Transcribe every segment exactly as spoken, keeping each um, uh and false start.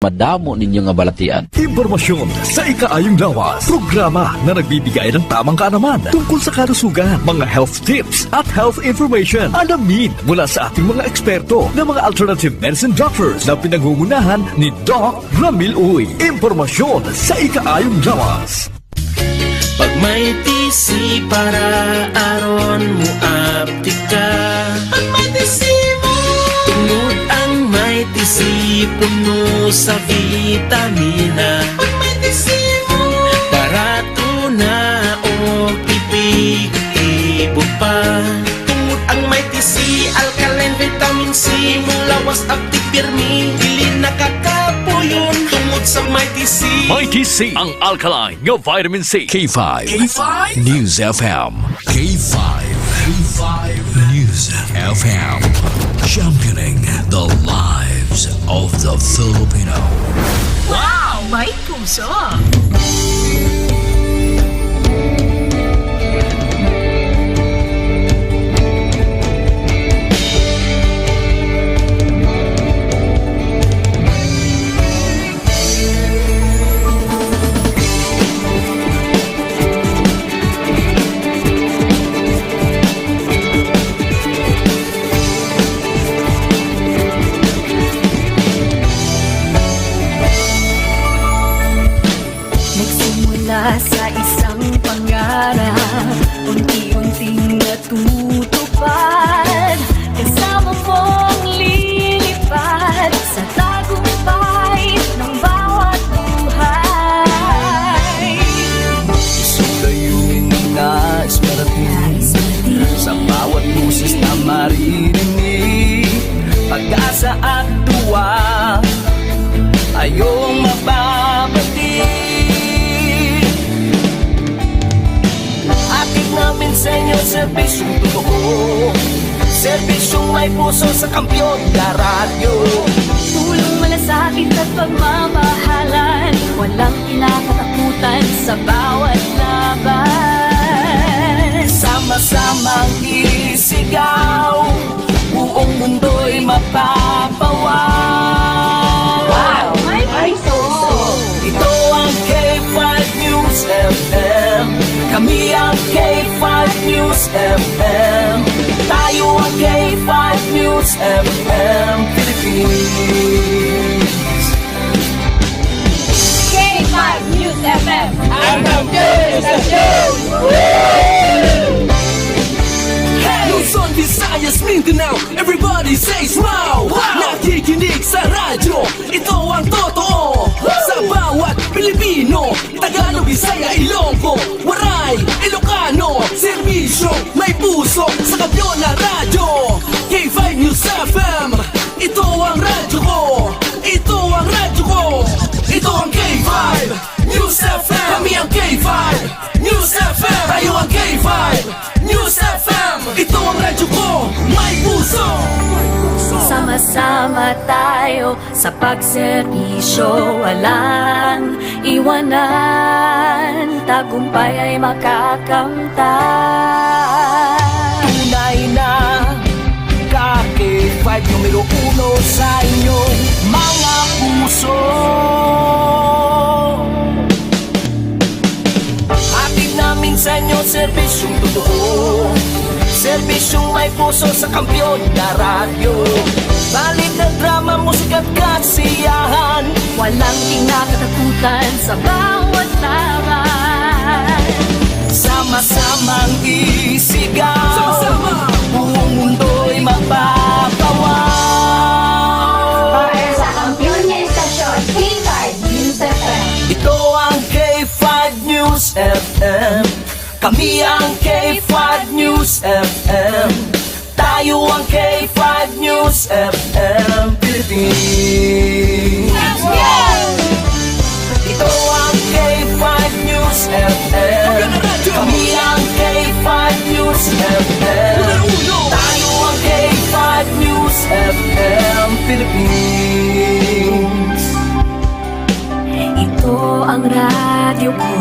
madamo ninyo nga balatian. Impormasyon sa ikaayong lawas. Programa na nagbibigay ng tamang kaalaman tungkol sa kalusugan, mga health tips at health information. Alamin mula sa ating mga eksperto na mga alternative medicine doctors na pinangungunahan ni Doc Ramil Uy. Impormasyon sa ikaayong lawas. Pag may T C para aron mo aptik ka. Pag may T C mo. Tungod ang may T C puno sa vitamina. Pag may T C mo. Barato na o epektibo pa. Tungod ang may T C, alkaline vitamin C, imong lawas aptik pirmi, dili nakakapuyon. Tungod sa may T C. May T C, ang alkaline nga vitamin C. K five. K five. News F M. K five. K five. News F M. Championing the lives of the Filipino. Wow! May puso! Nagsimula sa isang pangarap, unti-unting natutupad. Kasama mong lilipad sa tagumpay ng bawat buhay. Isang layunin na nais marating. Sa bawat boses na maririnig, pag-asa at tuwa, ayong mapapatid. Hatid namin sa inyo serbisyong totoo, serbisyong may puso sa Kampiyon na Radyo. Tulong, malasakit at pagmamahalan, walang kinakatakutan sa bawat laban. Sama-samang isigaw, buong mundo'y mapapawaw. Wow! May puso! Ito ang K five News F M. Kami ang K five News F M. Tayo ang K five News F M Philippines. K five News F M. Ang kampiyon sa show! Luzon, Visayas, Mindanao, everybody says wow! Wow! Nakikinig sa radyo, ito ang totoo. Sa bawat Pilipino, Tagalog, Bisaya, Ilonggo, Waray, Ilocano, serbisyo, may puso sa Kampiyon na Radyo. K five News F M, ito ang radyo ko. Ito ang radyo ko. Ito ang K five News F M. Kami ang K five News F M. Tayo ang K five News F M. Ito ang radyo ko. May puso. Sama-sama tayo sa pagserbisyo, walang iwanan, tagumpay ay makakamtan. Tunay na ka K five, numero uno sa inyong mga puso. Hatid namin sa inyo serbisyong totoo, serbisyong may puso sa Kampiyon na Radyo. Balita, drama, musika at kasiyahan, walang kinakatakutan sa bawat laban. Sama-samang isigaw, sama-sama, buong mundo'y mapapawaw. Para sa kampiyon nga istasyon, K five News F M. Ito ang K five News F M. Kami ang K five News F M. Tayo ang K five News F M Philippines. Ito ang K five News F M. Kami ang K five News F M. Tayo ang K five News F M Philippines. Ito ang radyo ko.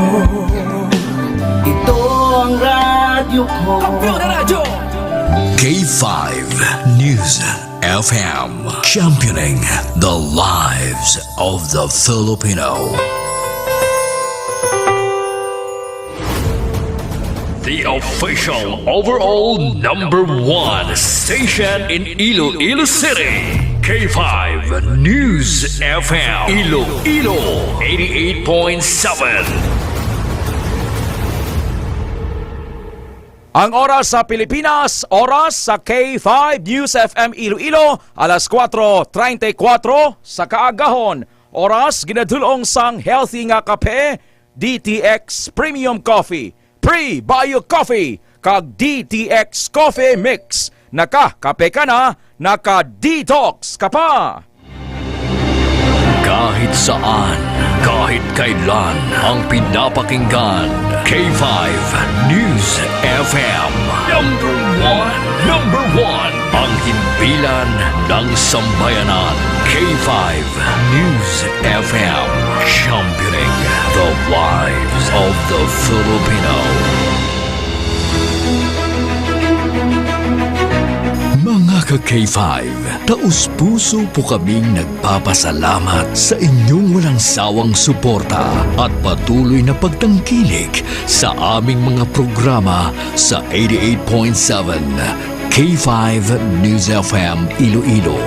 Ito ang radyo ko. Kampiyon na Radyo. K five News F M, championing the lives of the Filipino. The official overall number one station in Iloilo City, K five News F M, Iloilo, eighty-eight point seven. Ang oras sa Pilipinas, oras sa K five News F M Iloilo, alas kuwatro treinta y kuwatro sa kaagahon. Oras ginadul-ong sang healthy nga kape, D T X Premium Coffee, Pre-Bio Coffee, kag D T X Coffee Mix. Nakakape ka na, naka-detox ka pa. Kahit saan, kahit kailan, ang pinapakinggan, K five News F M. Number one, number one, ang himpilan ng sambayanan, K five News F M, championing the lives of the Filipino. Mga ka-K five, taus-puso po kaming nagpapasalamat sa inyong walang sawang suporta at patuloy na pagtangkilik sa aming mga programa sa eighty-eight point seven K five News F M Iloilo.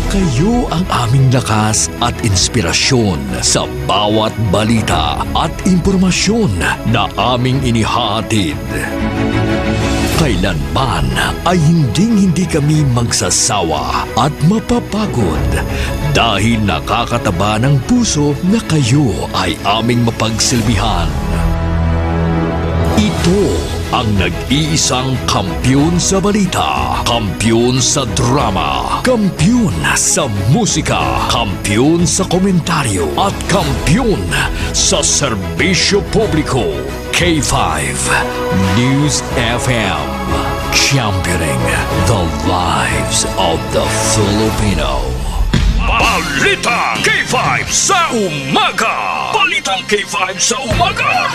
Kayo ang aming lakas at inspirasyon sa bawat balita at impormasyon na aming inihahatid. Kailanman ay hinding-hindi kami magsasawa at mapapagod dahil nakakataba ng puso na kayo ay aming mapagsilbihan. Ito ang nag-iisang kampiyon sa balita, kampiyon sa drama, kampiyon sa musika, kampiyon sa komentaryo, at kampiyon sa serbisyo publiko. K five News F M, championing the lives of the Filipino. Balita K five sa umaga. Balitang K five sa umaga.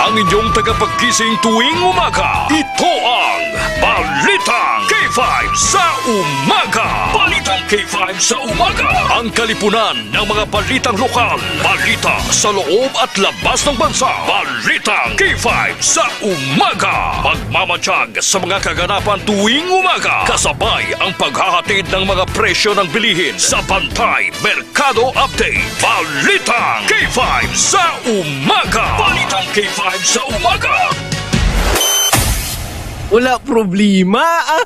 Ang inyong tagapagkising tuwing umaga, ito ang Balitang K five sa umaga. Balitang K five sa umaga. Ang kalipunan ng mga balitang lokal, balita sa loob at labas ng bansa. Balitang K five sa umaga. Pagmamatsyag sa mga kaganapan tuwing umaga, kasabay ang paghahatid ng mga presyo ng bilihin sa Bantay Merkado Update. Balitang K five sa umaga. Balitang K five sa umaga. Wala problema, ah.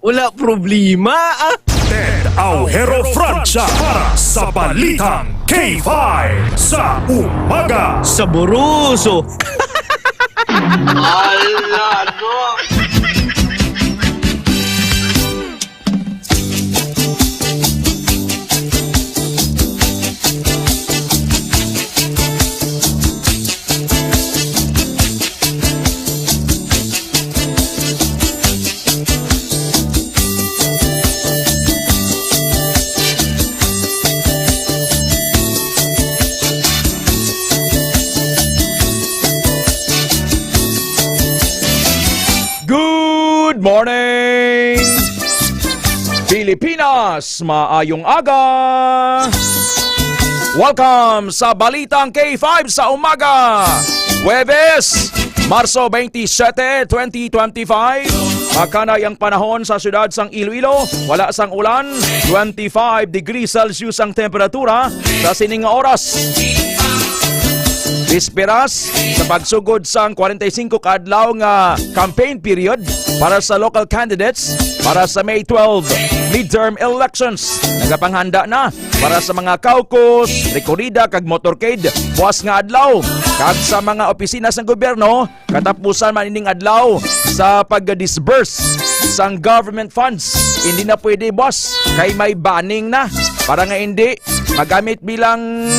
Wala problema, ah. Ted Aujero Francia para sa Balitang K five sa umaga. Saboroso. Ala, no? Good morning, Pilipinas! Maayong aga! Welcome sa Balitang K five sa umaga! Huwebes, Marso twenty-seven, twenty twenty-five. Makanay ang panahon sa siyudad sang Iloilo. Wala sang ulan. Twenty-five degrees Celsius ang temperatura sa sining nga oras. Bisperas sa pagsugod sang forty-five ka adlaw nga campaign period para sa local candidates para sa May twelve midterm elections. Nagapanghanda na para sa mga caucus, rekorida, kag motorcade buas nga adlaw. Kag sa mga opisina sang gobyerno, katapusan man ining adlaw sa pag-disburse sang government funds. Hindi na pwede, boss, kay may banning na. Para nga hindi magamit bilang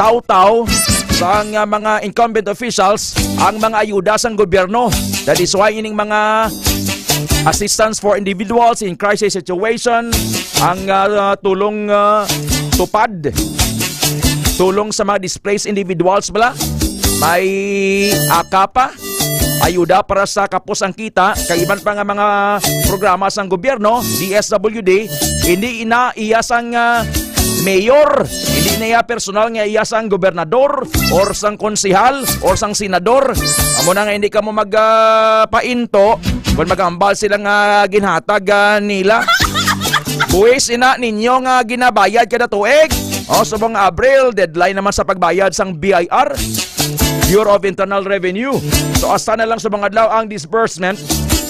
taw-taw sang, ah, mga incumbent officials ang mga ayuda sang gobyerno. That is why ining mga assistance for individuals in crisis situation, ang, ah, tulong, ah, tupad, tulong sa mga displaced individuals bala, may akapa, ayuda para sa kapos ang kita, kag iban pa nga mga programa sang gobyerno, D S W D, hindi na iya sang, ah, mayor, hindi na iya personal nga iya sang gobernador or sang konsehal or sang senador. Amo na nga hindi kamo mag, ah, painto kung maghambal sila nga ginhatag, ah, nila. Buhis ina ninyo nga ginabayad kada tuig. O, subong Abril, deadline naman sa pagbayad sang B I R, Bureau of Internal Revenue. So, hasta na lang subong adlaw ang disbursement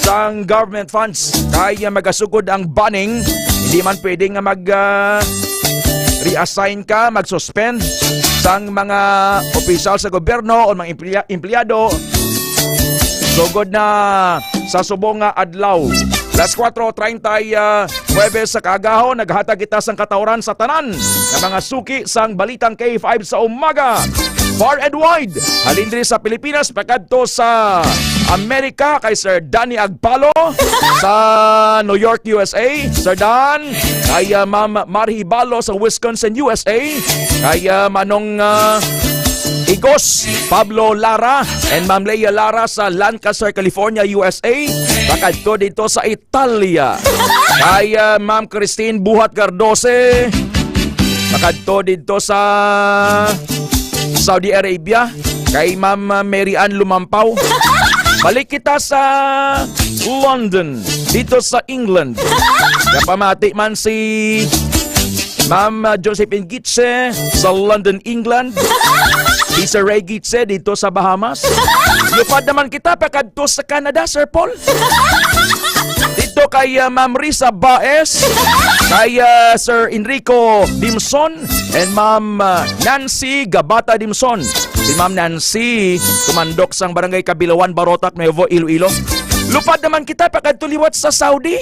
sang government funds. Kay, ah, magasugod ang banning, hindi man pwede nga mag, ah, reassign ka, mag-suspend sang mga opisyal sa gobyerno o mga emplea-, empleyado. Sugod na sa subong nga adlaw. Las kuwatro treinta, ah, Huwebes sa kaagahon, naghatag kita sang katawran sa tanan nga mga suki sang Balitang K five sa umaga. Far and wide, halin diri sa Pilipinas, pakadto sa Amerika, kay Sir Danny Agpalo sa New York, U S A. Sir Dan, kay, ah, Ma'am Marhi Balo sa Wisconsin, U S A. Kay, ah, Manong, ah, Igos Pablo Lara and Ma'am Leia Lara sa Lancaster, California, U S A. Pakadto dito sa Italia. Kay, ah, Ma'am Christine Buhat Cardose, pakadto didto sa Saudi Arabia. Kay Ma'am, ah, Mary Ann Lumampaw. Balik kita sa London, dito sa England. Kapamati man si Ma'am, ah, Josephine Gitse sa London, England. Si Sir Ray Gitse dito sa Bahamas. Lupad naman kita pakadto sa Canada, Sir Paul. Dito kay, ah, Ma'am Risa Baez, kay, ah, Sir Enrico Dimson, and Ma'am, ah, Nancy Gabata Dimson. Si Ma'am Nancy, tumandok sang Barangay Kabilawan, Barotac, Nuevo, Iloilo. Lupad naman kita pakadto liwat sa Saudi.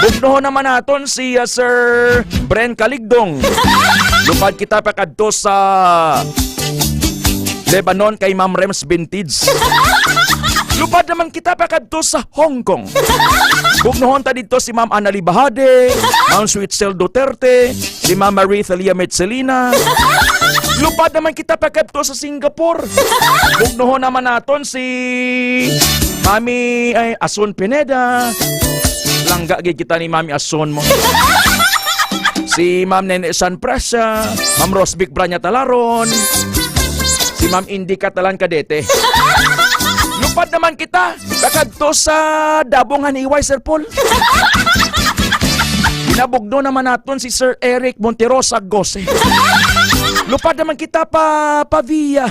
Bugnohon naman naton si, ah, Sir Bren Kaligdong. Lupad kita pakadto sa Lebanon kay Ma'am Rems Vintage. Lupad naman kita pakadto sa Hong Kong. Bugnohon ta didto si Ma'am Annalie Bahade, Ma'am Sweetsel Duterte, si Ma'am Marie Thalia Metzelina. Lupad naman kita pakadto sa Singapore. Bugnohon naman naton si Mami, ay, Asun Pineda. Langga gid kita ni Mami Asun mo. Si Ma'am Nene San Presa, Ma'am Rosbic Branya Talaron, si Ma'am Indica Talan Cadete. Lupad naman kita, kakadto sa Dabong Haniway, Sir Paul. Ginabugno naman naton si Sir Eric Monterosa Gose. Lupad naman kita pa Pavia.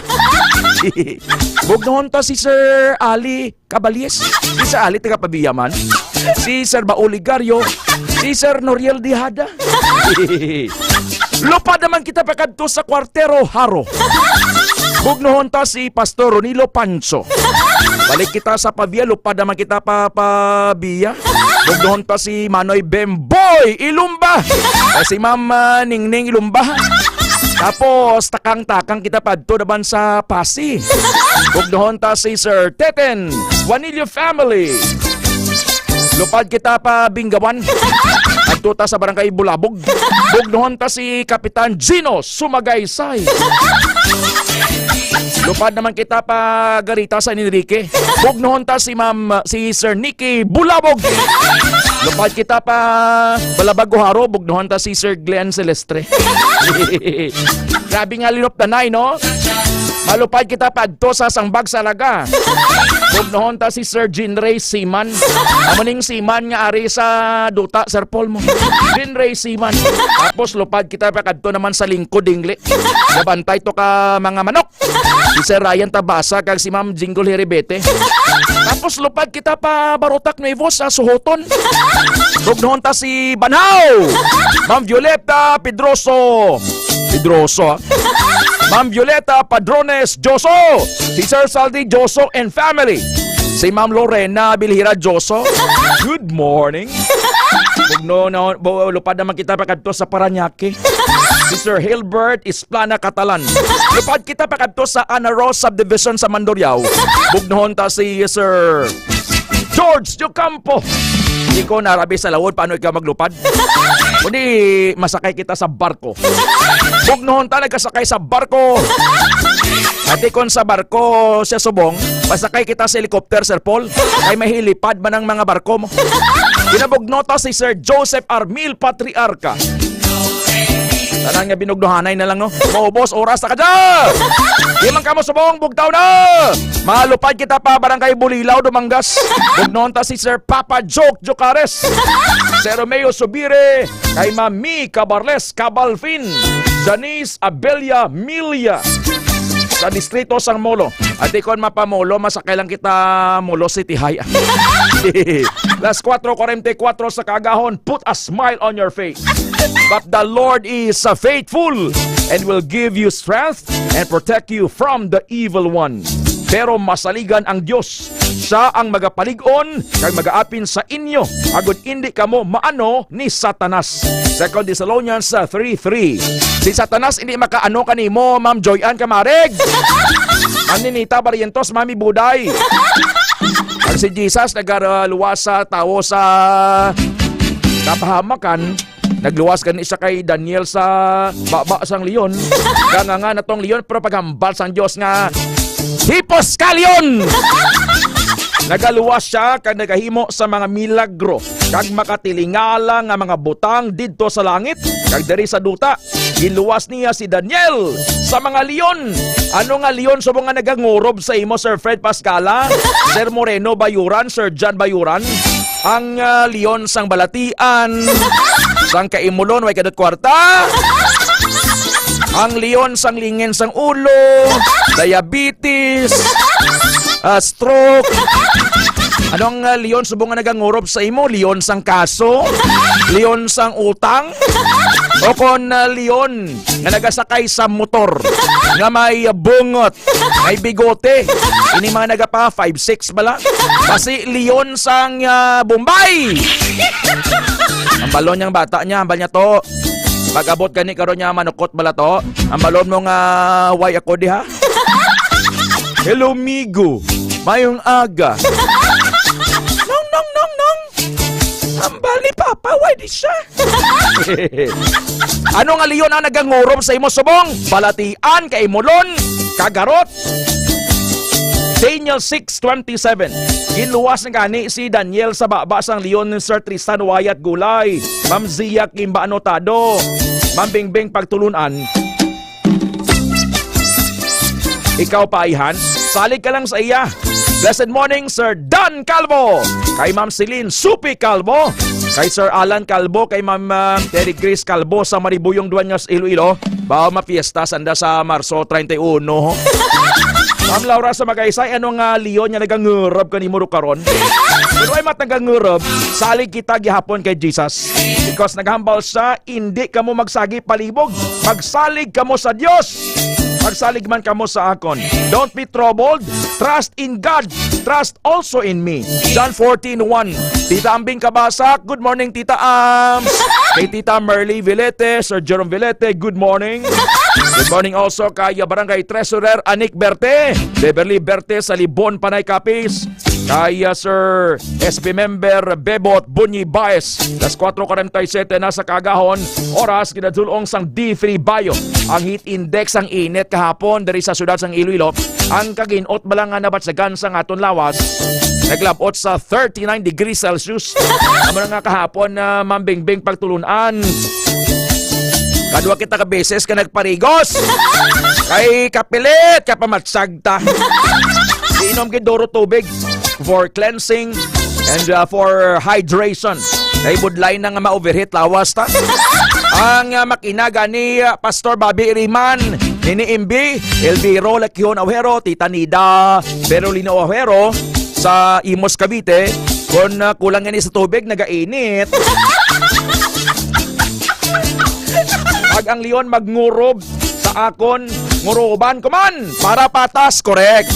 Bugnohon ta si Sir Ali Caballes, si Sir Ali taga Pavia man, si Sir Bao Ligario, si Sir Noriel Dihada. Lupad naman kita pakadto sa Kwartero Haro. Bugnohon ta si Pastor Ronilo Pancho. Balik kita sa Pavia, lupad naman kita pa Pavia. Bugnohon ta si Manoy Bemboy Ilumba. Eh, si Ma'am, ah, Ningning Ilumba. Tapos, takang-takang kita padto naman sa Pasi. Bugnohon ta si Sir Teten Juanillo family. Lupad kita pa Bingawan. Adto ta sa Barangay Bulabog. Bugnohon ta si Kapitan Gino Sumagaysay. Lupad naman kita pa Garita San Enrique. Bugnohon ta si Ma'am, si Sir Nicky Bulabog. Lupad kita pa Balabago Haro. Bugnohon ta si Sir Glenn Celestre. Grabe nga linupdanay, no? Malupad kita pa adto sa Sambag Salaga. Bugnohon ta si Sir Jean Ray Siman. Amo ning Siman nga ari sa duta, Sir Paul mo. Jean Ray Siman. Tapos lupad kita pa kadto naman sa Lingkod, Dingli. Gabantay to ka mga manok. Si Sir Ryan Tabasa kag si Ma'am Jingle Heribete. Tapos lupad kita pa Barotac Nuevo sa Suhoton. Bugnohon ta si Banhaw. Ma'am Violeta Pedroso. Pedroso, ah. Ma'am Violeta Padrones Joso. Si Sir Saldi Joso and family. Si Ma'am Lorena Bilhira Joso. Good morning. Bugno na, bu-, lupad naman kita pa kadto sa Parañaque. Si Sir Hilbert Isplana Catalan. Lupad kita pa kadto sa Ana Rose Subdivision sa Mandurriao. Bugnohon ta si Sir George Ocampo. Di ko narabi sa lawod, paano ikaw maglupad? Kundi masakay kita sa barko. Bugnohon ta nagkasakay sa barko. Ati kon sa barko siya subong, Pasakay kita sa helicopter, Sir Paul. Kay may helipad man ang mga barko mo. Ginabugnota si Sir Joseph Armil Patriarca. Tanan nga binugnuhanay na lang, no? Maubos, oras na ka dyan! Di man kamo subong, bugtaw na! Malupad kita pa, Barangay Bulilaw, Dumangas. Bugnon ta si Sir Papa Joke Jocares. Sir Romeo Subire, kay Mami Cabarles Cabalfin, Janice Abella Milia, sa distrito sang Molo. Ati kon mapamolo, masakay lang kita Molo City High. Las cuatro cuarenta y cuatro sa kaagahon, put a smile on your face. But the Lord is uh, faithful and will give you strength and protect you from the evil one. Pero masaligan ang Dios, siya ang magapalig-on kag magaapin sa inyo, agod indi kamo maano ni Satanas. Second Thessalonians uh, three three. Si Satanas hindi makaano kanimo, Ma'am Joy Ann Camarig. Ma'am Ninita Barrientos, Mami Buday. Ang si Jesus nagaluwas sa tawo sa kapahamakan, nagluwas gani siya kay Daniel sa baba sang leon. Kaya nga natong leon, pero paghambal sang Dios nga, "Hipos ka, leon!" Nagaluwas siya kag nagahimo sa mga milagro kag makatilingala nga mga butang didto sa langit kag diri sa duta. Ginluwas niya si Daniel sa mga leon. Ano nga leon subong nga nagangurob sa imo, Sir Fred Pascala, Sir Moreno Bayuran, Sir John Bayuran? Ang ah, leon sang balatian, sang kaimulon, way kadot kwarta. Ang leon sang lingin sang ulo, diabetes, ah, stroke. Ano ang ah, leon subong nga nagangurob sa imo? Leon sang kaso? Leon sang utang? O kon ah, leon nga nagasakay sa motor nga may bungot, may bigote? Ini mga nagapa five six bala? Basi leon sang ah, Bombay. Ang balon niyang bata niya, ang bal niya to. Pag-abot gani karon niya, manukot bala to. Ang balon mo nga, "Why ako diha?" "Hello, migo. Mayong aga." "Nong, nong, nong, nong. Ambal ni Papa, why di siya?" Ano nga leon ang nagangurob sa imo subong? Balatian, kaimulon, kagarot. Daniel six twenty-seven. Ginluwas na gani si Daniel sa baba sang leon ni Sir Tristan Wyatt Gulay, Ma'am Zia Kimba Anotado, Ma'am Bingbing Pagtulunan. Ikaw pa, ayhan, salig ka lang sa iya. Blessed morning, Sir Dan Calvo. Kay Ma'am Celine Supi Calvo. Kay Sir Alan Calvo. Kay Ma'am ah, Terry Grace Calvo sa Maribuyong Dueñas, Iloilo. Bawa mapiesta sanda sa Marso treinta y uno, ho? Ma'am Laura sa Magaysay, ano nga leon nga nagangurab kanimo ro karon? Pero ay mat nagangurab, salig kita gihapon kay Jesus. Because naghambal siya, "Indi kamo magsagi palibog, magsalig kamo sa Dios. Magsalig man kamo sa akon. Don't be troubled. Trust in God. Trust also in me." John fourteen one. Tita Ambing Kabasak, good morning, Tita Ams. Kay Tita Merly Vilete, Sir Jerome Vilete, good morning. Good morning also kay Barangay Treasurer Anik Berte, Beverly Berte sa Libon, Panay, Capiz. Kay ah, Sir S B member Bebot Bunyi Baez, las cuatro cuarenta y siete na sa kagahon, oras ginadulong sang D three Bayo. Ang heat index, ang init kahapon diri sa siyudad sang Iloilo, ang kaginot bala nga nabatyagan sang aton lawas, naglabot sa thirty-nine degrees Celsius. Amo na nga kahapon na mambingbing pagtulunan. Kadwa kita ka beses ka nagparigos. Kay kapilit ka pamatsag ta. Inom gid duro tubig for cleansing and uh, for hydration. Kay budlay na nga ma-overheat lawas ta. Ang uh, makina gani uh, Pastor Bobby Iriman, Nini Imbi, Elviro Lequion Ojero, Tita Nida Berolino Ojero sa Imus, Cavite, kung uh, kulang ini sa tubig, nagainit. Pag ang leon magngurog sa akon, nguruban ko man para patas, correct.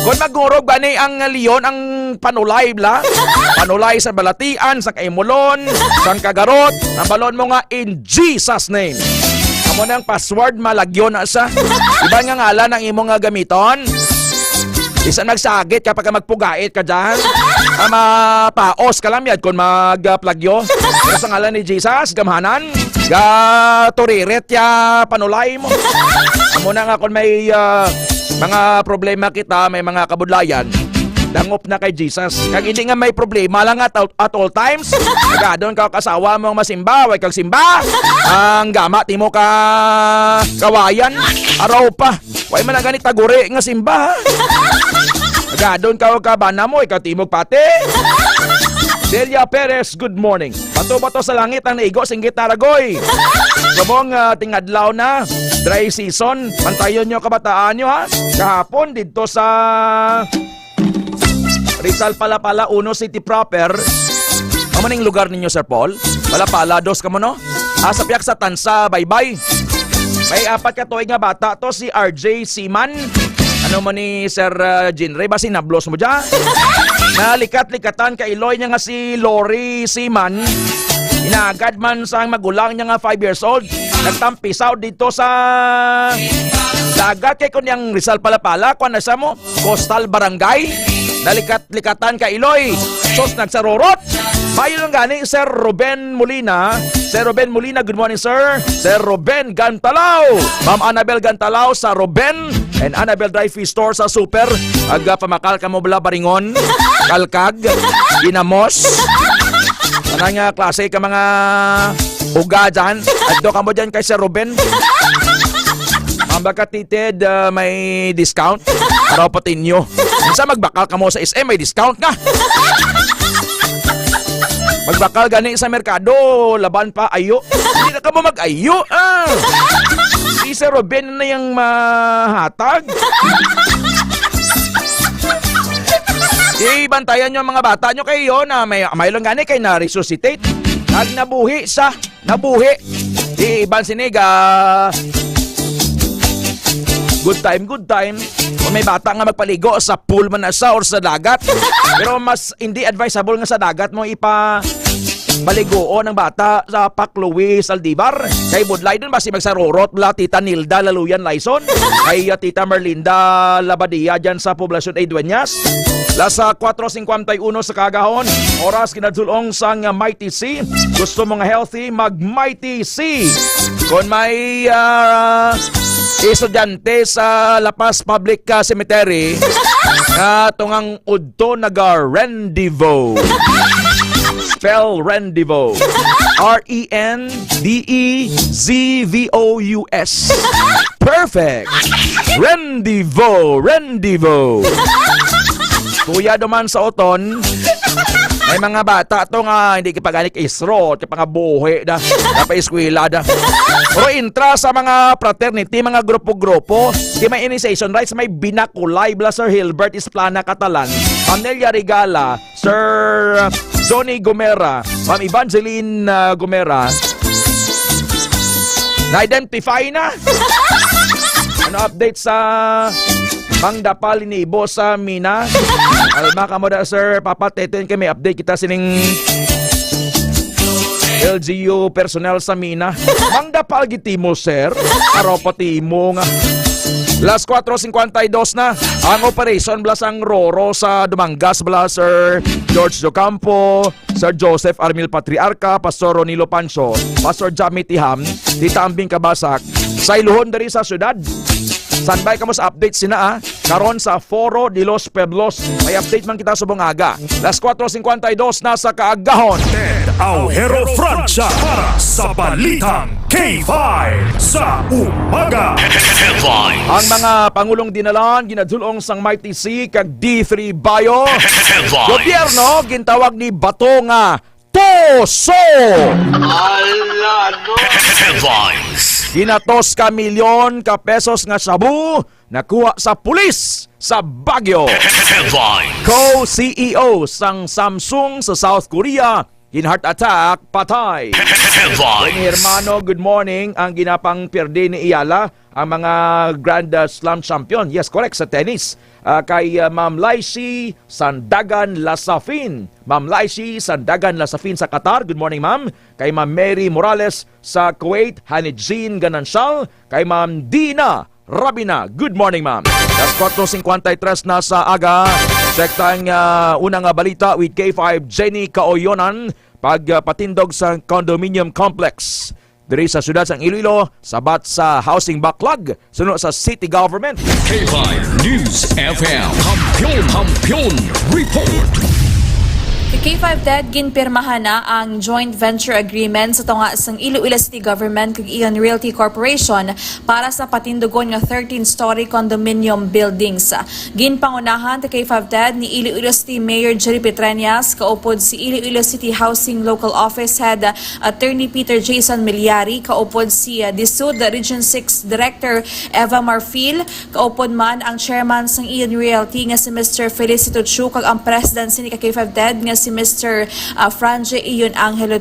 Kon magngurog gani ang leon, ang panulay bla, panulay sa balatian, sa kaimulon, sa kagarot, nabalon mo nga in Jesus name. Amo nang password, malagyo na sa iba nga ngalan ang imo nga gamiton. Bisan magsagit ka, pagka magpugait ka dyan, ah, mapaos ka lang yad kung magplagyo. Pero sa ngalan ni Jesus, gamhanan, ga turirit ya panulay mo. Amo na nga kung may ah, mga problema kita, may mga kabudlayan, dangop na kay Jesus. Kag hindi nga may problema lang at, at all times. Nagadon ka kasawa mo nga masimba, way kag simba. Ang gama timo ka kawayan, araw pa. Way man na gani taguri nga simba. Nagadon ka ka bana mo, ikaw timog pati. Delia Perez, good morning. Bato-bato sa langit ang naigo, singgit na ragoy. Subong, ah, tingadlaw na, dry season. Pantayon nyo kabataan nyo, ha? Kahapon, didto sa Rizal Palapala uno City Proper. Amo ning lugar ninyo, Sir Paul? Palapala dos kamo, no? Ah, sa piyak sa Tansa, Baybay. May apat ka tuig nga bata to, si R J Siman. Ano mo ni Sir, ah, Jinre? Ba sinablos mo dyan? Nalikat-likatan ka iloy niya nga si Lori Siman. Inagad man sang magulang niya nga five years old. Nagtampisaw dito sa dagat kay kun yang Rizal Palapala, kuan na sa mo, coastal barangay. Nalikat-likatan ka iloy. Sos nagsarurot. Mayo lang gani, Sir Ruben Molina. Sir Ruben Molina, good morning, sir. Sir Ruben Gantalaw. Ma'am Annabel Gantalaw sa Ruben and Annabel Dry Fish Store sa Super. Aga pamakal ka mo bala baringon, kalkag, ginamos. Ano nga klase ka mga uga dyan? Adto ka mo dyan kay Sir Ruben. Ang baka tited, ah, may discount. Araw patinyo. Minsan magbakal ka mo sa S M, may discount nga. Magbakal gani sa merkado, laban pa, ayo. Hindi na ka mo mag-ayo, ah. Si Sir Ruben na yung mahatag. Ibantayan nyo ang mga bata nyo kayo na may, may lang gani kay na-resuscitate. Nag nabuhi sa, nabuhi. Iban sinig, ah, good time, good time. Kung may bata nga magpaligo sa pool man na sa or sa dagat. Pero mas hindi advisable nga sa dagat mo ipa paliguon ang bata sa Pak Luis Aldivar. Kay budlay dun, basi magsarurot la Tita Nilda Laluyan Laison. Kay, ah, Tita Merlinda Labadia dyan sa Poblacion A Dueñas. Las, ah, kwatro singkwenta y uno sa kagahon. Oras ginadulong sang, ah, Mighty C. Gusto mo nga healthy? Mag Mighty C. Kung may, ah, estudyante sa La Paz Public, ah, Cemetery nga tungang udto naga Rendezvous. Spell Rendezvous. R E N D E Z V O U S. Perfect! Rendezvous! Rendezvous! Kuya duman sa uton, may mga bata to nga hindi kipagani kay isrot, kay pangabuhi da, kay pa-eskwela da. Pero intra sa mga fraternity, mga grupo-grupo, di may initiation rites, may binakulay bla Sir Hilbert Isplana Catalan, Amelia Regala, Sir Johnny Gomera, Ma'am Evangeline, ah, Gomera. Na-identify na. Ano update sa Mang Dapal Linibo sa Mina? Alma ka mo da, Sir Papa Teten, kay may update kita sining L G U personnel sa Mina. Mang Dapal gitimo, sir. Araw pati mo nga. Las kwatro singkwenta y dos na ang operation bla sang Roro sa Dumangas bla, Sir George Docampo, Sir Joseph Armil Patriarca, Pastor Ronilo Pancho, Pastor Jamie Tiham, Tita Ambing Kabasak, sa iluhon diri sa syudad. Standby kamo sa update sina, ah. Karon sa Foro de los Pueblos, may update man kita subong aga. Las kwatro singkwenta y dos na sa kaagahon. Ted Aujero Francia para sa Balitang K five sa umaga. Headlines. Ang mga pangulong dinalan ginadulong sang Mighty C kag D three Bio. Headlines. Gobyerno gintawag ni Bato nga tuso. Ala, no? Headlines. Ginatos ka milyon ka pesos nga shabu nakuha sa pulis sa Baguio. Headlines. Co-C E O sang Samsung sa South Korea, gin-heart attack, patay. Headlines. Tony Hermano, good morning. Ang ginapang pirdi ni Iyala, ang mga Grand, uh, Slam champion. Yes, correct, sa tennis. Ah, kay, ah, Ma'am Laishi Sandagan Lasafin. Ma'am Laishi Sandagan Lasafin sa Qatar. Good morning, ma'am. Kay Ma'am Mary Morales sa Kuwait. Hani Jean Ganancial. Kay Ma'am Dina Rabina. Good morning, ma'am. Las kwatro singkwenta y tres na sa aga. Check tang, ah, una nga balita with K five Jenny Kaoyonan. Pag, ah, patindog sa condominium complex. diri sa siyudad sang Iloilo, sabat sa housing backlog suno sa city government. K five News F M. Kampiyon, Kampiyon Report. Kay K five Ted, ginpirmahan na ang joint venture agreement sa tunga sang Iloilo City Government kag Ion Realty Corporation para sa patindugon nga thirteen-story condominium buildings. Ginpangunahan ti K five Ted ni Iloilo City Mayor Jerry Petreñas, kaupod si Iloilo City Housing Local Office Head Attorney Peter Jason Milyari, kaupod si, ah, DISUD Region six Director Eva Marfil, kaupod man ang chairman sang Ion Realty nga si Mister Felicito Chu, kag ang president sini ka K five Ted nga si Mister, ah, Franje Ion Angelo.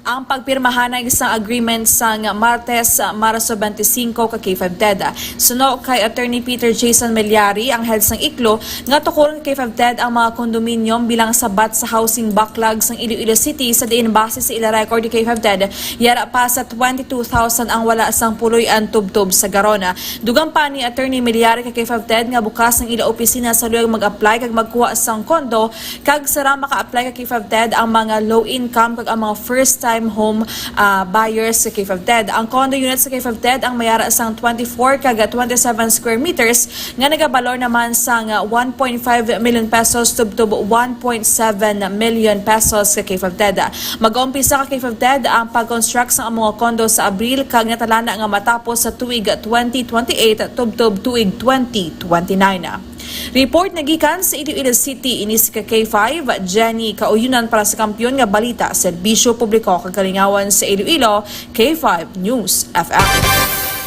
Ang pagpirmahan ang isang agreement sang Martes, ah, Marso twenty-five ka K five Ted. Suno kay Attorney Peter Jason Melyari, ang head sang iklo, nga tukuron kay K five Ted ang mga kondominium bilang sabat sa housing backlog sang Iloilo City, sa diin base sa ila record kay K five Ted, yara pa sa twenty-two thousand ang wala sang puloy-an tubtob sa Garona. Dugang pa ni Attorney Melyari kay K five Ted nga bukas ang ila opisina sa luyag mag-apply kag magkuha sang kondo, kag sara maka-apply ka K five Ted ang mga low income kag ang mga first time home, ah, buyers sa K five Ted. Ang condo unit sa K five Ted ang mayara sang twenty-four kag twenty-seven square meters nga nagabalor naman sang one point five million pesos tubtob one point seven million pesos ka K five Ted. Mag-umpisa ka K five Ted ang pag-construct sang mga condo sa Abril kag natalana nga matapos sa tuig twenty twenty-eight tubtob tuig twenty twenty-nine. Report nga gikan sa Iloilo City, ini si ka K five, Jenny Kauyunan para sa Kampiyon nga Balita, Serbisyo Publiko kag Kalingawan sa Iloilo, K five News F M.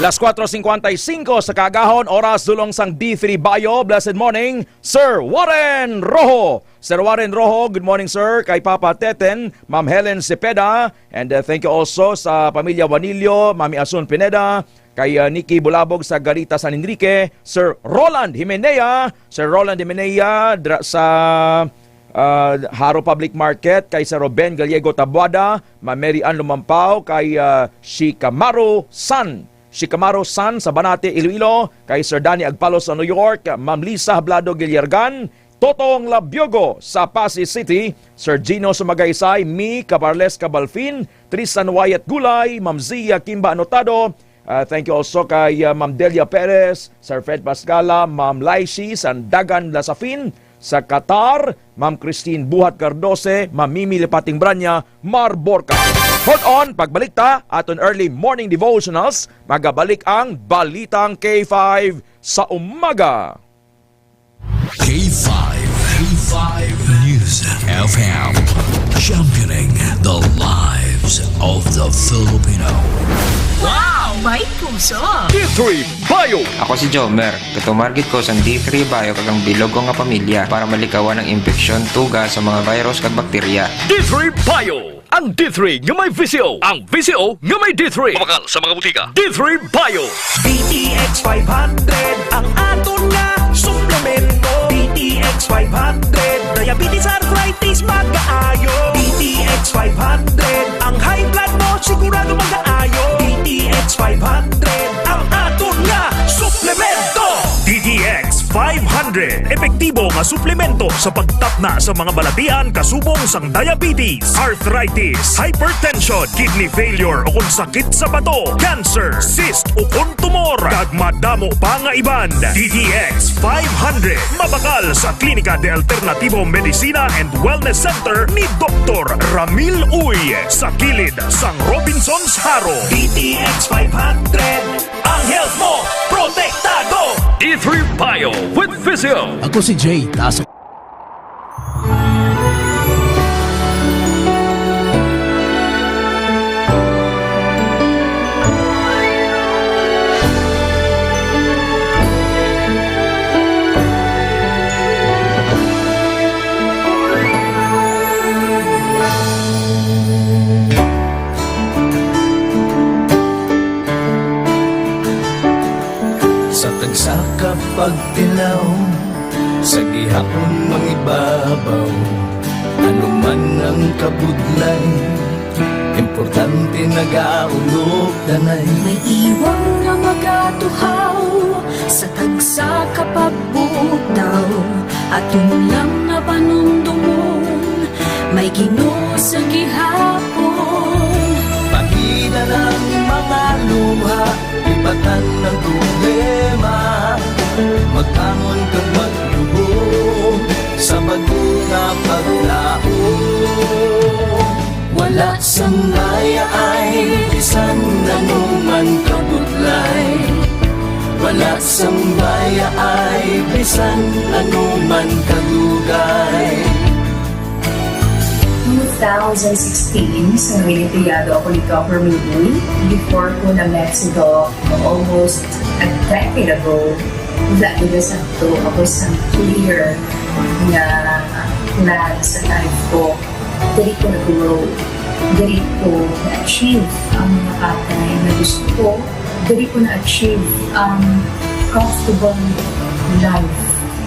Las cuatro cincuenta y cinco sa kaagahon, oras dulong sang D three Bayo. Blessed morning, Sir Warren Rojo. Sir Warren Rojo, good morning, sir. Kay Papa Teten, Ma'am Helen Cepeda, and, uh, thank you also sa pamilya Juanillo, Mami Asun Pineda, kay, ah, Nikki Bulabog sa Garita, San Enrique, Sir Roland Himenea, Sir Roland Himenea dra-, sa, ah, Jaro Public Market, kay Sir Ruben Gallego Tabuada, Ma Mary Ann Lumampao, kay, ah, Shikamaru San, Shikamaru San sa Banate, Iloilo, kay Sir Danny Agpalo sa New York, Ma'am Lisa Hablado Guillargan, Totong Labiogo sa Passi City, Sir Gino Sumagaysay, Mi Cabarles Cabalfin, Tristan Wyatt Gulay, Ma'am Zia Kimba Anotado, ah, thank you also kay, ah, Ma'am Delia Perez, Sir Fred Pascala, Ma'am Laishi Sandagan Lasafin, sa Qatar, Ma'am Christine Buhat Cardose, Ma'am Mimi Lipating Branya, Mar Borca. Hold on, pagbalik ta aton early morning devotionals, magabalik ang Balitang K five sa umaga. K five, K five News F M, championing the lives of the Filipino. Wow! May puso! D three Bio. Ako si Jomer. Gatumargit ko sang D three Bio kag ang bilog ko nga pamilya para malikawan ang impeksyon, tuga sa mga virus kag bakterya. D three Bio. Ang D three nga may V C O. Ang V C O nga may D three. Mabakal sa mga butika. D three Bio. D T X five hundred ang aton nga suplemento. D T X five hundred, diabetes, arthritis, magaayo. D T X five hundred, ang high blood mo sigurado magaayo. D T X five hundred ang aton nga suplemento. D T X five hundred, epektibo nga suplemento sa pagtapna sa mga balatian kasubong sang diabetes, arthritis, hypertension, kidney failure, o kon sakit sa bato, cancer, cyst, o kon tumor, kag madamo pa nga iban. D T X five hundred, mabakal sa Klinika de Alternativo Medicina and Wellness Center ni Doktor Ramil Uy, sa kilid sang Robinsons Jaro. D T X five hundred, ang health mo, protektado! D three Bio with Physio. Ako si Jay, taas. Sa tagsa ka pagtilaw, sa gihapon mangibabaw, ano man ang kabudlay, importante nagaulog danay. May iwang nga magatuhaw sa tagsa ka pagbutaw, aton lang nga panumdumon, may Ginoo sa gihapon. Pahina lang Buha, lipatan ang problema. Magbangon kag magluhom sa bag-o nga paglaom. Wala sang mayaay bisan ano man kabudlay. Wala sang mayaay bisan ano man kadugay. Two thousand sixteen, sa nangin empleyado ako ni Doc Ramil Uy, before ko na-met si Doc almost a decade ago, wala gid sa to ako sa clear nga plan sa life ko. Diri ko nag-grow. Diri ko na-achieve ang mga bagay na gusto ko. Diri ko na-achieve ang comfortable life.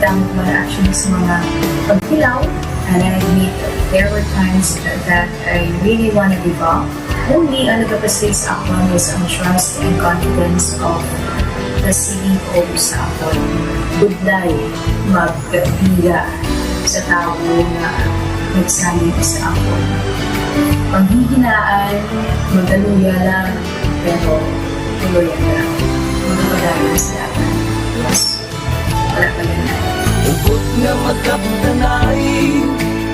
Tama man actually sa mga pagkilaw. And I admit, there were times that I really wanna give up. Only ang nagapasig sa akon was ang trust and confidence of the C E O sa akon. Budlay magbiya sa tawo nga nagsalig sa akon. Panghihinaan, magaluya lang, pero tuluyan lang. Magpadayon sa dalan. Yes. Wala pa yan. Hugot nga magkabtanay,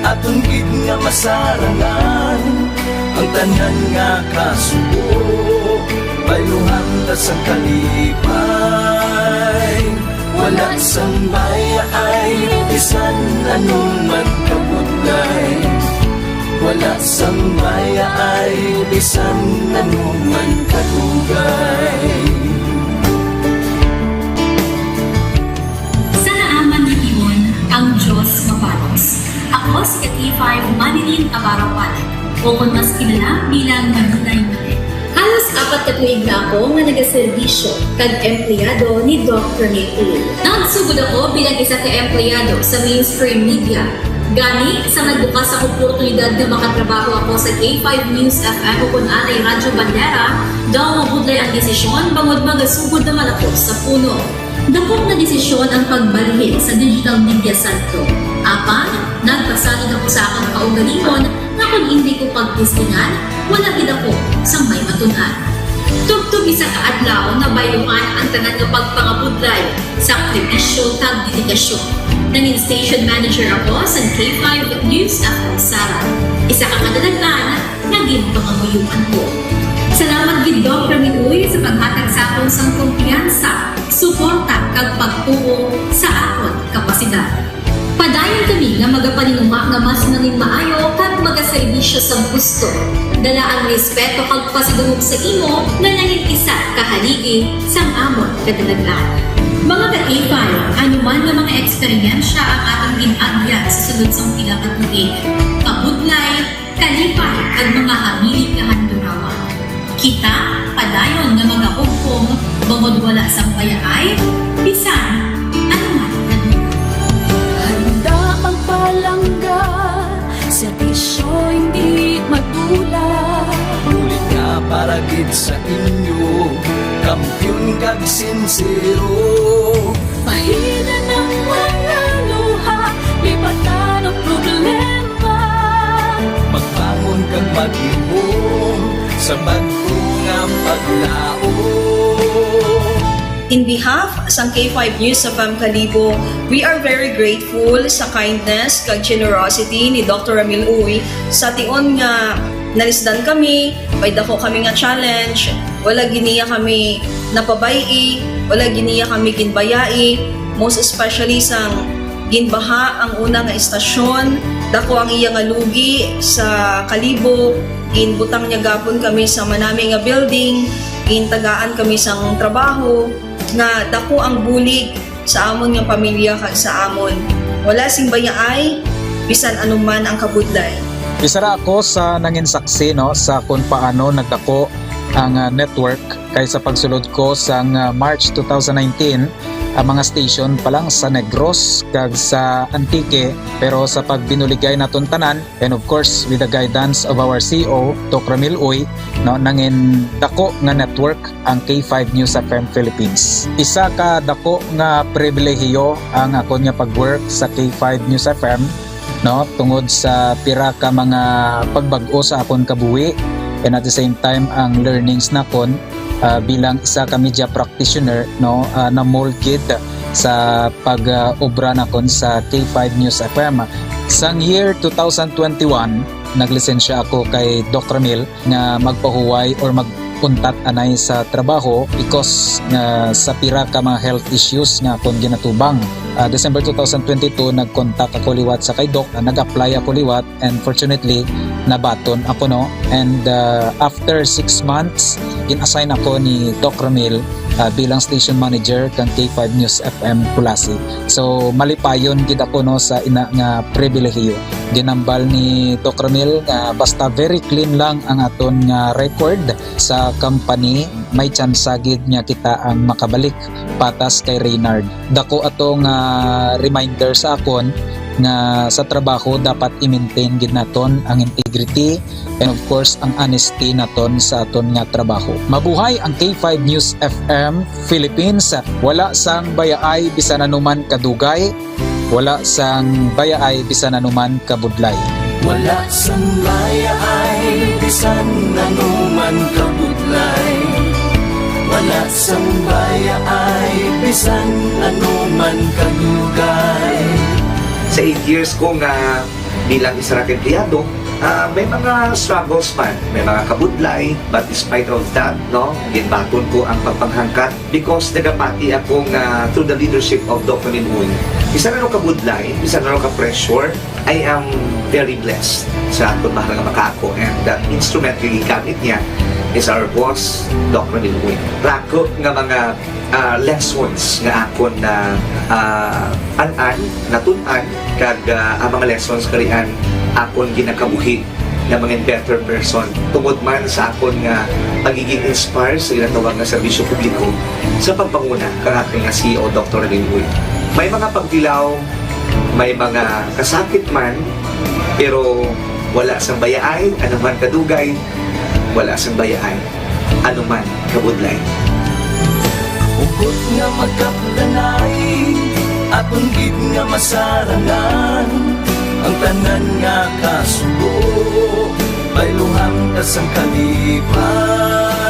aton gid nga masarangan ang tanan nga kasubo, bayluhan ta sang kalipay. Wala sang mayaay, bisan ano man kabudlay. Wala sang mayaay, bisan ano man kadugay. Sa naaman nga tion, ang Diyos mapalos. Ako si K five Manilyn Abaraw Palag, o kon mas kilala bilang Manilay Mate. Halos apat ka tuig na ako nga nagaserbisyo kag empleyado ni Doc Ramil Uy. Nagsugod ako bilang isa ka empleyado sa mainstream media. Gani, sa nagbukas ang oportunidad nga makatrabaho ako sa K five News F M o kon anay Radyo Bandera, daw mabudlay ang desisyon bangod magasugod naman ako sa puno. Dako nga desisyon ang pagbalhin sa digital media sadto. Apan, nagpasalig ako sa akon kaugalingon nga kon indi ko pagtistingan, wala gid ako sang may matun-an. Tubtob isa ka adlaw, nabayluhan ang tanan nga pagpangabudlay, sakripisyo, kag dedikasyon. Nangin station manager ako sa K five News F M Sara, isa ka kadalagan nga ginpangamuyoan ko. Salamat gid, Doc Ramil Uy, sa paghatag sa akon sang kumpiyansa, suporta, kag pagtuo sa akon kapasidad. Padayon kami nga magapaninguha nga mas nangin maayo kag magaserbisyo sa gusto. Dala ang respeto kag pasidungog sa imo nga nangin isa ka haligi sang amon kadalagan. Mga ka-K five, ano man nga mga eksperyensya ang aton gin-agyan sa sulod sang pila ka tuig, kabudlay, kalipay, kag mga hamilit nga handurawan. Kita padayon nga magahugpong bangod wala sang bayaay bisan ano man nga duda. Handa magpalangga, serbisyo hindi madula. Bulig nga para gid sa inyo, kampiyon kag sinsero. Pahinan ang mga luha, lipatan ang problema. Magbangon kag maglihom sa bag-o nga paglaom. In behalf sang K five News F M Kalibo, we are very grateful sa kindness kag generosity ni Doctor Ramil Uy. Sa tion nga nalisdan kami, may dako kami nga challenge, wala gid niya kami napabay-i, wala gid niya kami ginbayai, most especially sang ginbaha ang una nga istasyon, dako ang iya nga lugi sa Kalibo, ginbutang niya gapon kami sa manami nga building, gintagaan kami sang trabaho, nga dako ang bulig sa amon nga pamilya kag sa amon. Wala sing bayaay, bisan ano man ang kabudlay. Isa ra ako sa nangin saksi, no, sa kung paano nagdako ang, ah, network, kay sa pagsulod ko sang, ah, March two thousand nineteen, ang mga station pa lang sa Negros kag sa Antique, pero sa pagbinuligay naton tanan, and of course, with the guidance of our C E O, Doc Ramil Uy, no, nangin dako nga network ang K five News F M Philippines. Isa ka dako nga pribilehiyo ang akon nga pag-work sa K five News F M, no, tungod sa pira ka mga pagbag-o sa akon kabuhi. and at the same time ang learnings nakon, ah, bilang isa ka media practitioner, no, ah, na-mold gid sa pag, ah, obra nakon sa K five News F M. Sang year two thousand twenty-one, naglisensya ako kay Doc Ramil nga magpahuway or mag-untat anay sa trabaho because, ah, sa pira ka mga health issues nga akon ginatubang. Ah, December two thousand twenty-two, nag-contact ako liwat sa kay Doc, ah, nag-apply ako liwat, and fortunately, nabaton ako, no? And, ah, after six months, gin-assign ako ni Doc Ramil, ah, bilang station manager kang K five News F M Culasi. So, malipayon gid ako, no, sa ina nga pribilehiyo. Ginambal ni Doc Ramil nga basta very clean lang ang aton nga record sa company, may tsansa gid nga kita ang makabalik patas kay Reynard. Dako ato nga reminder sa akon nga sa trabaho dapat i-maintain gid naton ang integrity and of course ang honesty naton sa aton nga trabaho. Mabuhay ang K five News F M Philippines. Wala sang bayaay bisan anuman kadugay, wala sang bayaay bisan anuman kabudlay. Wala sang bayaay bisan anuman kabudlay. Wala sang bayaay bisan anuman kadugay. Sa eight years ko nga bilang isa ra ka empleyado, ah, may mga struggles man, may mga kabudlay, but despite of that, no, ginbaton ko ang pagpanghangkat because nagapati ako nga through the leadership of Doc Ramil Uy, bisan ano ka budlay, bisan ano ka pressure, I am very blessed sa aton mahal nga makaako, and the instrument nga gigamit niya is our boss, Doc Ramil Uy. Rako nga mga, ah, lessons nga akon na, ah, an-an, natun-an, kag, ah, ang mga lessons karian akon ginakabuhi nga mangin better person tungod man sa akon nga pagiging inspire sa ginatawag nga serbisyo publiko sa pagpanguna kang aton nga C E O, Doktor Ramil Uy. May mga pagtilaw, may mga kasakit man, pero wala sang bayaay, ano man kadugay, wala sang bayaay, ano man kabudlay. Hugot nga magkapdanay, aton gid nga masarangan ang tanan nga kasubo, bayluhan ka sang kalipay.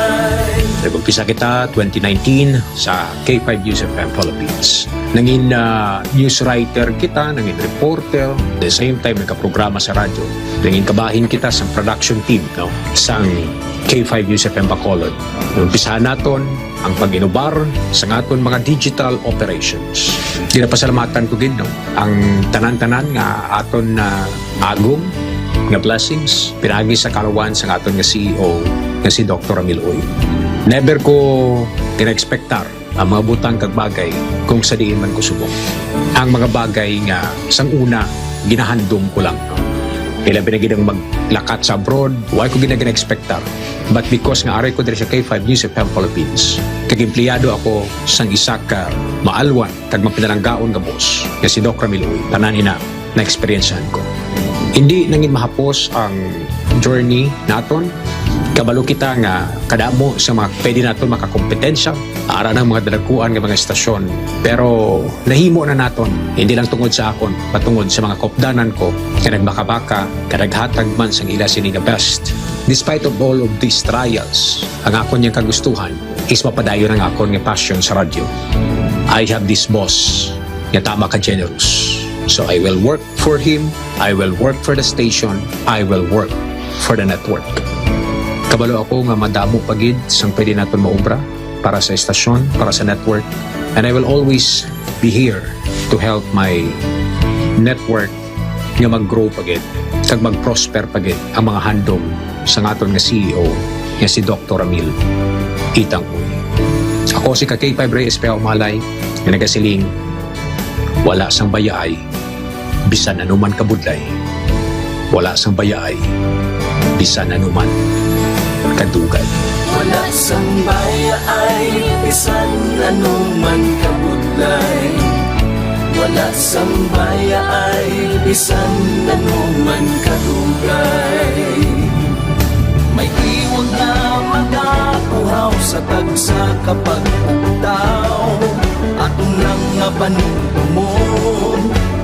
Nag-umpisa kita twenty nineteen sa K five News F M Philippines. Nangin, ah, news writer kita, nangin reporter, the same time nagkaprograma sa radyo. Nangin kabahin kita sa production team, no, sang K five News F M Bacolod. Umpisahan naton ang pag-inubar sa aton mga digital operations. Ginapasalamatan ko gid, no, ang tanan-tanan nga aton na agom nga blessings pinaagi sa kalawan sang aton nga C E O nga si Doktor Ramil Uy. Never ko gina-expectar ang mga butang kag bagay kung sa diin man ko subong. Ang mga bagay nga sang una ginahandom ko lang. Ilabi na gid ang maglakat sa abroad, wa ko gid na gina-expectar. But because nga ari ko diri sa K five News F M Philippines, kag empleyado ako sang isa ka maalwan kag mapinalanggaon nga boss nga si Doc Ramil Uy, tanan ina na-eksperyensyahan ko. Hindi nangin mahapos ang journey naton. Kabalo kita nga kadamo sa mga pwede naton makakompetensya, ara ng mga dalaguan nga mga estasyon. Pero nahimo na naton, hindi lang tungod sa akon, patungod sa mga kopdanan ko nga nagbakabaka, nga naghatag man sang ila sini nga best. Despite of all of these trials, ang akon yang kagustuhan is mapadayon ang akon nga passion sa radyo. I have this boss nga tama ka generous. So I will work for him, I will work for the station, I will work for the network. Kabalo ako nga madamo pa gid sang pwede naton maobra para sa estasyon, para sa network, and I will always be here to help my network nga mag-grow pa gid kag mag-prosper pa gid ang mga handom sang aton nga C E O nga si Doktor Ramil Itang Uy. Ako si ka K five Reyes Pea Umalay nga nagasiling, wala sang bayaay bisan anuman kabudlay, wala sang bayaay bisan anuman kadugay. Wala sang bayaay bisan anuman kabudlay, wala sang bayaay bisan anuman kadugay. May tiwag nga magapuhaw sa tagsa ka pagpugtaw. Aton lang nga panumdumon,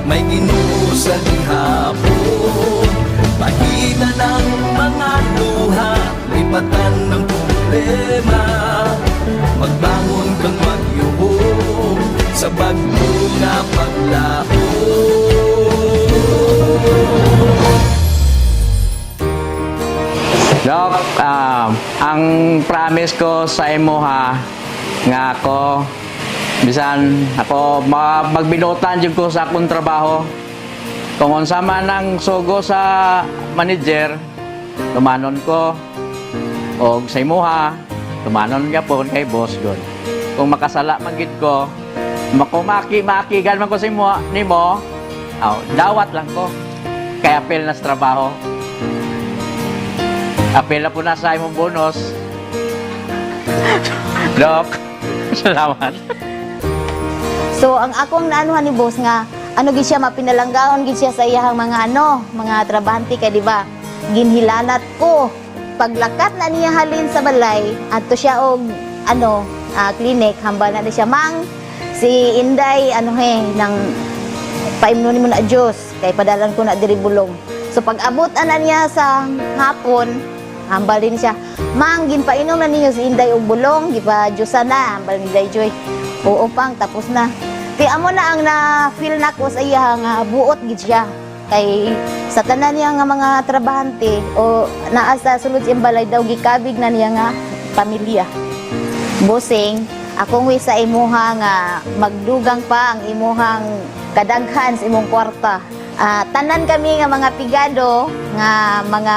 may Ginoo sa gihapon. Pahina ng mga luha, may Tan ang problema, magbangon kag magyuhong sa bag-o nga paglaom. Doc, ah, ang promise ko sa imo ha, nga ako, bisan ako ma-, magbinuotan jud ko sa akong trabaho. Kung unsa man ang sugo sa manager, tumanon ko. Og sa imuha, tumanon gyapon kay boss gud. Kung makasala man gid ko, makumaki-makigan man ko sa imo, nimo, aw, dawat lang ko. Kay apil na sa trabaho. Apil na po na sa imong bonus. Doc, salamat. So, ang akong naanuhan ni boss nga, ano gid siya, mapinalanggaon gid siya sa iyahang mga, ano, mga trabahante kay, di ba, ginhilanat ko. Paglakat na niya halin sa balay, adto siya og, ano, ah, clinic, hambal na ni siya, "Mang, si Inday, ano he, nang paimnon nimo na juice, kay padalan ko na diri bulong." So, pag-abot ana niya sa hapon, hambal din siya, "Mang, ginpainom na ninyo si Inday og bulong, gipa-juice na," hambal ni Day Joy. "Oo, Pang, tapos na." Kay amo na ang na-feel nako sa iya nga buot gid siya. Kay sa tanan niya nga mga trabahante o naa sa sulod sa iyang balay daw gikabig na niya nga pamilya. Bossing, akong wish sa imuha nga magdugang pa ang imuhang kadaghan sa imong kwarta. Ah, tanan kami nga mga pigado nga mga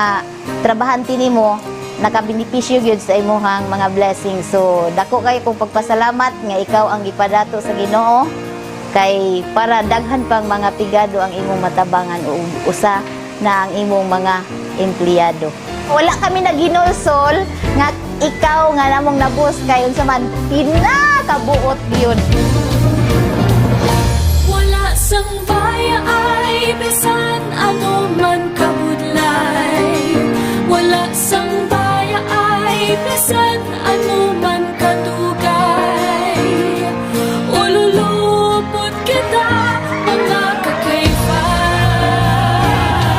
trabahante nimo nakabenepisyo gyud sa imuhang mga blessings. So, dako kayo kong pagpasalamat nga ikaw ang gipadato sa Ginoo. Kay para daghan pang mga pigado ang imong matabangan, ug usa na ang imong mga empleyado. Wala kami naghinulsol nga ikaw nga namong nabus kay unsa man pinakabuot gyud. Wala sang baya ay bisan ano man kabudlay. Wala sang baya ay bisan ano man kadugay. Ululupot kita, mga kakayfa.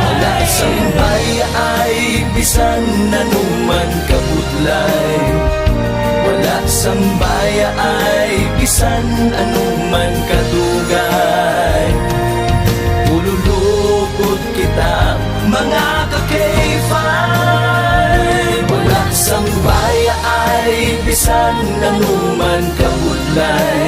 Wala sang baya ay bisan anuman kabudlay. Wala sang baya ay bisan anuman kadugay. Ululupot kita, mga kakayfa. Wala sang baya ay bisan anuman kabudlay.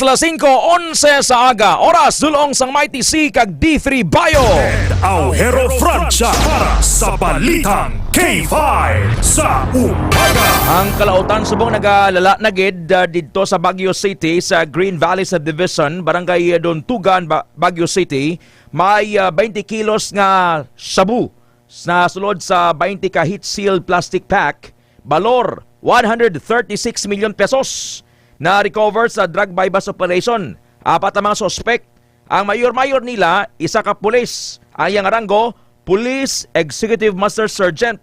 Alas singko onse sa aga, oras dulong sang Mighty C kag D three Bio. Ted Aujero Francia para sa Balitang K five sa umaga. Ang kalautan subong nagalala na gid, ah, didto sa Baguio City, sa Green Valley Subdivision, Barangay Dontugan, Ba-, Baguio City. May, ah, twenty kilos nga shabu sa sulod sa twenty ka heat-sealed plastic pack, balor one hundred thirty-six million pesos. Na-recover sa drug buy-bust operation. Apat ang mga suspek. Ang mayor-mayor nila, isa ka pulis. Ang iyang ranggo, Police Executive Master Sergeant.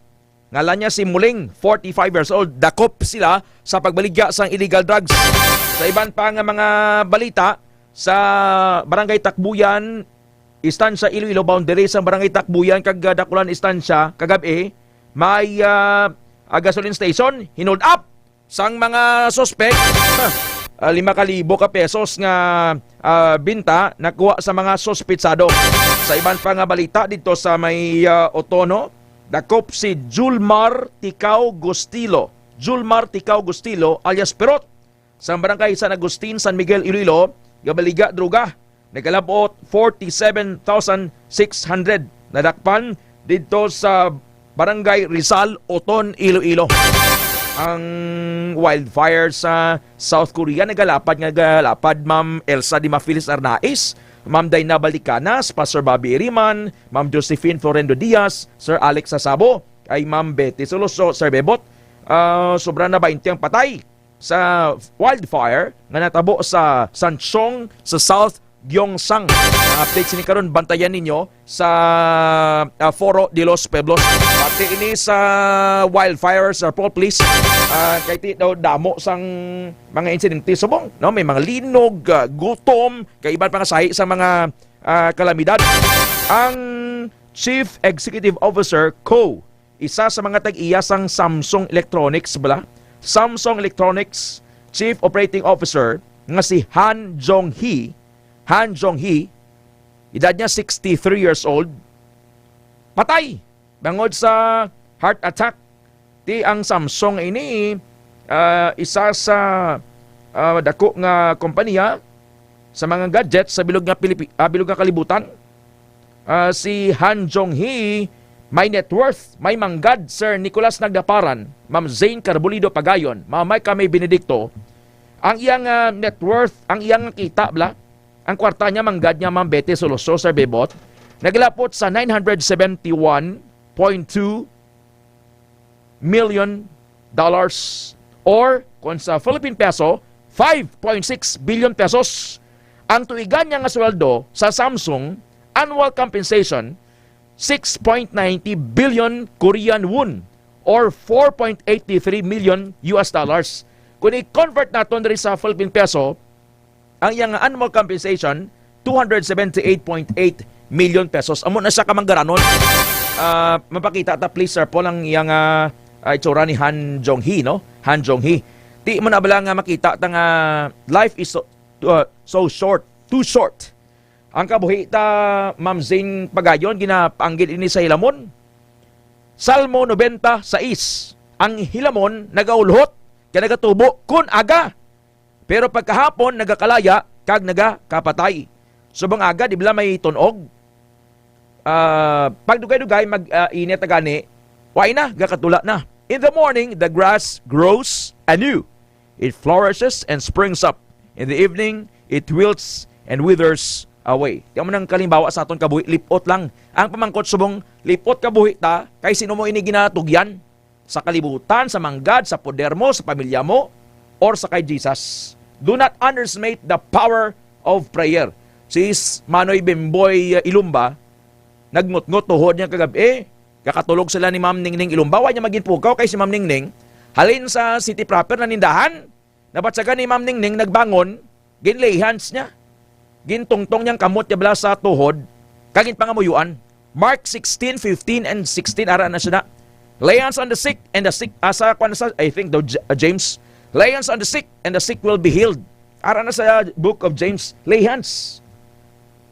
Ngalan niya si Muling, forty-five years old. Dakop sila sa pagbaligya sang illegal drugs. Sa iban pa nga mga balita, sa Barangay Takbuyan, Estancia, Iloilo, boundary sang Barangay Takbuyan kag, ah, Dakulan Estancia, kagab-i, may, ah, ah, gasoline station, hinold up sang mga suspek. Ah, lima ka libo ka pesos nga, ah, binta nakuha sa mga suspitsado. Sa iban pa nga balita didto sa may, ah, Otono, dakop si Julmar Ticao Gustilo. Julmar Ticao Gustilo alias Perot, sa barangay San Agustin, San Miguel, Iloilo, gabaliga droga. Nagalabot forty-seven thousand six hundred. Nadakpan didto sa Barangay Rizal, Oton, Iloilo. Ang wildfire sa South Korea nagalapad nga galapad, Ma'am Elsa Dimafilis Arnaiz, Ma'am Dina Balicanas, Pastor Bobby Iriman, Ma'am Josephine Florendo Diaz, Sir Alex Sasabo, kay Ma'am Betty Soloso, Sir Bebot. Ah, sobra na twenty ang patay sa wildfire nga natabo sa Sanchong sa South Gyeongsang. Ang update sini karon, bantayan ninyo sa, ah, Foro de los Pueblos. Pati ini sa wildfire sa Paul, please. Ah, kay ti daw damo sang mga insidente subong, no? May mga linog, ah, gutom, kay iban pa nga sahi sa mga, ah, kalamidad. Ang Chief Executive Officer, Ko isa sa mga tag-iya sang Samsung Electronics bala, Samsung Electronics Chief Operating Officer nga si Han Jong-hee, Han Jong-hee, edad niya sixty-three years old, patay bangod sa heart attack. Ti ang Samsung ini, ah, isa sa, ah, dako nga kompanya sa mga gadgets sa bilog nga Pilipi-, ah, bilog nga kalibutan. Ah, si Han Jong-hee, may net worth, may manggad, Sir Nicolas Nagdaparan, Ma'am Zane Carbulido Pagayon, Ma'am May Kami Benedicto, ang iyang, ah, net worth, ang iyang kita, bla, ang kwarta niya, manggad niya, Ma'am Betty Soloso, Sir Bebot, naglapot sa nine hundred seventy-one point two million dollars, or kung sa Philippine peso, five point six billion pesos. Ang tuigan niya nga sweldo sa Samsung, annual compensation, six point ninety billion Korean won, or four point eighty three million U S dollars. Kung i-convert naton diri sa Philippine peso, ang iyang annual compensation, two hundred seventy-eight point eight million pesos. Amo na siya kamanggaranon. Ah, mapakita ta, please, Sir Paul, ang iyang, ah, ah, itsura ni Han Jong-hee, no? Han Jong-hee. Di mo na bala nga makita ta nga life is so, uh, so short, too short. Ang kabuhi ta, Ma'am Zing Pagayon, ginapanggil ini sa hilamon. Salmo nobenta sais, ang hilamon nagaulhot kag nagatubo kun aga, pero pagkahapon nagakalaya kag nagakapatay. Subong aga, di bala may tun-og? Ah, pagdugay-dugay, mag, ah, init na gani, wa na, gakatula na. In the morning, the grass grows anew. It flourishes and springs up. In the evening, it wilts and withers away. Di mo nang kalimbawa sa aton kabuhi, lipot lang. Ang pamangkot, subong lipot kabuhi ta, kay sino mo ini ginatugyan? Sa kalibutan, sa manggad, sa poder mo, sa pamilya mo, or sa kay Jesus? Do not underestimate the power of prayer. Si S-, Manoy Bimboy, uh, Ilumba, nagngutngot tuhod niya kagab-i. Kakatulog sila ni Ma'am Ningning Ilumba. Wa niya maginpukaw kay si Ma'am Ningning, halin sa city proper, nanindahan. Nabatyagan ni Ma'am Ningning, nagbangon, gin-lay hands niya. Gintungtong niyang kamot niya bala sa tuhod, kag ginpangamuyuan. Mark sixteen fifteen and sixteen, ara na siya na. "Lay hands on the sick, and the sick," asa, kwan sa, I think, daw J-, uh, James. "Lay hands on the sick, and the sick will be healed." Ara na sa book of James, lay hands.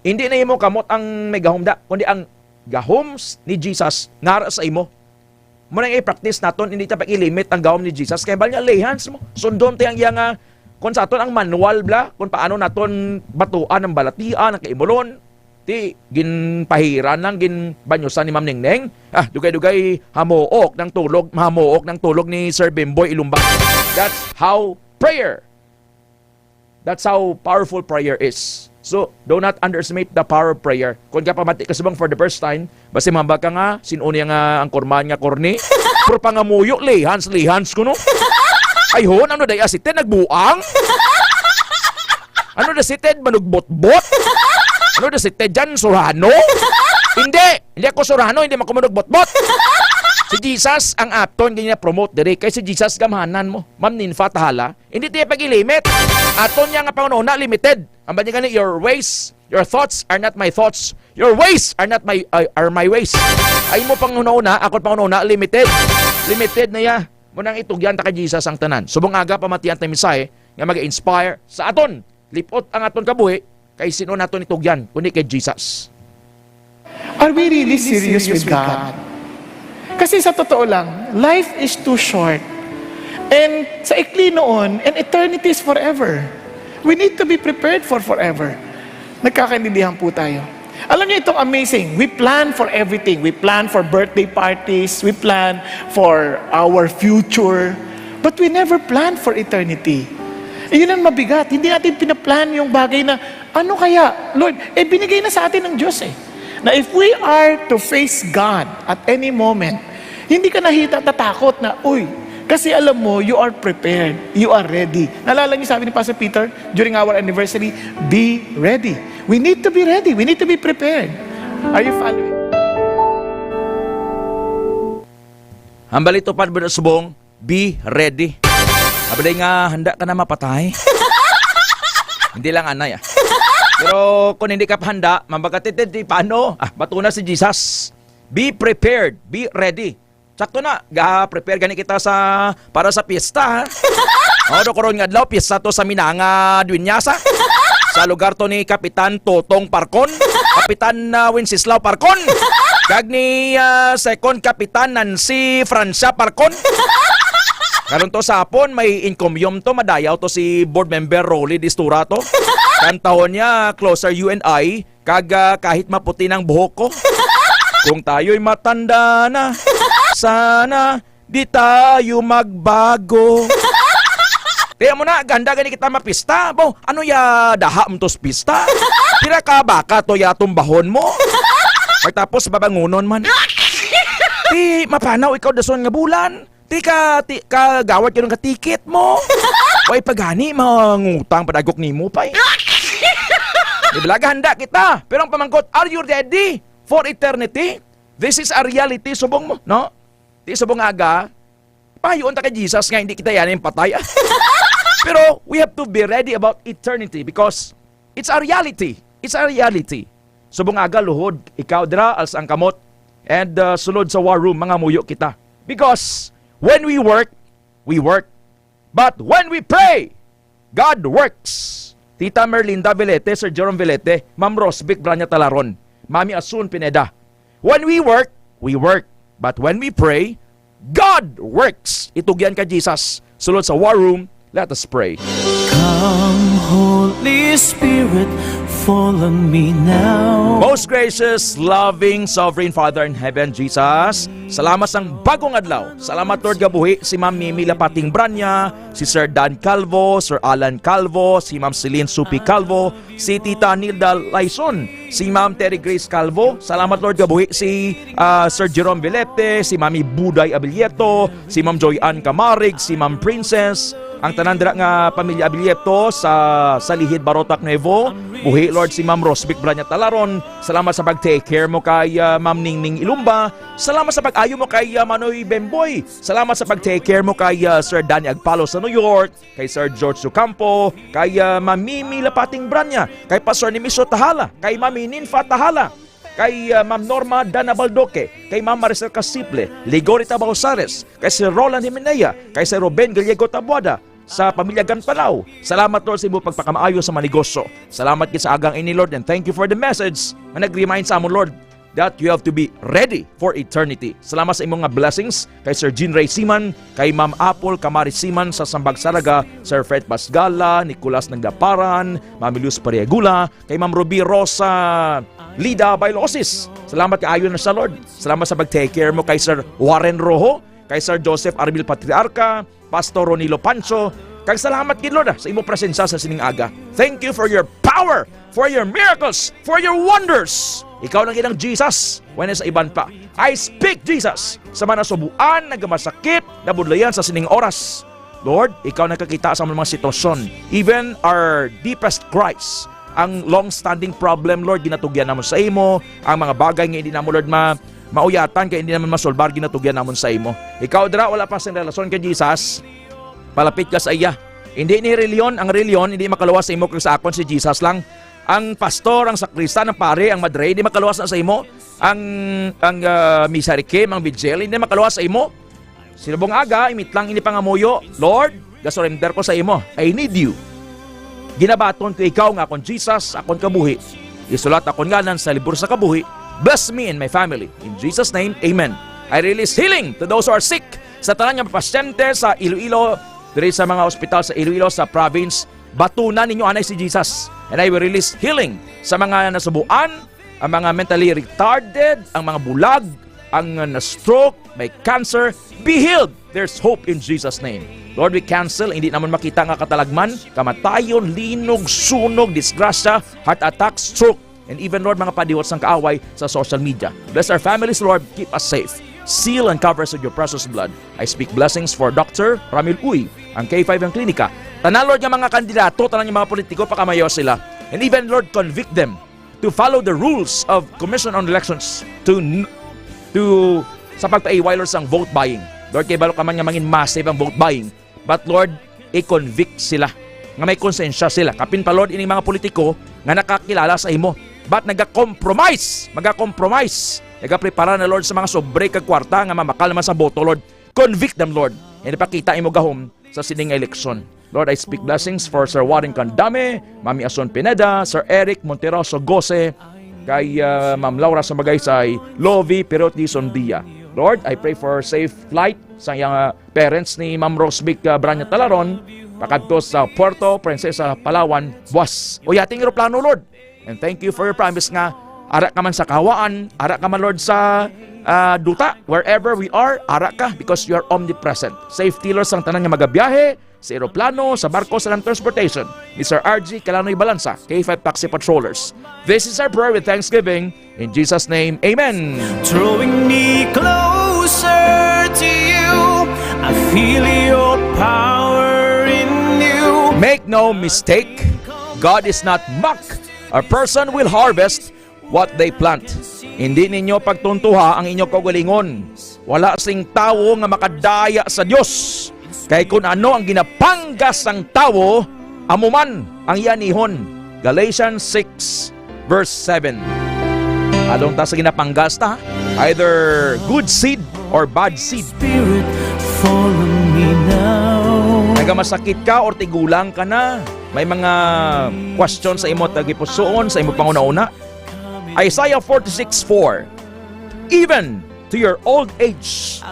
Hindi na imo kamot ang may gahom da, kundi ang gahom s-, ni Jesus nga ara sa imo. Mo nang i-practice naton, hindi ta pag-ilimit ang gahom ni Jesus. Kay bal niya, lay hands mo. Sundon ta ang iya nga, kung sa aton ang manual bla, kung paano naton batuan ang balatian, ang kaimulon. Ti, ginpahiran lang, ginbanyusan ni Ma'am Ningning. Ah, dugay-dugay, hamuok ng tulog, mahamuok ng tulog ni Sir Bimboy Ilumba. That's how prayer That's how powerful prayer is. So, do not underestimate the power of prayer. Kung ka pamati ka subong for the first time, basi mamba ka nga, "Sin-o niya nga ang kurman nga korni?" Pero pangamuyo, lay hands, lay hands ko, no? Ay, hon, ano day, asitin, nagbuang? Ano da si Ted, manugbotbot? Ano da si Ted dyan, surhano? Hindi! Hindi ako surhano, hindi man ako manugbotbot. Si Jesus ang aton gina-promote diri. Kay si Jesus gamhanan mo. Ma'am Ninfa Tahala, hindi tiya pag-ilimit. Aton niya nga panghunahuna, limited. Ang ba niya gani, "Your ways, your thoughts are not my thoughts. Your ways are not my, uh, are my ways." Ay mo panghunahuna, ako panghunahuna, limited. Limited na ya. Mo nang itugyan ta kay Jesus ang tanan. Subong aga pamatian ta mensahe nga mag-inspire sa aton. Lipot ang aton kabuhi, kay sin-o naton itugyan, kundi kay Jesus. Are we really serious with God? Kasi sa totoo lang, life is too short. And sa ikli noon, and eternity is forever. We need to be prepared for forever. Nagkakaintindihan po tayo. Alam niyo, itong amazing. We plan for everything. We plan for birthday parties. We plan for our future. But we never plan for eternity. Yun ang mabigat. Hindi natin pinaplan yung bagay na, "Ano kaya, Lord?" Eh, binigay na sa atin ng Diyos eh. Na if we are to face God at any moment, hindi ka nahita tatakot na, "Uy," kasi alam mo, you are prepared, you are ready. Naalala niyo sabi ni Pastor Peter during our anniversary, "Be ready." We need to be ready. We need to be prepared. Are you following? Hambali tupad ba na subong? Be ready. Abalay nga handa ka na mapatay. Hindi lang anay, ah. Pero kung hindi ka pa handa, mambagatitid, di paano? Ah, bato na si Jesus. Be prepared. Be ready. Sakto na, ga-prepare gani kita sa, para sa pista, ha? O, do karon nga adlaw, pista to sa Minanga Dueñas, ha? Sa lugar to ni Kapitan Totong Parcon, Kapitan, ah, Wenceslao Parcon, kag ni, ah, Second Kapitan Nancy Francia Parcon. Karon to sa hapon, may encomium to, madayaw to si Board Member Rolly Distura to. Kantahon niya, Closer You and I, kag, ah, Kahit Maputi ng Buhok Ko. Kung tayo'y matanda na, sana di tayo magbago. Tiyan mo na, ganda gani kita mapista. Bo, ano ya daha mo tos pista? Pila ka baka to ya tumbahon mo? Pagtapos, babangunon man. Ti, mapanaw ikaw dason nga bulan. Ti ka, ti, ka gawad ka nga ticket mo. Way pagani, mangutang padagok nimo pa eh. Di ba, handa kita. Pero ang pamangkot, are you ready for eternity? This is a reality, subong mo, no? Ti subong aga, pahayoon ta kay Jesus nga hindi kita yan yung patay. Pero we have to be ready about eternity because it's a reality. It's a reality. Subong aga, luhod, ikaw dira, alsa ang kamot, and, uh, sulod sa war room, mangamuyo kita. Because when we work, we work. But when we pray, God works. Tita Merlinda Velete, Sir Jerome Velete, Ma'am Rosvic Branya Talaron, Mami Asun Pineda. When we work, we work. But when we pray, God works. Itugyan ka, Jesus. Sulod sa war room, let us pray. Come, Holy Spirit, fall on me now. Most gracious, loving, sovereign Father in heaven, Jesus, salamat sang bagong adlaw. Salamat, Lord, nga buhi si Ma'am Mimi Lapating Branya, si Sir Dan Calvo, Sir Alan Calvo, si Ma'am Celine Supi Calvo, si Tita Nilda Laison, si Ma'am Terry Grace Calvo. Salamat, Lord, nga buhi si, ah, Sir Jerome Velete, si Mami Buday Abilieto, si Ma'am Joy Ann Camarig, si Ma'am Princess, ang tanan dira nga pamilya Abilieto sa Salihid, Barotac, Nuevo. Buhi, Lord, si Ma'am Rosvic Branya Talaron. Salamat sa pag-take care mo kay, ah, Ma'am Ningning Ilumba. Salamat sa pag-ayo mo kay, ah, Manoy Bemboy. Salamat sa pag-take care mo kay, ah, Sir Danny Agpalo sa New York, kay Sir George Ocampo, kay, ah, Ma'am Mimi Lapating Branya, kay Pastor Nemesio Tahala, kay Mami Ninfa Tahala, kay, ah, Ma'am Norma Dana Baldoque, kay Ma'am Maricel Casiple, Ligorita Bausares, kay Sir Roland Himenea, kay Sir Ruben Gallego Taboada, sa pamilya Ganpanaw. Salamat, Lord, sa imo pagpakamaayo sa mga negosyo. Salamat gid sa agang ini, Lord, and thank you for the message nga nag-remind sa amon, Lord, that you have to be ready for eternity. Salamat sa imong nga blessings kay Sir Jean Ray Siman, kay Ma'am Apple Kamari Siman sa Sambag Saraga, Sir Fred Pasgala, Nicolas Nagdaparan, Ma'am Luz Pariagula, kay Ma'am Ruby Rosa Lida Bailosis. Salamat kaayo na sa Lord. Salamat sa pag-take care mo kay Sir Warren Rojo, kay Sir Joseph Armil Patriarca, Pastor Ronilo Pancho, kag salamat gid, Lord, ah, sa imo presensya sa sining aga. Thank you for your power, for your miracles, for your wonders. Ikaw lang gid ang Jesus, wala sa iban pa. I speak, Jesus, sa mga nasubuan, nagamasakit, nabudlayan sa sining oras. Lord, ikaw nagkakita sa among mga sitwasyon, even our deepest cries, ang long-standing problem, Lord, ginatugyan namon sa imo. Ang mga bagay nga hindi namon, Lord, ma-, mauyatan, kay hindi namon masolbar, ginatugyan namon sa imo. Ikaw dira, wala pa sing relasyon kay Jesus, palapit ka sa iya. Hindi ni reliyon, ang reliyon hindi makaluwas sa imo kag sa akon, si Jesus lang. Ang pastor, ang sakristan, ang pare, ang madre, hindi makaluwas na sa imo. Ang, ang, ah, misarikim, ang vigil, hindi makaluwas sa imo. Subong aga, imitlang ini pangamuyo, Lord, gasurrender ko sa imo. I need you. Ginabaton ko ikaw nga akon Jesus, akon kabuhi. Isulat akon ngalan sa libro sa kabuhi. Bless me and my family. In Jesus' name, amen. I release healing to those who are sick. Sa tanan nga pasyente sa Iloilo, diri sa mga ospital sa Iloilo, sa province, batunan ninyo anay si Jesus. And I will release healing sa mga nasubuan, ang mga mentally retarded, ang mga bulag, ang, uh, na-stroke, may cancer, be healed. There's hope in Jesus' name. Lord, we cancel, hindi namon makita nga katalagman, kamatayon, linog, sunog, disgrasya, heart attack, stroke, and even, Lord, mga padihot sang kaaway sa social media. Bless our families, Lord. Keep us safe. Seal and cover us with your precious blood. I speak blessings for Doctor Ramil Uy, ang K five ang klinika. Tanan, Lord, nga mga kandidato, tanan nga mga politiko, pakamayo sila. And even, Lord, convict them to follow the rules of Commission on Elections to n-, to sa pagpaiway, Lord, sang vote buying. Lord, kay balo ka man nga mangin massive ang vote buying. But Lord, i-convict sila nga may konsensya sila. Kapin pa, Lord, ining mga politiko nga nakakilala sa imo, but nagakompromise, magakompromise Nagaprepara na, Lord, sa mga sobre kag kwarta nga mamakal man sa boto, Lord. Convict them, Lord. And ipakita imo gahom sa sining nga eleksyon. Lord, I speak blessings for Sir Warren Candame, Mami Ason Pineda, Sir Eric Monteroso Gose, kay, ah, Ma'am Laura Sumagaysay, Lovi Perotti Sondia. Lord, I pray for safe flight sa iyang, ah, parents ni Ma'am Rosvic, ah, Braña Talaron, pakadto sa Puerto Princesa, Palawan, buwas. Uyati ang eroplano, Lord. And thank you for your promise nga ara ka man sa kahawaan, ara ka man, Lord, sa, ah, duta, wherever we are, ara ka because you are omnipresent. Safety, Lord, sang tanan nga magabiyahe, sa eroplano, sa barko, sa land transportation. Mister R G Kalanoy Balansa, K five Taxi Patrollers. This is our prayer with thanksgiving. In Jesus' name, amen. Drawing me closer to you. I feel your power in you. Make no mistake, God is not mocked. A person will harvest what they plant. Hindi ninyo pagtuntuha ang inyo kaugalingon. Wala sing tawo nga makadaya sa Dios. Kay kun ano ang ginapanggas sang tawo, amo man ang iya anihon. Galatians six verse seven. Along ta sa ginapanggas ta, either good seed or bad seed. Spirit, follow me now. Nagamasakit ka or tigulang ka na, may mga question sa imo tagipusoon, sa imo panghunahuna. Isaiah forty-six four, "Even to your old age,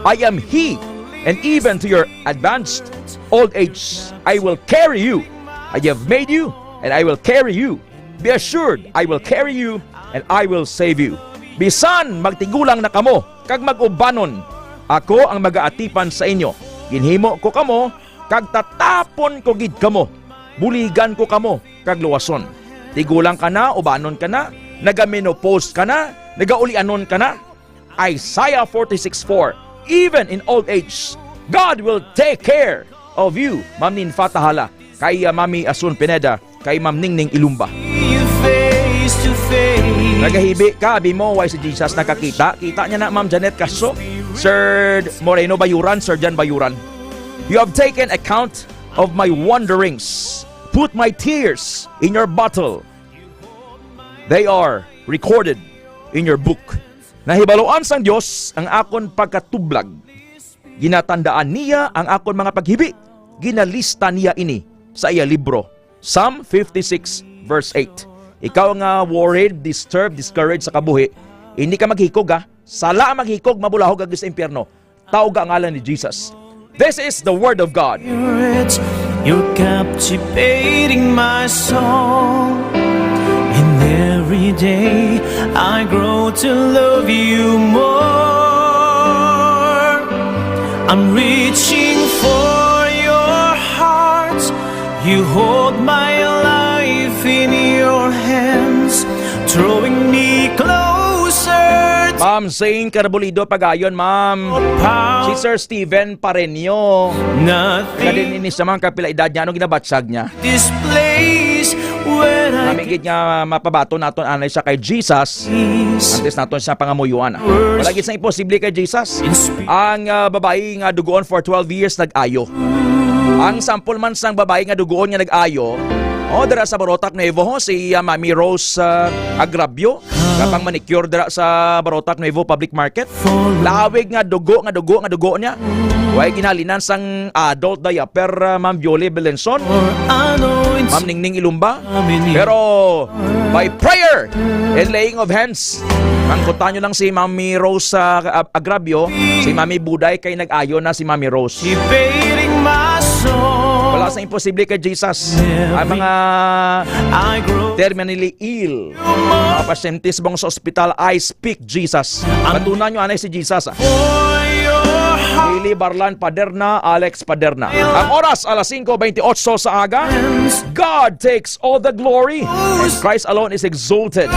I am He, and even to your advanced old age, I will carry you. I have made you, and I will carry you. Be assured, I will carry you, and I will save you." Bisan magtigulang na kamo kag mag-ubanon, ako ang magaatipan sa inyo. Ginhimo ko kamo, kag tatapon ko gid kamo. Buligan ko kamo kag luwason. Tigulang ka na, ubanon ka na, nagamenopause ka na, nagaulianon ka na. Isaiah forty-six four, "Even in old age, God will take care of you." Ma'am Ninfa Tahala, kay, ah, Mami Asun Pineda, kay Ma'am Ningning Ilumba. Face to face. Nagahibi ka, abi mo, why si Jesus nakakita? Kita niya na, Ma'am Janet Castro, Sir Moreno Bayuran, Sir Jan Bayuran. "You have taken account of my wanderings. Put my tears in your bottle. They are recorded in your book." Nahibaluan sang Dios ang akon pagkatublag. Ginatandaan niya ang akon mga paghibi. Ginalista niya ini sa iya libro. Psalm fifty-six verse eight. Ikaw nga worried, disturbed, discouraged sa kabuhi, hindi ka maghikog, ha. Sala ang maghikog, mabulahog ka sa impyerno. Tawga ang ngalan ni Jesus. This is the word of God. Spirit, you're captivating my soul. And every day I grow to love you more. I'm reaching for your heart. You hold my life in your hands, drawing me closer. Ma'am Zane Carbolido, pagayon, ma'am. Power. Si Sir Steven Pareño. Nothing. Kadin ini sa mga kapila edad niya, anong ginabatsag niya? This place where I Kami gid nga mapabaton naton anay siya kay Jesus. Antes naton siya pangamuyuan, ah. Wala gid sang imposible kay Jesus. Ang, ah, babayi nga dugoon for twelve years nag-ayo. Ang sample man sang babayi nga dugoon nga nag-ayo, oh, dira sa Barotac Nuevo, ho, si, ah, Mami Rose, ah, Agrabio, kapang manicure dira sa Barotac Nuevo Public Market. Lawig nga dugo, nga dugo, nga dugo niya. Way ginhalinan sang adult diaper, ah, Ma'am Viole Belenson, Ma'am Ningning Ilumba. Pero by prayer and laying of hands, mangkutan nyo lang si Mami Rose, ah, Ag-, Agrabio, si Mami Buday kay nag-ayo na si Mami Rose. Wala sang imposible kay Jesus. Ang mga terminally ill, mga pasyente subong sa ospital, I speak Jesus. Batunan nyo anay si Jesus, ah. Lily Barlan Paderna, Alex Paderna. Ang oras, alas singko bentiocho sa aga. God takes all the glory, and Christ alone is exalted.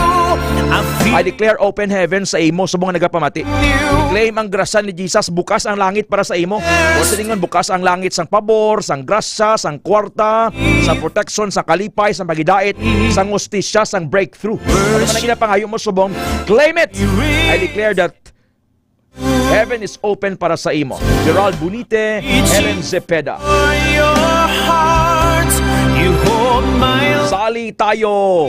I declare open heaven sa imo, subong nga nagapamati. Claim ang grasya ni Jesus, bukas ang langit para sa imo. O silingon, bukas ang langit sang pabor, sang grasya, sang kwarta, sang protection, sang kalipay, sang pagidait, sang hustisya, sang breakthrough. Ano man ang ginapangayo mo, subong, claim it. I declare that heaven is open para sa imo. Gerald Bunite, Ellen Cepeda. Your heart, You hold my Sali tayo,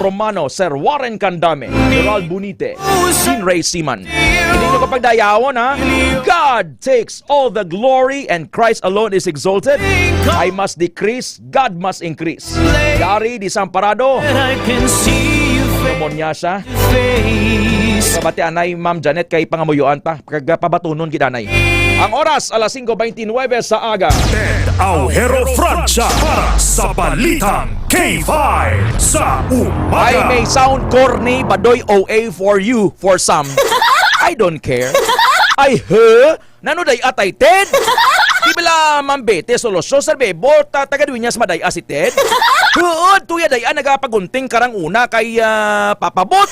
Romano, Sir Warren Candame, Gerald Bunite, Dean Ray Siman. Hindi nyo kapagdayawon, ha? God takes all the glory and Christ alone is exalted. I must decrease, God must increase. Gary Desamparado. I can see you Pneumonia siya. Face. Pabati anay, Ma'am Janet, kay pangamuyoan ta. Kag pabatunon gid anay. Ang oras, alas singko beintinuebe sa aga. Ted Aujero Francia para sa Balitang K five sa Umaga. I may sound corny, badoy, O A for you, for some. I don't care. Ay, huh? Nano day atay, Ted? Di bala, Ma'am Betty Solosyo, Sir Bebo, ta taga Dueñas maday-a si Ted? Huod, tuya day-a nagapagunting karang una kay, ah, papabot.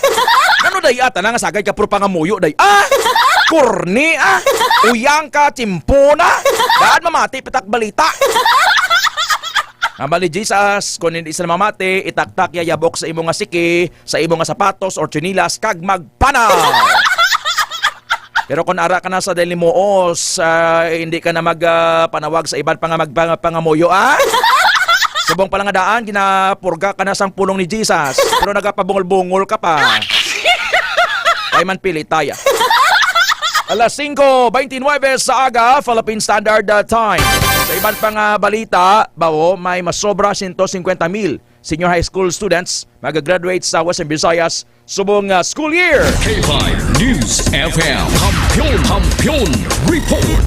Nano day-a ta na nga sagad ka puro pangamuyo day-a? Corny, ah! Uyang ka, timpona! Daan mamati, pitak balita! Ang bali, Jesus, kung hindi sila mamati, itaktak ya yabok sa imo nga siki, sa imo nga sapatos or tsinelas, kag magpanaw! Pero kung ara ka na sa Delimuos, ah, hindi ka na mag, ah, panawag sa iban pa nga magpang-, pangamuyo, ah? Subong pala nga daan, ginapurga ka na sang pulong ni Jesus, pero nagapabungol-bungol ka pa. Ay man pili taya. Alas singko beintinuebe sa aga, Philippine Standard, uh, Time. Sa iban pa nga balita, bawo, may masobra sento singkwenta mil senior high school students mag-graduate sa Western Visayas subong, uh, school year. K five News F M. Kampiyon, Kampiyon Report.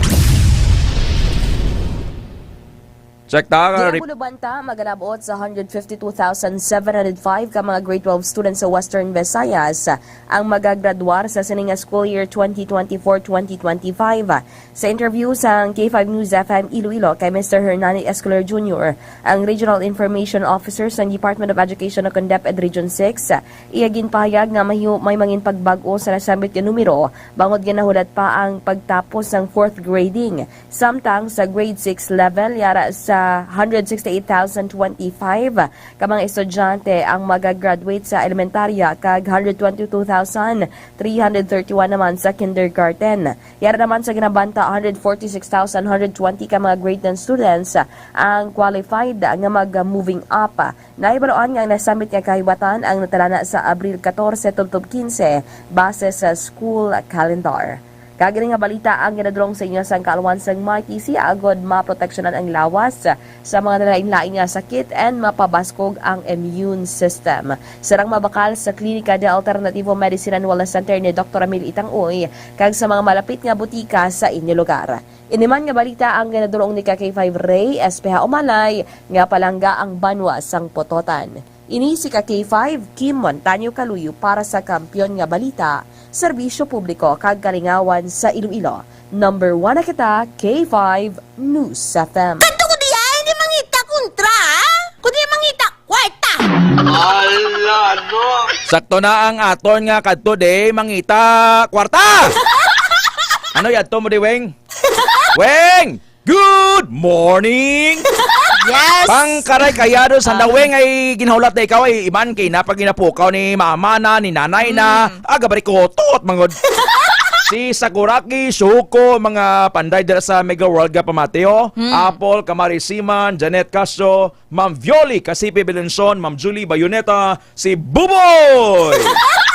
Check ta, Di ang rep- Bulubanta magalabot sa hundred fifty-two thousand seven hundred five ka mga grade twelve students sa Western Visayas ang magagraduar sa sining nga school year twenty twenty-four twenty twenty-five. Sa interview sang K five News F M Iloilo kay Mister Hernani Escolar Junior, ang Regional Information Officer sang Department of Education o kon DepEd Region six, iya ginpahayag nga mahiu-, may mangin pagbag-o sa nasambit nga numero bangod nga nahulat pa ang pagtapos sang fourth grading. Samtang sa grade six level, yara sa hundred sixty-eight thousand twenty-five ka mga estudyante ang magagraduate sa elementarya kag hundred twenty-two thousand three hundred thirty-one naman sa kindergarten. Yara naman sa ginabanta, hundred forty-six thousand hundred twenty ka mga grade ten students ang qualified nga mag-moving up. Nahibaluan nga ang nasambit nga kahiwatan ang natalana sa Abril katorse tubtob kinse base sa school calendar. Kag ini nga balita ang ginadulong sa inyo sang kaalwan sang Mighty C, agod maproteksyonan ang lawas sa mga nalain-lain nga sakit and mapabaskog ang immune system. Sarang mabakal sa Klinika de Alternativo Medicine and Wellness Center ni Doktor Ramil Itang-uy kag sa mga malapit nga butika sa inyo lugar. Ini man nga balita ang ginadulong ni ka K five Ray Espeha Umalay nga palangga ang banwa sang Pototan. Ini si ka K five, Kim Montaño Kaluyo para sa Kampiyon nga Balita, Serbisyo Publiko kag Kalingawan sa Iloilo. Number one na kita, K five News F M. Kadto ko diya, hindi mangita kontra, ha? Kundi mangita kwarta. Ala, no? Sakto na ang aton nga kadto, de, mangita kwarta. Ano yadto mo, di, Weng? Weng! Good morning! Yes! Pangkaray kaya doon sa Ah. Weng ay ginahulat na ikaw ay iman kay napaginapukaw ni mama na, ni nanay na, Mm. aga barikotot, mangod. Si Sakuraki, Shuko, mga panday dira sa Mega World nga pamati, oh. Mm. Apple, Kamari Siman, Janet Castro, Ma'am Violi, Kasipi Belenson, Ma'am Julie Bayoneta, si Buboy!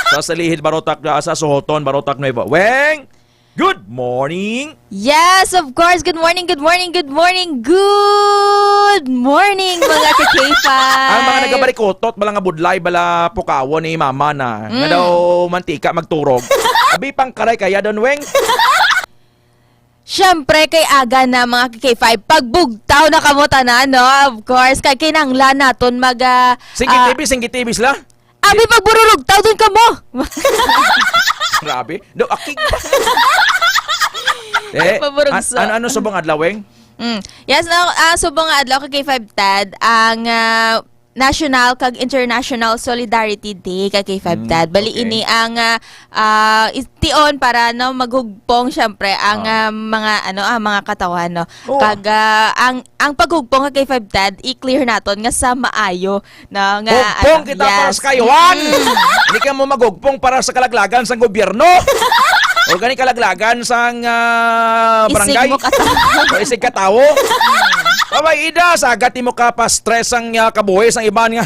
Sa Salihid, Barotac, sa Sohoton, Barotac Nueva. Weng! Good morning! Yes, of course. Good morning, good morning, good morning, good morning, mga ka-K five. Ang mga nagabarikotot, bala nga budlay, bala pukawon ni mama na. Nga Mm. daw mantika magturog. Abi pang karay kaya doon, Weng? Siyempre, kay aga na, mga ka-K five. Pagbugtaw na kamo tanan, no? Of course, kay kinahanglan naton mag, ah, Singkit ah, T V, Singkit T V sila. Abi, pagbururugtaw dun ka mo. Grabe. Do, akig. Eh, Paburugso. an-, ano, ano subong adlaw, Weng? Mm. Yes, no, ah, subong nga adlaw kay K five Tad, ang, ah, National kag International Solidarity Day kay K five Mm, Tad. Bali, okay. Ini ang, ah, ah, is-, tion para, no, maghugpong, syempre, ang, Ah. ah, mga, ano, ah, mga katawan, no? Oo. Kag, ah, ang, ang paghugpong kay K five Tad, i-clear naton nga sa maayo. No, nga, Hugpong ano, kita para yes. sa kayuhan. Mm. Hindi ka mo maghugpong para sa kalaglagan sang gobyerno. O gani kalaglagan sang, ah, Isig barangay. mo katawo. O isig katawo. Pabay, ida, sagat mo ka pa stress ang, ah, kabuhi sang iban nga.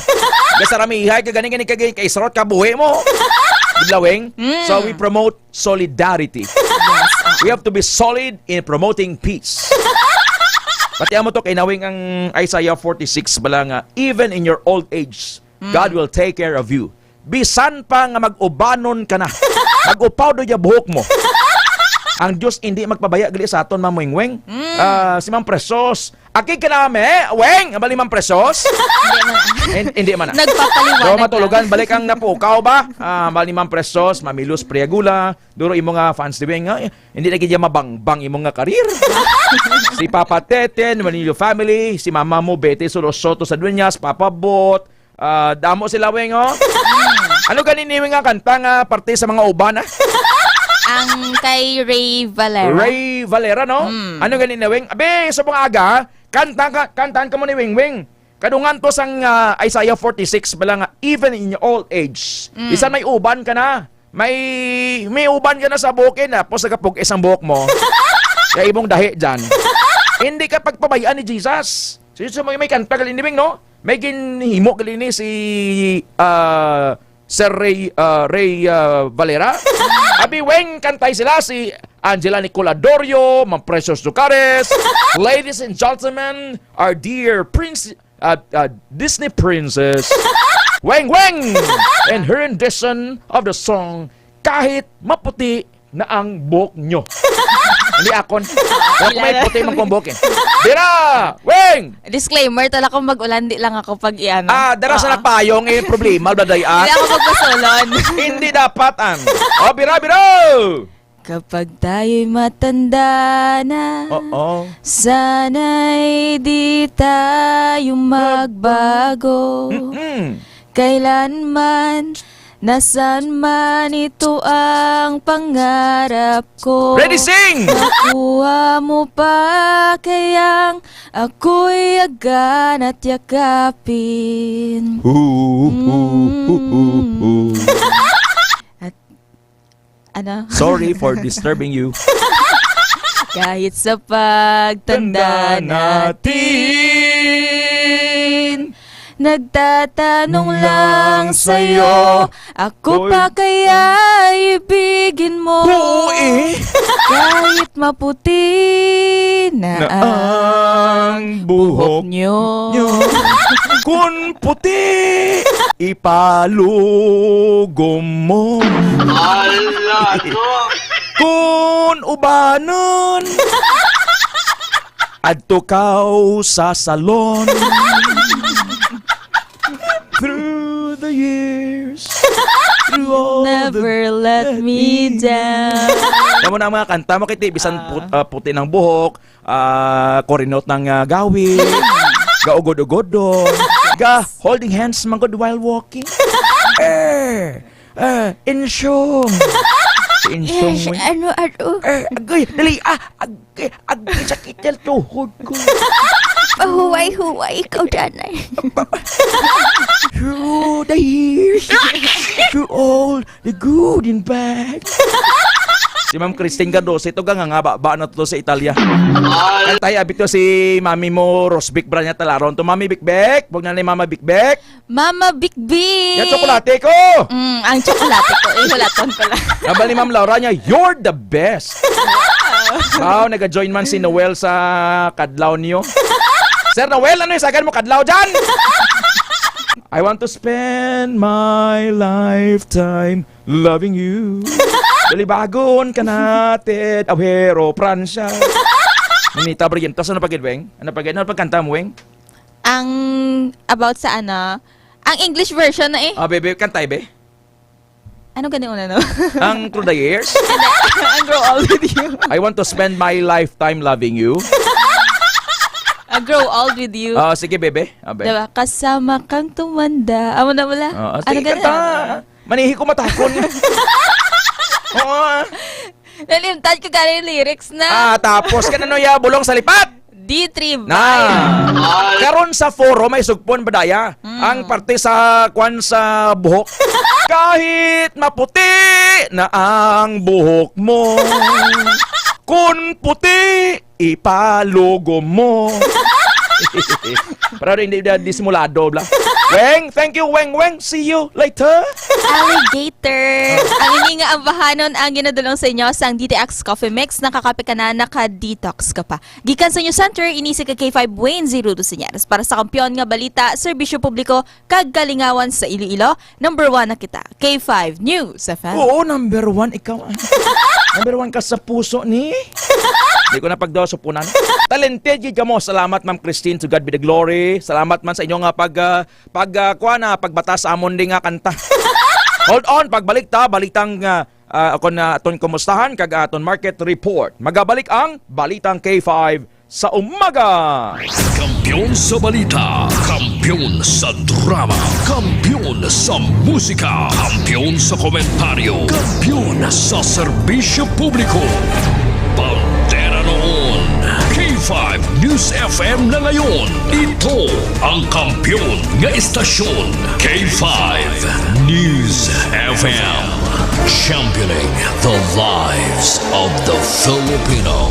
Gasaramihay ka gani, gani ka, gani ka isrot kabuhi mo. Di ba, Weng? Mm. So, we promote solidarity. Yes, oo. We have to be solid in promoting peace. Pati amo to kay nawing ang Isaiah forty-six bala nga, "Even in your old age, Mm. God will take care of you." Bisan pa nga mag-ubanon ka na, mag-upaw do ya buhok mo. Ang Dios hindi magpabaya gali sa aton, Ma'am Weng Weng. Mm. Ah, si Ma'am Precious, "Aki ka na, me, Weng?" Ang bali, Ma'am Precious? Hindi man. Hin-, hindi man na. Nagpapaliwanag Do lang. Matulogan, balik ang napukaw ba? Ah, bali, Ma'am Precious, Mamilos Priagula, duro imo nga fans ni Weng, nga, eh, hindi na gid ya mabangbang imo nga karir. Si Papa Teten, Manillo family, si mama mo, Betty Solo Soto sa Dueñas, Papa Bot, ah, damo sila, Weng, oh. Ano gani ni Weng nga kanta nga parte sa mga uban, ah? Ang kay Ray Valera. Ray Valera, no? Mm. Ano gani ni Weng? Abi, sa mga aga, kanta ka, kantahan ka mo ni Weng Weng. Kadungan to sang, ah, Isaiah forty-six bala nga, "Even in your old age." Mm. Bisan may uban ka na, may, may uban ka na sa buhok, eh, tapos nagapugis ang buhok mo. Kaya imong dahi dyan. Hindi ka pagpabayaan ni Jesus. So, so may, may kanta gali ni Weng, no? May ginhimo gali ni si, ah, Sir Ray, ah, Ray, ah, Valera. Abi, Weng, kantay sila, si Angela Nicoladorio, Ma'am Precious Ducares. "Ladies and gentlemen, our dear Prince, ah, ah, Disney Princess, Weng Weng, and her rendition of the song, Kahit Maputi na ang Buhok Nyo." Hindi akon. Buhok may puti man kong buhok, eh. Bira! Weng! Disclaimer, tala kung mag-ulan, di lang ako pag-iano. Ah, dara sa Oo. napayong, eh, problema, daday, ah. Hindi ako magpasulon. Hindi dapat, an. Oh, bira, bira! Kapag tayo'y matanda na, Oo. sana'y di tayo magbago. Mm-mm. Kailanman, nasan man ito ang pangarap ko. Ready, sing! Makuha mo pa kayang ako'y agan at yakapin. Ooh, ooh, ooh, ooh, ooh. Mm. At, ano? Sorry for disturbing you. Kahit sa pagtanda Tanda natin, natin. Nagtatanong lang sa'yo, ako Hoy. pa kaya ibigin mo? Oo, eh. Kahit maputi na Na ang ang buhok buhok nyo. nyo. Kun puti, ipalugom mo. Ala, no? Kun ubanon, adto kaw sa salon. Through the years, through all the Never let me down. Kamo na ang mga kanta mo, kay ti-, bisan Ah. put-, ah, puti ng buhok, ah, kurinot ng, ah, gawi, gaugod-ugodon, ga holding hands man gud while walking. Eh, Ah, Insyong. Si Insyong Yes, mo. ano, ano? Eh, agoy, dali, ah, agoy, agoy, sakit na tuhod ko. Pahuway-huway ikaw, danay. Through the years, through all the good and bad. Si Ma'am Christine Cardoso, ito ka nga nga, ba, ba na to sa Italia. Ay. Kantay, abi to si Mami mo, Rosbic Branya Talaron. To, Mami Bikbek, huwag na ni Mama Bikbek. Mama Bikbik! Yan, tsokolate ko! Mm, ang tsokolate ko. Eh, hulaton ko lang. Nabal ni Ma'am Laura niya, "You're the best!" Wow, nag-join man si Noel sa kadlaw niyo. Sir Noel, ano yung sagan mo kadlaw dyan? "I want to spend my lifetime loving you." Dali bagon ka natin, Awero, Pransya. Nita Barrientos, ano pagid, Weng? Ano pagid? Ano pagkanta mo, Weng? Ang about sa ano, ang English version na eh. Ah, bebe, kantay, be. Ano gani una, no? Ang Through the Years? Hindi, ang Grow Old With You. "I want to spend my lifetime loving you." Ang Grow Old With You. Ah, sige, bebe. Ah, be. Diba? Kasama kang tumanda. Amo na wala. Ah, Ano sige, gani? kanta. Manihi ko matakon. Oo, ah. Nalimtan ko gani yung lyrics na. Ah, tapos ka na, no, ya, bulong sa lipat. D three Na. Vibe. Karon sa forum may sugpon ba daya? Mm. Ang parte sa kwan sa buhok. Kahit maputi na ang buhok mo, kun puti, ipalugom mo. Pero hindi na disimulado, bla. Weng, thank you, Weng Weng. See you later. Alligator. Ang ini nga ambahanon ang ginadulong sa inyo sang D T X Coffee Mix. Nakakape ka na, naka-detox ka pa. Gikan sa inyo center, ini si K five Wayne Zero Dos Señales. Para sa kampiyon nga balita, serbisyo publiko, kag kalingawan sa Iloilo, number one na kita. K five News F M. Oo, number one ikaw. Number one ka sa puso ni. Di ko na pagdawa supunan. Talented gid kamo. Salamat, Ma'am Christine. To God be the glory. Salamat man sa inyo nga pag, ah, pag, ah, kuha na, pagbata sa amon di nga kanta. Hold on, pagbalik ta, balitang, ah, ah, ako na aton kumustahan, kag aton market report. Magabalik ang Balitang K five sa umaga. Kampiyon sa balita, kampiyon sa drama, kampiyon sa musika, kampiyon sa komentaryo, kampiyon sa serbisyo publiko. Bandera noon, K five News F M na ngayon. Ito ang kampiyon nga istasyon, K five News F M. Championing the lives of the Filipino.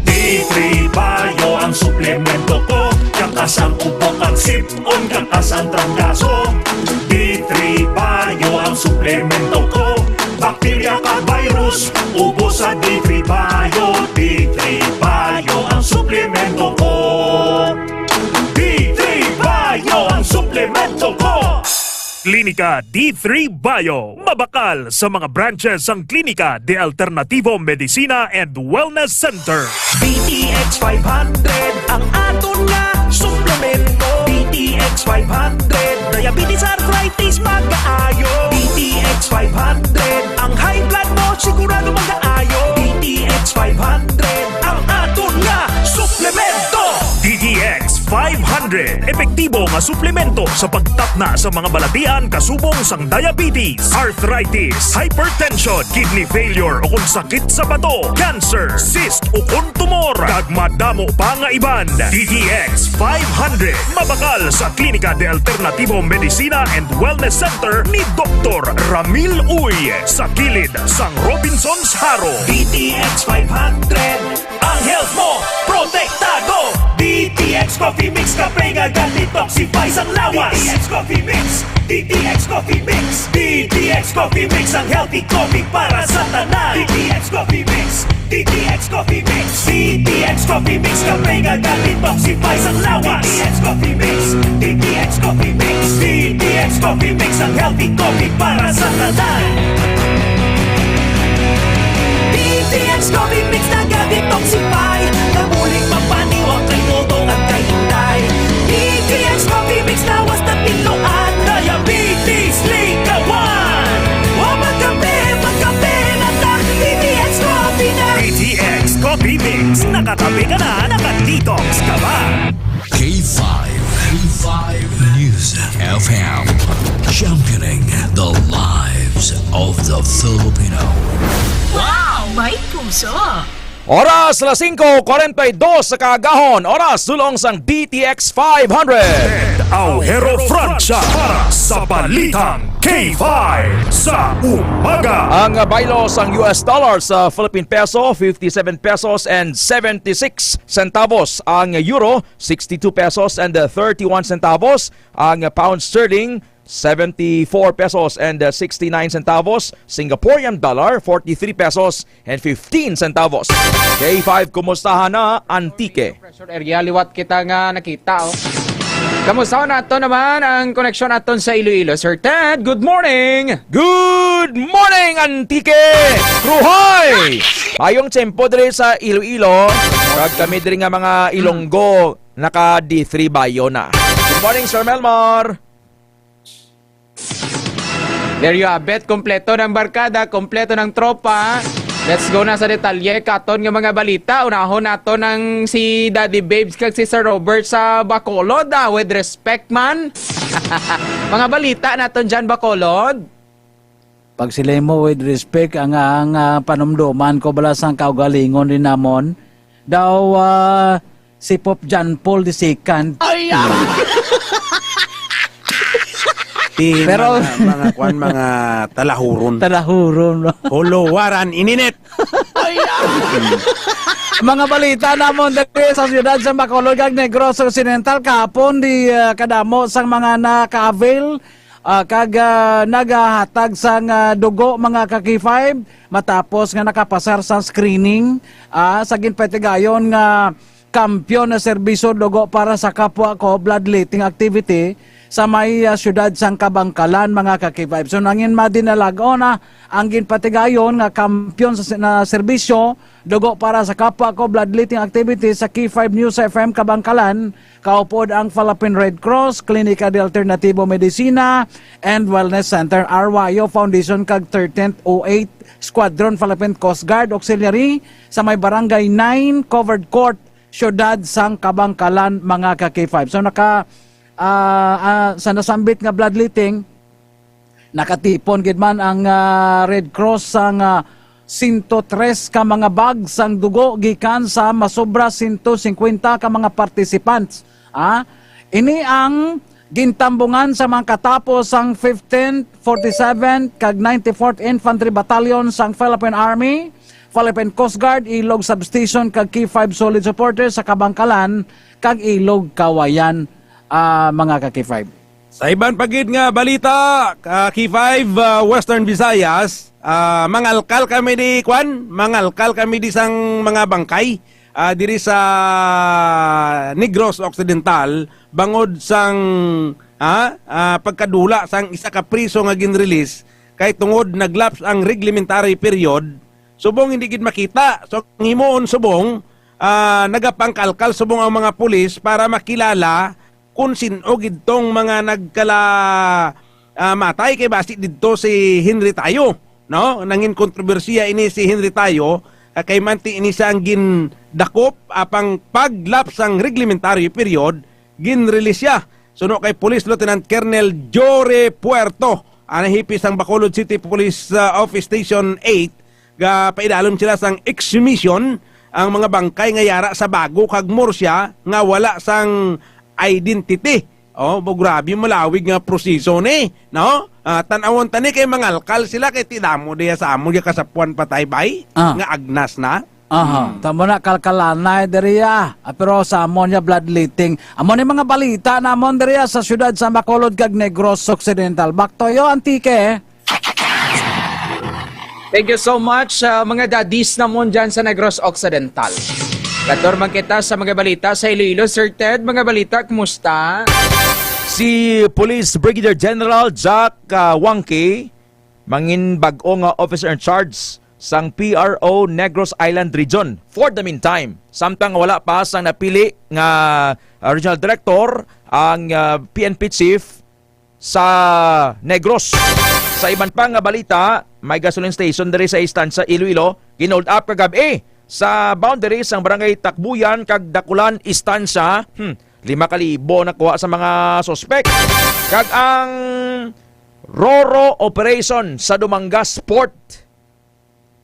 D three Bio ang suplemento ko. Kakas ang ubo kag sip-on, kakas ang trangkaso. D three Bio ang suplemento ko. Bakterya kag virus, ubos sa D three Bio. D three Bio ang suplemento ko. D three Bio ang suplemento ko. Klinika D three Bio. Mabakal sa mga branches sang Klinika de Alternativo Medicina and Wellness Center. D T X five hundred ang aton nga suplemento. D T X five hundred, diabetes, arthritis, magaayo. D T X five hundred, ang high blood mo sigurado magaayo. D T X five hundred ang aton nga suplemento. D T X five hundred, epektibo nga suplemento sa pagtapna sa mga balatian kasubong sang diabetes, arthritis, hypertension, kidney failure, o kon sakit sa bato, cancer, cyst, o kon tumor, kag madamo pa nga iban. D T X five hundred, mabakal sa Klinika de Alternativo Medicina and Wellness Center ni Doktor Ramil Uy, sa kilid sang Robinsons Jaro. D T X five hundred, ang health mo protektado. D T X Coffee Mix, kape nga ga-detoxify sang lawas. D T X Coffee Mix, D T X Coffee Mix, D T X Coffee Mix, ang healthy coffee para sa tanan. D T X Coffee Mix, D T X Coffee Mix, D T X Coffee Mix, kape nga ga-detoxify sang lawas. D T X Coffee Mix, D T X Coffee Mix, D T X Coffee Mix, ang healthy coffee para sa tanan. D T X Coffee Mix, naga-detoxify, nabulig mapaniwang kay Dodong at kay Inday. D T X Coffee Mix, lawas na tinluan, diabetes, likawan. Wa magkape, magkape na ta, D T X Coffee na. D T X Coffee Mix, nakakape ka na, naka-detox ka pa. K five, K five News F M. Championing the lives of the Filipino. Wow! May puso! Oras, alas singko kuwarenta y dos sa kaagahon. Oras, dulong sang D T X five hundred. Aujero Francia para sa Balitang K five sa umaga. Ang baylo sang U S dollar sa Philippine peso, fifty-seven pesos and seventy-six centavos. Ang euro, sixty-two pesos and thirty-one centavos. Ang pound sterling, seventy-four pesos and sixty-nine centavos. Singaporean dollar, forty-three pesos and fifteen centavos. K five, kumustahan na, Antique? Pressure area, liwat kita nga nakita, oh. Kamusta nato naman ang koneksyon aton sa Iloilo? Sir Ted, good morning! Good morning, Antique! Kruhay! Ayong tiyempo diri sa Iloilo. Kag kami diri nga mga Ilonggo, naka D three Bio na. Good morning, Sir Melmar! There you have it. Kompleto ng barkada, kompleto ng tropa. Let's go na sa detalye. Katon nga mga balita. Unahon nato ng si Daddy Babes kag si Sir Robert sa Bacolod, ah, with respect man. Mga balita naton dyan, Bacolod. Pag sila mo with respect, ang, ang ah, panumduman ko bala sang kaugalingon din namon. Daw ah, si Pope John Paul the Second. Ay, ah! Pero mga, mga kwan, mga talahuron. Talahuron, no? Huluwaran, ininit. Mga balita namon diri sa siyudad sa Bacolod kag Negros Occidental, kahapon di, ah, kadamo sang mga naka-avail, ah, kag, ah, nagahatag sang, ah, dugo, mga ka-K five, matapos nga nakapasar sa screening, ah, sa ginpatigayon nga kampiyon na serbisyo dugo para sa kapwa ko, bloodletting activity sa may, ah, siyudad sang Kabangkalan, mga ka-K five. So, nangin madinalag-on na ang ginpatigayon nga kampiyon sa si-, na serbisyo dugo para sa kapwa ko, bloodletting activity sa K five News F M Kabangkalan, kaupod ang Philippine Red Cross, Klinika de Alternativo Medicina and Wellness Center, Arwayo Foundation, kag thirteenth oh eight Squadron Philippine Coast Guard Auxiliary sa may Barangay nine Covered Court, Siyudad sang Kabangkalan, mga ka-K five. So, naka, ah, ah, sa nasambit nga bloodletting, nakatipon gid man ang, ah, Red Cross sang, ah, sento tres ka mga bag sang dugo gikan sa masobra sento singkwenta ka mga participants. Ah, ini ang gintambungan sa mga katapo sang fifteenth, forty-seventh, kag ninety-fourth Infantry Battalion sang Philippine Army, Philippine Coast Guard, Ilog Substation, kag K five Solid Supporters sa Kabangkalan kag Ilog Kawayan, ah, mga ka-K five. Sa iban pa gid nga balita, ah, K five, ah, Western Visayas, ah, mangalkal kami di, kwan, mangalkal kami di sang mga bangkay, ah, diri sa Negros Occidental, bangod sang, ah, ah, pagkadula sang isa ka priso nga ginrelease kay tungod naglaps ang reglementary period, subong hindi gid makita. So, ang himuon subong, ah, nagapangkalkal subong ang mga pulis para makilala kung sin-o gid tong mga nagkala, ah, matay, kay basi didto si Henry Tayo, no? Nangin kontrobersiya ini si Henry Tayo, ah, kay manti ini siya ang gindakop, apang paglaps sang reglementary period, ginrelease siya. Suno kay Police Lieutenant Colonel Jory Puerto, ang hepe sang Bacolod City Police, ah, Office Station eight, ga paidalom sila sang exhumation ang mga bangkay nga yara sa bago kag morsia nga wala sang identity. Oh, bo, grabe malawig nga proseso ni, no? Ah, tan-awon ta ni kay mangalkal sila kay ti damo diya sa amon nga kasapuan patay bay Ah. nga agnas na. Aha, Hmm. tamo na kalkalanay diri ah. Ah, pero sa amon nga bloodletting. Amo ni mga balita namon diri ah, sa siyudad sa Bacolod kag Negros Occidental. Back to you, Antique. Thank you so much, ah, mga daddies namon dyan sa Negros Occidental. Kator man kita sa mga balita sa Iloilo. Sir Ted, mga balita, kumusta? Si Police Brigadier General Jack, ah, Wangki, mangin bag-o nga officer in charge sang P R O Negros Island Region for the meantime. Samtang wala pa sang napili nga, ah, regional director ang, ah, P N P chief sa Negros. Sa iban pa nga balita, may gasoline station diri sa Estancia, Iloilo, gin-hold up kagab-i sa boundary sang barangay Takbuyan kag Dakulan, Estancia. Hmm, lima ka libo nakuha sa mga suspek. Kag ang Roro operation sa Dumangas Port.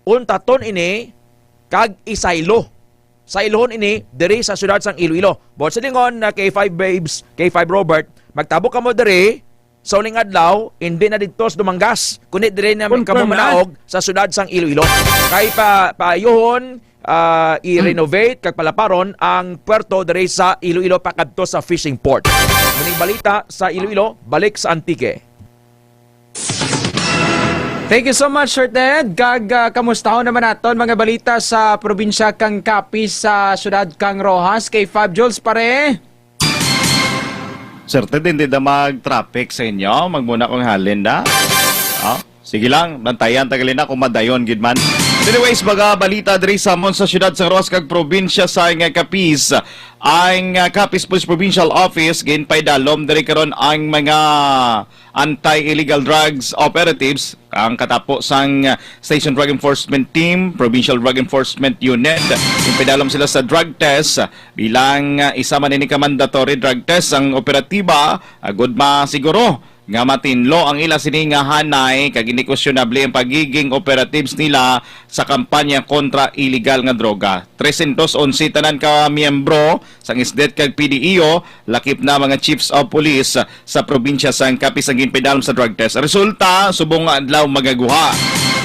Untaton ini kag isaylo. Saylohon ini diri sa siyudad sang Iloilo. Buot silingon na K five Babes, K five Robert, magtabok kamo diri sa uling adlaw, hindi na didto sa Dumangas, kundi diri na Confirm kamo na. manaog sa siyudad sang Iloilo. Kay pa, paayuhon, ah, i-renovate kag palaparon ang puerto diri sa Iloilo pakadto sa fishing port. Muning balita sa Iloilo, balik sa Antique. Thank you so much, Sir Ted. Kag, ah, kamustahon naman naton mga balita sa probinsya kang Capiz, sa siyudad kang Roxas. Kay Fab Jules, pare. Sir Ted, hindi na mag-traffic sa inyo. Magmuna kong halin na. Oh, sige lang, bantayan tagalina kung madayon gid man. Anyways, mga balita diri sa amon sa siyudad sa Roxas kag probinsya sa nga Capiz. Ang, ah, Capiz Police Provincial Office ginpaidalom diri karon ang mga anti-illegal drugs operatives, ang katapo sang Station Drug Enforcement Team, Provincial Drug Enforcement Unit. Ginpaidalom sila sa drug test bilang, ah, isa man ini ka mandatory drug test ang operatiba, agud masiguro nga matinlo ang ila sini nga hanay kag hindi questionable ang pagiging operatives nila sa kampanya kontra iligal nga droga. Trescientos onse tanan ka miyembro sang SDET kag PDEO, lakip na mga chiefs of police sa probinsya sang Capiz ang ginpidalom sa drug test. Resulta, subong nga adlaw magaguha.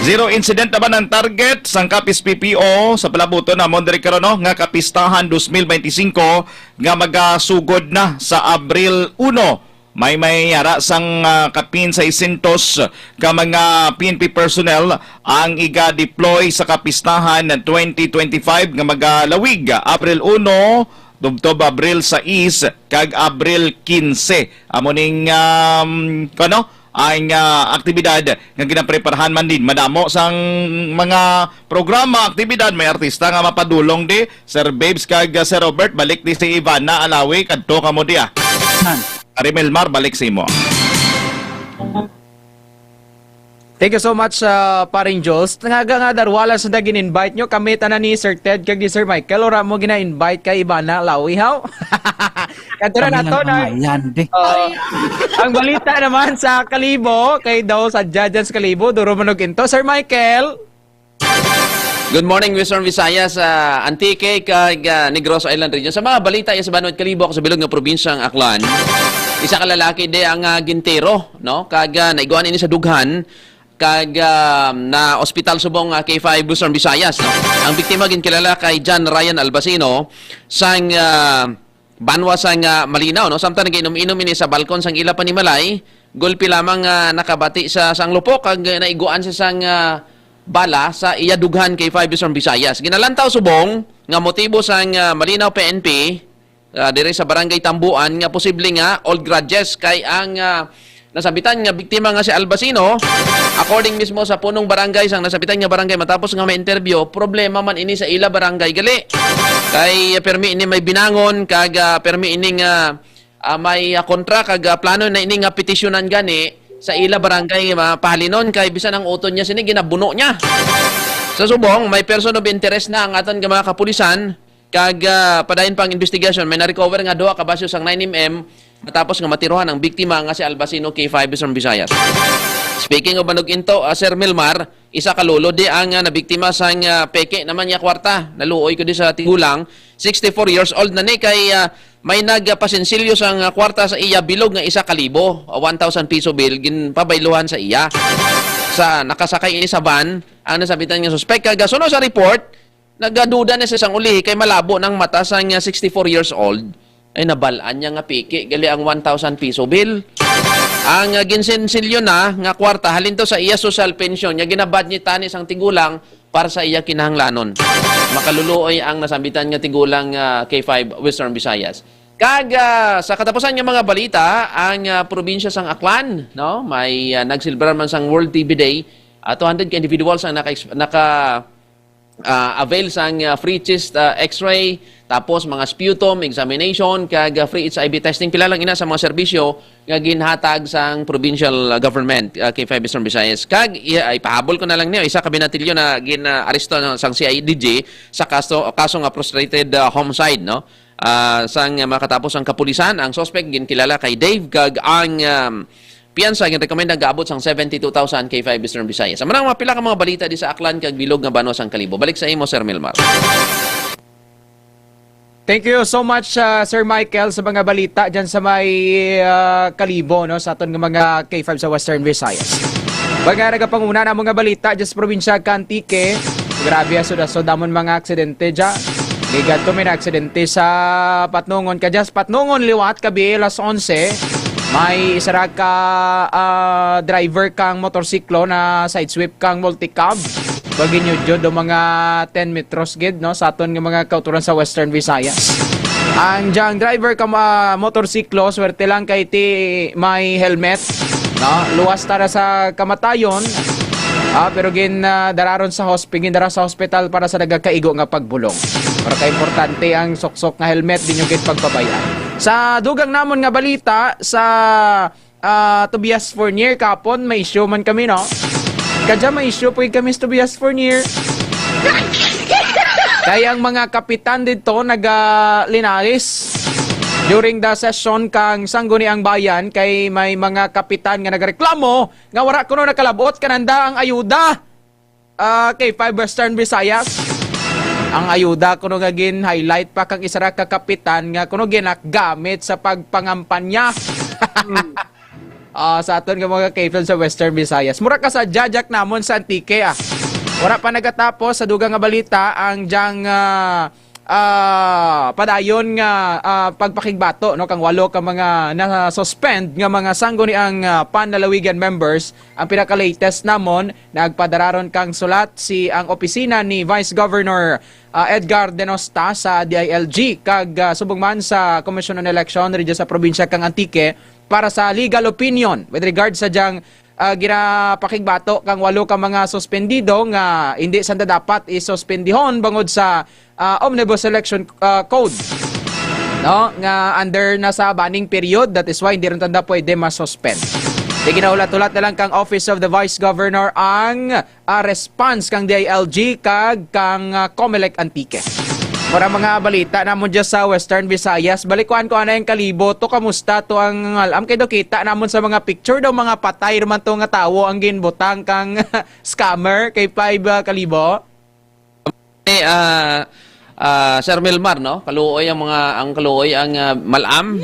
Zero incident naman ang target sang Capiz PPO sa palabuton namon diri karon, no, nga kapistahan twenty twenty-five nga magasugod na sa Abril uno. May may ara sang, ah, kapin seiscientos ka mga P N P personnel ang iga-deploy sa kapistahan twenty twenty-five nga magalawig April uno, tubtob April sais, kag April quince. Amo ning, um, kano, ang, ah, aktibidad nga ginapreparahan man din. Madamo sang mga programa, aktibidad, may artista nga mapadulong di. Sir Babes kag, ah, Sir Robert, balik di si Ivana Alawi, kadto kamo di, ah. Ari Melmar, balik sa imo. Thank you so much, ah, Paring Jules. Nga nga darwala sa gin-invite nyo, kami tanan ni Sir Ted kag ni Sir Michael, ora mo gina-invite kay Ivana Lawi, haw? Kadto na Kami nato lang na. Ang ayan, di. Oh, ang balita naman sa Kalibo, kay daw sa Judge sa Kalibo, duro manog into. Sir Michael? Good morning, Western Visayas, ah, Antique, kag, ah, Negros Island Region. Sa mga balita iya sa Banwa kag Kalibo, sa bilog nga probinsya ang Aklan, isa ka lalaki di ang, ah, gintiro, no? Kag, ah, naiguan ini sa dughan, kag, ah, na ospital subong, ah, K five Western Visayas, no? Ang biktima ginkilala kay John Ryan Albacino, sang, ah, banwa sang, ah, Malinaw, no? Samtang nagainom-inom ini sa balkon sang ila panimalay, gulpi lamang nga nakabati sa sang lupok kag naiguan sa sang, ah, bala sa iya dughan kay five Eastern Visayas. Ginalantaw subong nga motibo sang, ah, Malinaw P N P, ah, diri sa Barangay Tambuan nga posible nga old grudges kay ang, ah, nasabitan nga biktima nga si Albacino, according mismo sa punong barangay sang nasabitan nga barangay, matapos nga ma-interview, problema man ini sa ila barangay gali. Kay permi ini may binangon kag, ah, permi ini nga, ah, may, ah, kontra kag, ah, plano na ini nga petisyonan gani sa ila barangay nga pahalinon kay bisan ang utod niya sini ginabuno niya. Sa subong, may person of interest na ang aton nga mga kapulisan. Kag, ah, padayon pa ang investigasyon, may na-recover nga duha ka basyo sang nine M M, matapos nga matirohan ang biktima nga si Albacino K five Eastern Visayas. Speaking of manuginto, ah, Sir Milmar, isa ka lolo di ang, ah, nabiktima sang, ah, peke naman nga kwarta. Naluoy ko di sa tigulang, sixty-four years old na ni, kay, ah, may nagpasinsilyo sang, ah, kwarta sa iya bilog nga isa ka libo, ah, one thousand piso bill, ginpabayluhan sa iya. Sa nakasakay ini sa van, ang nasabitan nga suspek. Kag, ah, suno sa report, nagaduda na siya sang ulihi kay malabo nang mata sang, ah, sixty-four years old. Ay, nabal-an niya nga piki gali ang one thousand piso bill. Ang, ah, ginsinsilyo na nga kwarta halin to sa iya social pension nga ginabudget tani sang tigulang para sa iya kinahanglanon. Makaluluoy ang nasambitan nga tigulang, ah, K five Western Visayas. Kag, ah, sa katapusan nga mga balita, ang, ah, probinsya sang Aklan, no, may, ah, nagsilbrar man sang World T B Day. Ah, two hundred ka individuals ang naka, naka ah, avail sang, ah, free chest, ah, X-ray, tapos mga sputum examination, kag, ah, free H I V testing. Pila lang ina sa mga serbisyo nga ginhatag sang provincial, ah, government, ah, K five Eastern Visayas. Kag, i-, ay, pahabol ko na lang niyo, isa ka binatilyo na gin-, ah, aresto, no, sang C I D G sa kaso, kaso nga frustrated, ah, homicide, no? Ah, sang, ah, makatapos ang kapulisan, ang suspect ginkilala kay Dave, kag ang, um, piyansa ginrekomenda gaabot sang seventy-two thousand K five Eastern Visayas. Amo na ang mga pila ka mga balita di sa Aklan kag bilog nga banwa sang Kalibo. Balik sa imo, Sir Milmar. Thank you so much, uh, Sir Michael, sa mga balita dyan sa may, uh, Kalibo, no, sa aton nga mga K five sa Western Visayas. Mga nagapanguna na mga balita dyan sa probinsya ka Antique. Grabe, asod-asod namon mga aksidente dyan. Ligad to, may na-aksidente sa Patnongon. Kadya sa Patnongon, liwat, kabi, alas onse. May isa ra ka, ah, driver kang motorsiklo na side sweep kang multicab. Pag inyudyo do mga ten metros gid, no, sa aton nga mga kauturan sa Western Visayas. Ang diyang driver ka, ah, motorsiklo, swerte lang kay ti may helmet, no? Luwas tara sa kamatayon. Ah, pero gin, ah, dararon sa hosp-, gindara sa hospital para sa nagakaigo nga pagbulong. Para ka importante ang suksok nga helmet, di nyo gid pagpabayaan. Sa dugang namon nga balita, sa, ah, Tobias Fornier kapon, may issue man kami, no? Kadya may issue po kami sa Tobias Fornier. Kaya ang mga kapitan dito naga Linares. During the session kang Sangguniang Bayan, kay may mga kapitan nga nagareklamo nga wala kuno nakalabot kananda ang ayuda, ah, kay Five Western Visayas. Ang ayuda kuno nga gin-highlight pa kang isa ra ka kapitan nga kuno ginagamit sa pagpangampanya. Ah, sa aton nga mga kapitan sa Western Visayas. Mura ka sa jajak namon sa Antique, ah. Wala pa nagatapos sa dugang nga balita ang diyang, ah, ah, padayon nga, ah, pagpakigbato, no, kang walo ka mga na-suspend nga mga Sangguniang, ah, Panlalawigan members. Ang pinaka-latest namon, nagpadararon kang sulat si ang opisina ni Vice Governor, ah, Edgar Denosta sa D I L G kag, ah, subong man sa Commission on Election diri sa probinsya kang Antique para sa legal opinion with regard sa diyang, ah, ginapakigbato kang walo ka mga suspendido nga hindi sanda dapat isuspendihon bangod sa, ah, Omnibus Election, ah, Code, no, nga under na sa banning period, that is why hindi rin tanda pwede ma-suspend. Di ginahulat-hulat na lang kang Office of the Vice Governor ang, ah, response kang D I L G kag kang, ah, Comelec Antique. Para mga balita namon dyan sa Western Visayas, balikuan ko anay ang Kalibo to, kamusta to ang ngalam? Kay do kita namon sa mga picture daw mga patay man to nga tawo ang ginbutang kang scammer kay Five, ah, Kalibo. Eh, ah, ah, Sir Milmar, no? Kaluoy ang mga, ang kaluoy ang, ah, malam.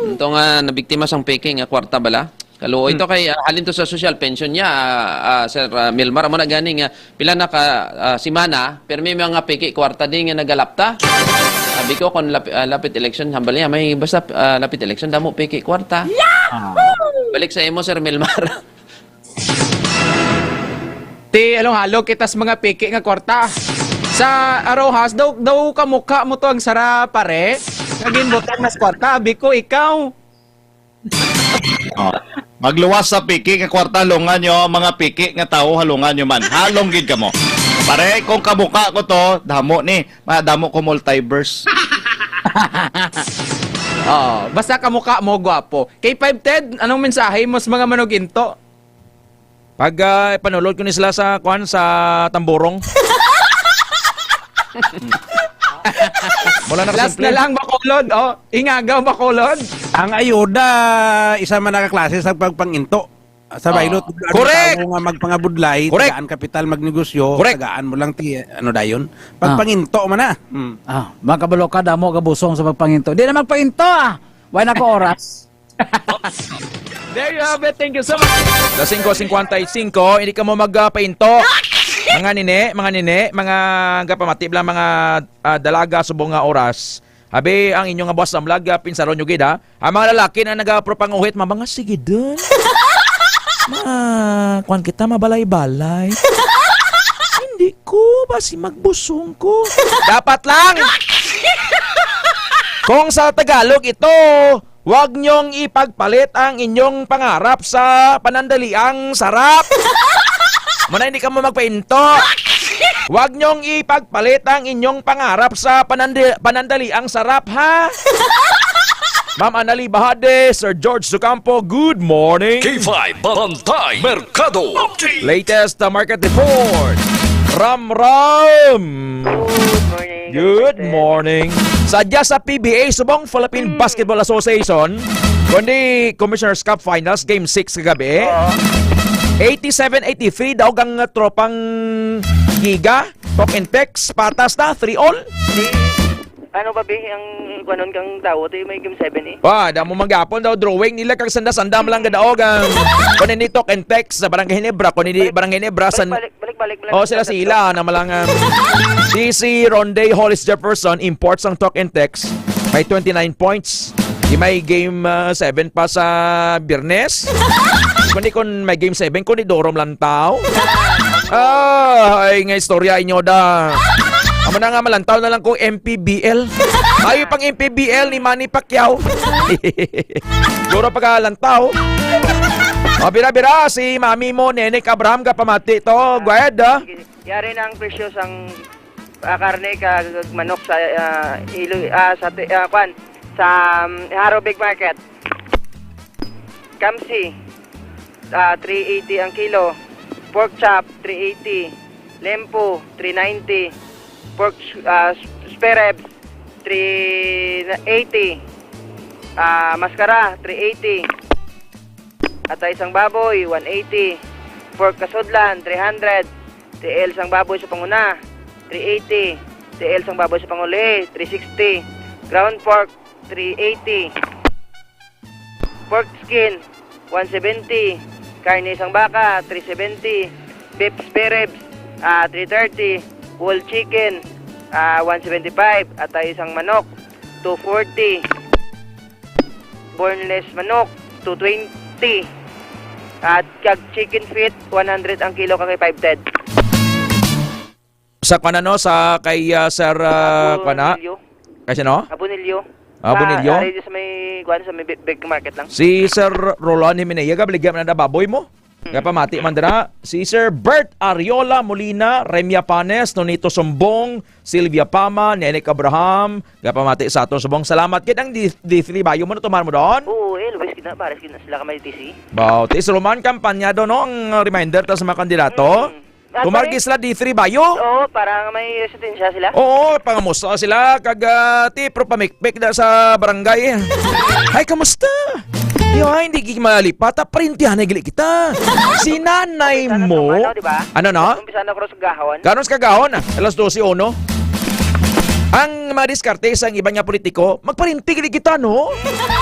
Ito nga nabiktima sang peke nga kwarta bala. Kaluoy to kay, ah, halin to sa social pension niya, ah, ah, Sir, ah, Milmar. Amo na gani nga pila na ka, ah, simana, pero may mga peke kwarta din nga nagalapta. Sabi ko, kung lap-, ah, lapit election, hambal niya, may basta, ah, lapit election, damo peke kwarta. Ah. Balik sa imo, Sir Milmar. Ti, along halog kita sa mga peke nga kwarta. Sa Arohas, daw, daw kamukha mo to ang sara, pare. Nga ginbutang nas kwarta, abi ko, ikaw. Oh. Magluwas sa peke nga kwarta, halungan nyo ang mga peke nga tawo, halungan nyo man. Halong gid kamo. Pare, kung kamukha ko to, damo ni, madamo ko multiverse. Oh, basta kamukha mo, gwapo. Kay Five Ted, anong mensahe mo sa mga manuginto? Pag, ah, ipanulod ko ni sila sa, kwan, sa tamburong. Mula na Last na kasimple. Lang, Bacolod. Oh, ingagaw, Bacolod. Ang ayuda, isa man nakaklase sa pagpanginto. Sa Ah. Baylot, ano Correct! Tao nga magpangabudlay, Correct! Tagaan kapital, magnegosyo, Correct! Tagaan mo lang ti, ano dayon. Ah. Pagpanginto man na. Mm. Ah, mga kabalo ka, damo ka busong sa pagpanginto. Di na magpainto, ah! Wala na ko oras. There you have it. Thank you so much. Alas singko singkwenta y singko, hindi ka mo magpainto. Mga nini, mga nini, mga gapamati lang, mga, ah, dalaga, subong nga oras. Abi, ang inyo nga boss sa vlog, ah, pinsaron nyo gid, ha? Ang mga lalaki na nagapropanguhit, mga, mga sige dun. Ma, kwan kita, mabalay-balay. Hindi ko, basi magbusong ko. Dapat lang! Kung sa Tagalog ito, huwag niyong ipagpalit ang inyong pangarap sa panandaliang sarap. Muna hindi ka mo magpainto. Huwag niyong ipagpalit ang inyong pangarap sa panandi-, panandaliang sarap, ha? Ma'am Anali Bahade, Sir George Sucampo, good morning. K five Bantay Merkado Update. Latest, uh, market report. Ram Ram! Good morning. Good morning. Sadya sa P B A, subong Philippine Hmm. Basketball Association, kundi Commissioner's Cup Finals, Game six kagabi. Oo. Eighty-seven eighty-three daw ang tropang Giga. Talk and text, patas na, three all. Di, ano ba, be, ang kwanon kang daw? Di may game seven eh. Wa, damo man gapon daw, drawing nila kag sanda-sanda man lang gadaog ang kung hindi Talk and Text sa Barangay Ginebra, kung hindi Barangay Ginebra, san Balik, balik, balik, balik, Oh, sila, balik. Sila na man lang, um, D C Ronde Hollis Jefferson imports ang Talk and Text. May twenty-nine points. Di may game, uh, seven pa sa Biyernes. Kundi kung may game seven, kundi Dorom Lantaw. Ah, ay nga istorya inyo da. Amo na nga, malantaw na lang ko M P B L. Ay, pang M P B L ni Manny Pacquiao. Duro pagkalantaw. O, bira-bira, si mami mo, Nenek Abraham, ka pamati to. Go ahead, ah. Sige. Yari na ang presyo sang, ah, karne kag manok sa, ah, Iloy, ah, sa ti-, ah, kwan, sa, um, Jaro Big Market. Kamsi, ah, three eighty ang kilo. Pork chop, three eighty. Lempo, three ninety. Pork, ah, spare ribs, three eighty. Ah, maskara, three eighty. Atay sang baboy, one eighty. Pork kasudlan, three hundred. Tiil sang baboy sa panguna, three eighty. Tiil sang baboy sa panguli, three sixty. Ground pork, three eighty. Pork skin, one seventy. Karne sang baka, three seventy. Beef spare ribs, ah, three thirty. Whole chicken, ah, one seventy-five. Atay sang manok, two forty. Boneless manok, two twenty. At kag chicken feet, one hundred ang kilo, ka K five Ted. Sa kuwan, ano, sa kay, ah, Sir, ah, Apo kuwan na? Nilio. Kay sino? Apo Nilio. Apo Sa, Nilio? Ari sa may, kuwan, sa may big, big market lang. Si Sir Roland Jimenez, gabaligya man na baboy mo? Hmm. Gapamati man dira. Si Sir Bert Ariola Molina, Remia Panes, Nonito Sumbong, Sylvia Pama, Nenek Abraham, gapamati sa aton subong. Salamat gid ang D-, D three Bayo mo, natumar mo doon? Oo, eh, Luis gid na, pares gid na sila ka may T C. Baw, Tis Roman, kampanya daw, no, ang reminder ta sa mga kandidato. Hmm. Ah, Tumar pare? Gid sila D three Bayo. Oo, para nga may resistensya sila. Oo, pangamusta sila, kag, ah, ti, pro pamikpik na sa barangay. Ay, kamusta? Yo, ay, hindi gid malipat, ah, parintihan na gili kita. Si nanay Umpisa na mo. Tong ano, di ba? Ano, no? Umpisa na cross gahon. Karon sa kagahon, ah, alas dose uno. Ang mga diskarte sa iban nga politiko, magparinti gili kita, no?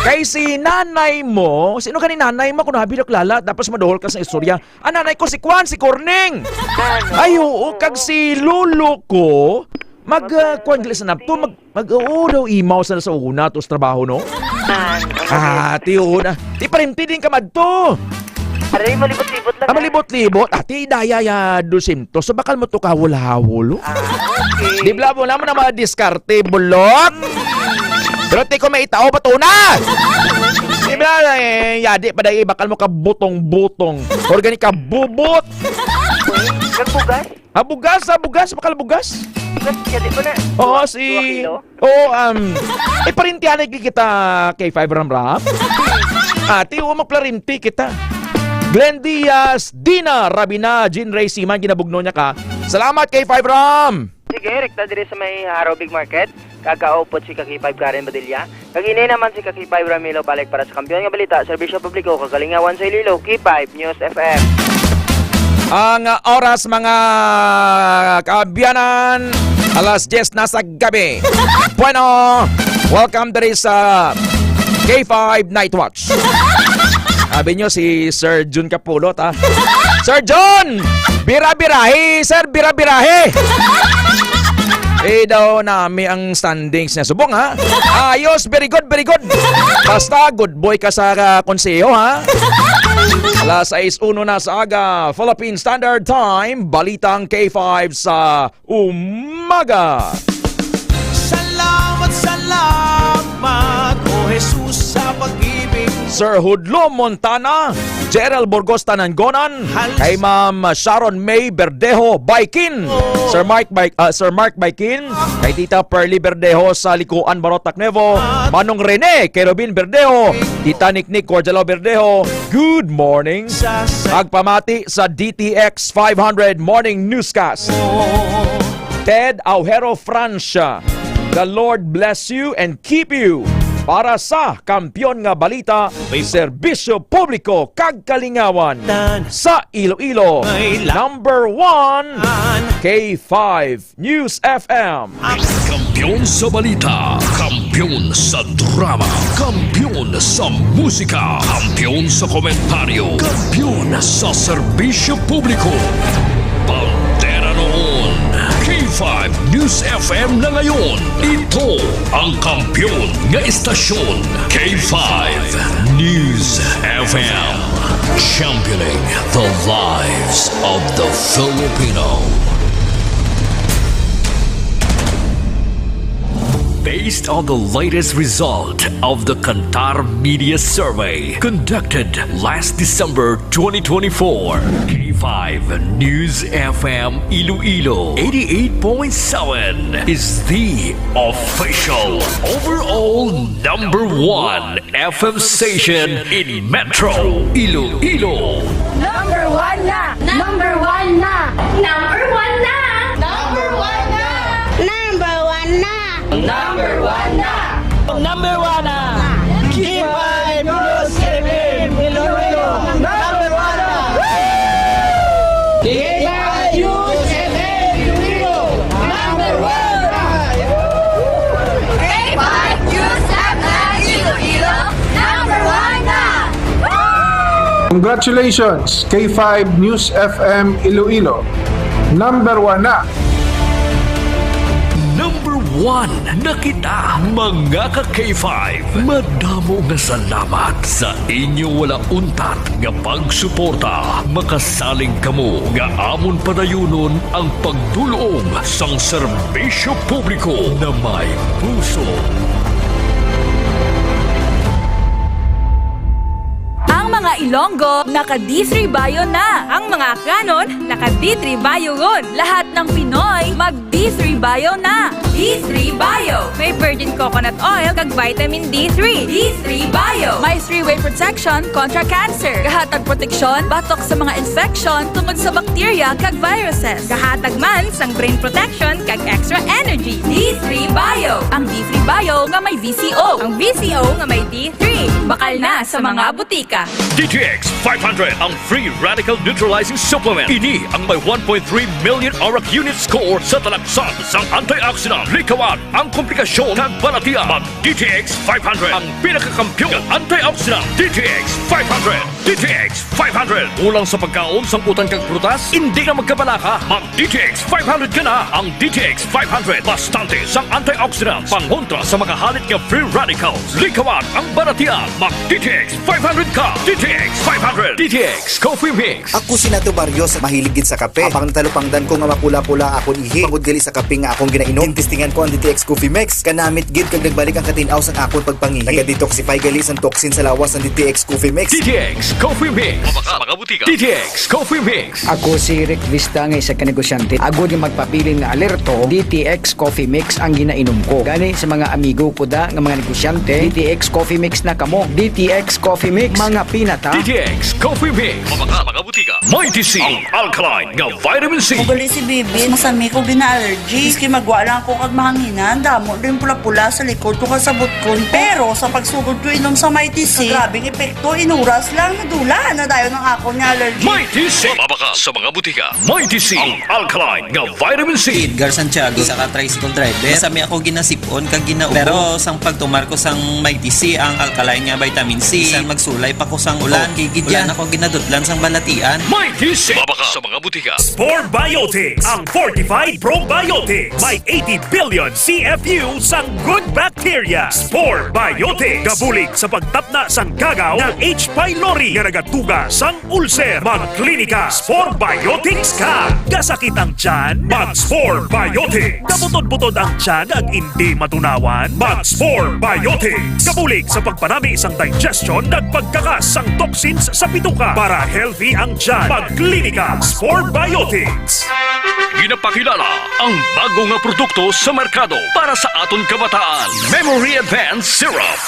Kay si nanay mo, sino gani nanay mo kung nabi kilala, tapos maduhol ka sa istorya? Ang nanay ko si Kwan, si Corning. Ano? Ay, oo, kag si lolo ko, mag, ah, Kwan, gili sa napto, mag, mag, oo daw, imaw sa, sa una, to sa trabaho, no? Ah, ti, oo na. Ti, parinti din ka madto. Aray, malibot-libot lang, Ah, ah. malibot-libot. Ah, ti, daya ya, dosyentos. So, bakal mo to kahawol-hawol, oh. Ah, okay. Di bla mo naman ang mga diskarte, bulok. Pero ti ko may itao, bato na! Di bla, eh, yadi pa dahil bakal mo kabutong-butong. Organic ka bubot. Nagbugas? Ah, bugas, ah, bugas, bakal bugas. Bugas, yadi pa na. Oo, Dua, si dua kilo? Oo, um, eh, parintihan na kita kay Five Ram Ram. Ate, o, magparinti kita. Glenn Diaz, Dina Rabina, Jean Ray Siman, ginabugno niya ka. Salamat kay Five Ram. Sige, rekta diri sa may Haro Big Market. Kakaupod si Kaki Five Karen Badilla. Kag ini naman si Kaki Five Ramilo balik para sa Kampiyon nga Balita, Serbisyo Publiko, Kagalingawan sa Iloilo, K five News F M. Ang oras, mga kaabyanan, alas diyes na sa gabi. Bueno, welcome diri sa K five Night Watch. Sabi nyo si Sir Jun Kapulot, ha? Sir Jun! Bira-birahe, sir, bira-birahe! Eh, daw nami ang standings niya. Subong, ha? Ayos, very good, very good. Basta, good boy ka sa, ah, konseho, ha? Alas sais uno na sa aga, Philippine Standard Time, Balitang K five sa umaga. Salamat, salamat, O Jesus, sa pag-ibig. Sir Hudlo Montana, Gerald Burgos Tanangonan, kay Ma'am Sharon May Verdejo Baikin, Sir Mark Bai-, ah, Sir Mark Baikin, kay Tita Pearly Verdejo sa Likuan, Barotac Nuevo, Manong Rene, kay Robin Verdejo, Tita Niknik Cordialo Verdejo, good morning. Agpamati sa D T X five hundred Morning Newscast. Ted Aujero Francia, the Lord bless you and keep you. Para sa Kampiyon nga Balita, Serbisyo Publiko kag Kalingawan sa Iloilo, number one, K five News F M. Kampiyon sa balita, kampiyon sa drama, kampiyon sa musika, kampiyon sa komentaryo, kampiyon sa serbisyo publiko. Bandera noon, K five News F M na ngayon. Ito ang kampiyon nga istasyon, K five News F M. Championing the lives of the Filipino. Based on the latest result of the Kantar Media Survey conducted last December twenty twenty-four, K five News F M Iloilo eighty-eight point seven is the official overall number one F M station in Metro Iloilo. Number one na! Number one na! Number one na! Number one na! Number one na! Number one na! Number one na! K five News F M Iloilo! Number one na! K five News F M Iloilo! Number one na! K five News F M Iloilo! Number one na! Congratulations, K five News F M Iloilo! Number one na! Number one na kita, mga ka K five. Madamo nga salamat sa inyo wala untat nga pagsuporta. Makasalig kamo nga amon padayunon ang pagdul-ong sang serbisyo publiko na may puso. Ang mga Ilonggo naka D three Bio na. Ang mga Akyanon naka D three Bio ron. Lahat ng Pinoy mag D three Bio na. D three Bio. May virgin coconut oil kag vitamin D three. D three Bio. May three-way protection kontra cancer. Gahatag proteksyon batok sa mga infection tungod sa bakterya kag viruses. Gahatag man sang brain protection kag extra energy. D three Bio. Ang D three Bio nga may V C O. Ang V C O nga may D three. Bakal na sa mga butika. D T X five hundred, ang free radical neutralizing supplement. Ini ang may one point three million arak unit score sa talaksan sang antioxidant. Likawan ang komplikasyon kag balatian. Mag D T X five hundred, ang pinakakampiyon nga antioxidant. D T X five hundred. D T X five hundred. Kulang sa pagkaon, sangkutan kag prutas, hindi na magkabalaka. Mag D T X five hundred ka na. Ang D T X five hundred, bastante sang antioxidants, pangontra sa mga halit nga free radicals. Likawan ang balatian. Mag D T X five hundred ka. D T X five hundred. D T X Coffee Mix. Ako si Nato Barrios, mahilig gid sa kape. Apang natalupangdan ko nga mapula-pula akon ihi, bangod gali sa kape nga akong ginainom. Gintistingan ko ang D T X Coffee Mix. Kanamit gid kag nagbalik ang katin-aw sang akon pagpangihi. Naga-detoxify gali sang toxin sa lawas ang D T X Coffee Mix. D T X Coffee Mix. Mabakal sa mga butika. D T X Coffee Mix. Ako si Rick Vista nga isa ka negosyante. Agod nga magpabilin nga alerto, D T X Coffee Mix ang ginainom ko. Gani sa mga amigo ko da nga mga negosyante, D T X Coffee Mix na kamo. D T X Coffee Mix, mga pinata. D T X Coffee Mix. Mabakal sa mga butika. Mighty C, ang alkaline nga vitamin C. Ugali si Bibi, masami ko gina-allergy. Maski magwa lang ako kag mahanginan, damo din pula-pula sa likod ko kag sa butkon ko. Pero sa pagsugod ko inom sa Mighty C, grabing epekto, inuras lang, nadula na dayon ang akon nga allergy. Mighty C. Mabakal sa mga butika. Mighty C, ang alkaline nga vitamin C. Edgar Santiago, isa ka tricycle driver. Masami ako ginasip-on kag ginaubo. Pero sang pagtumar ko sang Mighty C, ang alkaline nga vitamin C, bisan magsulay pa ko sang ulan, okay gid yan. Wala na ko ginadutlan sang balatian. Mighty C. Mabakal sa mga butika. Spore Biotics, ang fortified probiotics. May eighty billion C F U sang good bacteria. Spore Biotics. Gabulig sa pagtapna sang gagaw nga H. pylori nga nagatuga sang ulcer. Magklinika Spore Biotics ka. Kasakit ang tiyan? Mag Spore Biotics. Kabutod-butod ang tiyan ag indi matunawan? Mag Spore Biotics. Kabulig sa pagpanami sang digestion kag pagkakas sang toxins sa bituka para healthy ang tiyan. Magklinika Spore Biotics. Ginapakilala ang bago nga produkto sa merkado para sa aton kabataan, Memory Advance Syrup.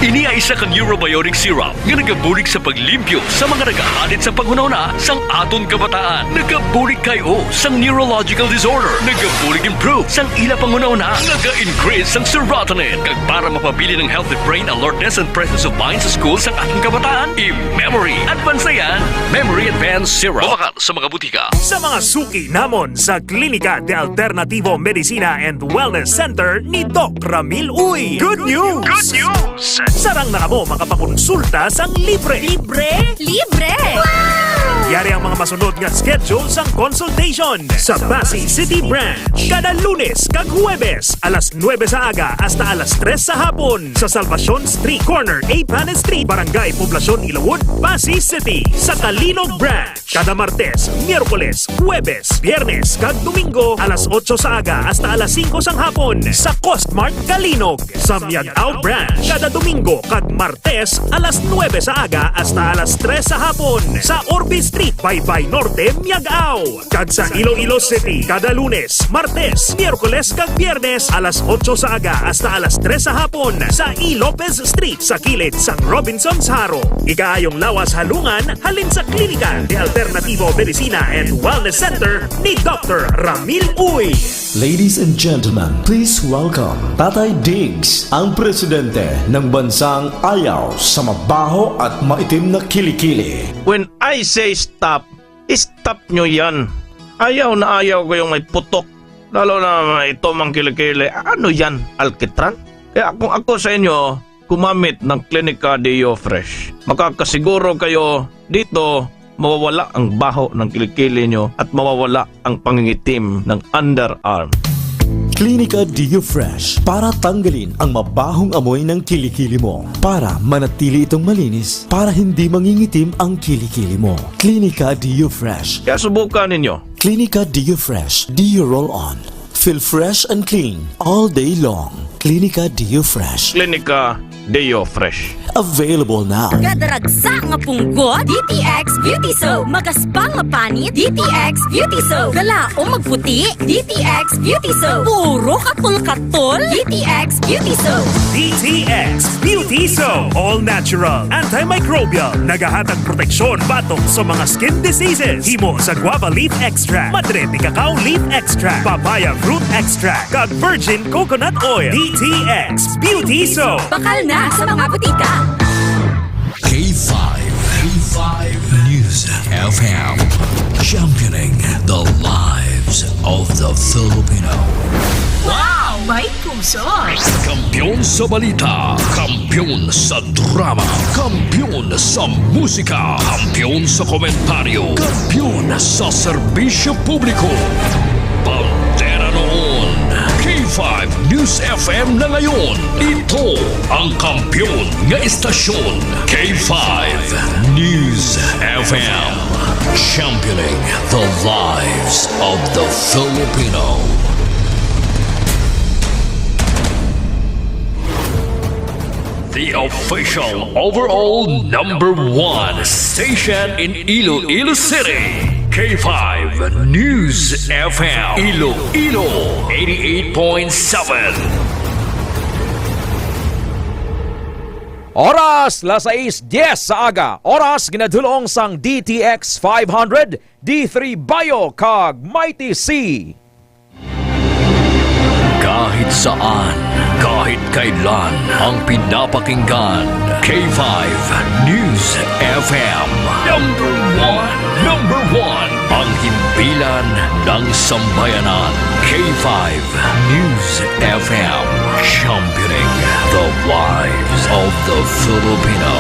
Ini ay isa ka neurobiotic syrup nga nagabulig sa paglimpyo sa mga nagahalit sa panghunahuna sang aton kabataan. Nagabulig kay-o sang neurological disorder. Nagabulig improve sang ila panghunahuna. Naga-increase sang serotonin. Kag para mapabilin ang healthy brain alertness and presence of mind sa school sang aton kabataan, i-memory advance na yan. Memory Advance Syrup. Mabakal sa mga butika. Sa mga suki namon sa Klinika de Alternativo Medicina and Wellness Center ni Doc Ramil Uy. Good news! Good news! Sarang na kamo makapakonsulta sang libre. Libre? Libre! Yari ang mga masunod nga schedule sang consultation sa Passi City Branch. Kada Lunes kag Huwebes, alas nuebe sa aga hasta alas tres sa hapon, sa Salvacion Street, corner A Panes Street, Barangay Poblacion, Ilawod, Passi City. Sa Calinog Branch, kada Martes, Miyerkules, Huwebes, Biyernes, kag Domingo, alas otso sa aga hasta alas singko sang hapon, sa Costmart Calinog. Sa Miag-ao Branch, kada Domingo kag Martes, alas nuebe sa aga hasta alas tres sa hapon. Sa Orbis Street, Baybay Norte, Miag-ao. Kag sa Iloilo City, kada Lunes, Martes, Miyerkules, kag Biyernes, alas otso sa aga hasta alas tres sa hapon, sa E. Lopez Street, sa kilid sang Robinsons Jaro. Ikaayong lawas halungan halin sa Klinika de Alternativo Medicina and Wellness Center ni Doctor Ramil Uy. Ladies and gentlemen, please welcome Tatay Diggs, ang presidente ng bansang ayaw sa mabaho at maitim na kilikili. When I say stop, stop nyo yan. Ayaw na ayaw ko yung may putok, lalo na may itom ang kilikili. Ano yan, alkitran? Kaya kung ako sa inyo, gumamit ng Klinika Deo Fresh. Makakasiguro kayo dito, mawawala ang baho ng kilikili nyo at mawawala ang pangingitim ng underarm. Klinika Deo Fresh para tanggalin ang mabahong amoy ng kilikili mo, para manatili itong malinis, para hindi mangingitim ang kilikili mo. Klinika Deo Fresh. Kaya subukan ninyo. Klinika Deo Fresh Deo Roll On. Feel fresh and clean all day long. Klinika Deo Fresh. Klinika Deo Fresh. Available now. Kadaragsa nga punggo, D T X Beauty Soap. Magaspang nga panit, D T X Beauty Soap. Kalaom magputi, D T X Beauty Soap. Puro katol-katol, D T X Beauty Soap. D T X Beauty Soap. All natural, antimicrobial. Nagahatag proteksyon batok sa mga skin diseases. Himo sa guava leaf extract, madre de cacao leaf extract, papaya fruit extract, kag virgin coconut oil. D T X Beauty Soap. Bakal na sa mga butika. K five, K five News F M, championing the lives of the Filipino. Wow! May puso! Kampiyon sa balita, kampiyon sa drama, kampiyon sa musika, kampiyon sa komentaryo, kampiyon sa serbisyo publiko. Bandera noon, K five News F M na ngayon. Ito ang kampiyon nga istasyon, K five News F M. Championing the lives of the Filipino. The official overall number one station in Iloilo City, K five News F M, Iloilo, eighty-eight point seven. Oras, las sais dies sa aga. Oras ginadulong sang D T X five hundred, D three Bio, kag Mighty C. Kahit saan, kahit kailan, ang pinapakinggan, K five News F M. Number one, number one, ang himpilan ng sambayanan, K five News F M, championing the lives of the Filipino.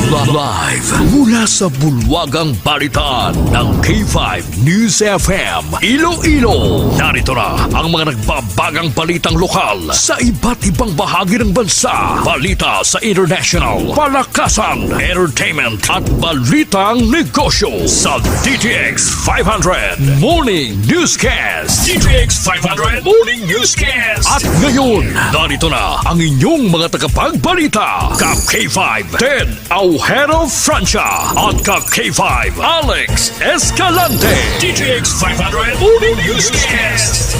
Live mula sa bulwagang balitaan ng K five News F M Iloilo. Narito na ang mga nagbabagang balitang lokal sa iba't ibang bahagi ng bansa. Balita sa international, palakasan, entertainment, at balitang negosyo sa D T X five hundred Morning Newscast. D T X five hundred Morning Newscast. At ngayon, narito na ang inyong mga tagapagbalita, ka K five Ted Aujero Francia at ka K five Alex Escalante. D T X five hundred Morning Newscast.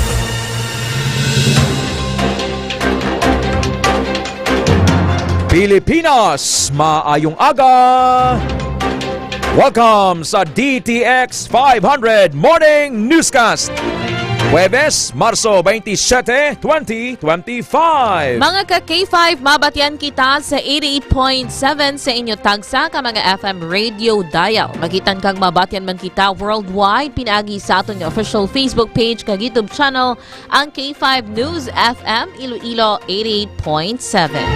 Pilipinas, maayong aga. Welcome sa D T X five hundred Morning Newscast. Huwebes, Marso twenty-seven, twenty twenty-five. Mga ka K five, mabatian kita sa eighty-eight point seven sa inyo tagsa ka mga F M radio dial. Makita kag mabatian man kita worldwide pinaagi sa aton nga official Facebook page kag YouTube channel, ang K five News F M Iloilo eighty-eight point seven.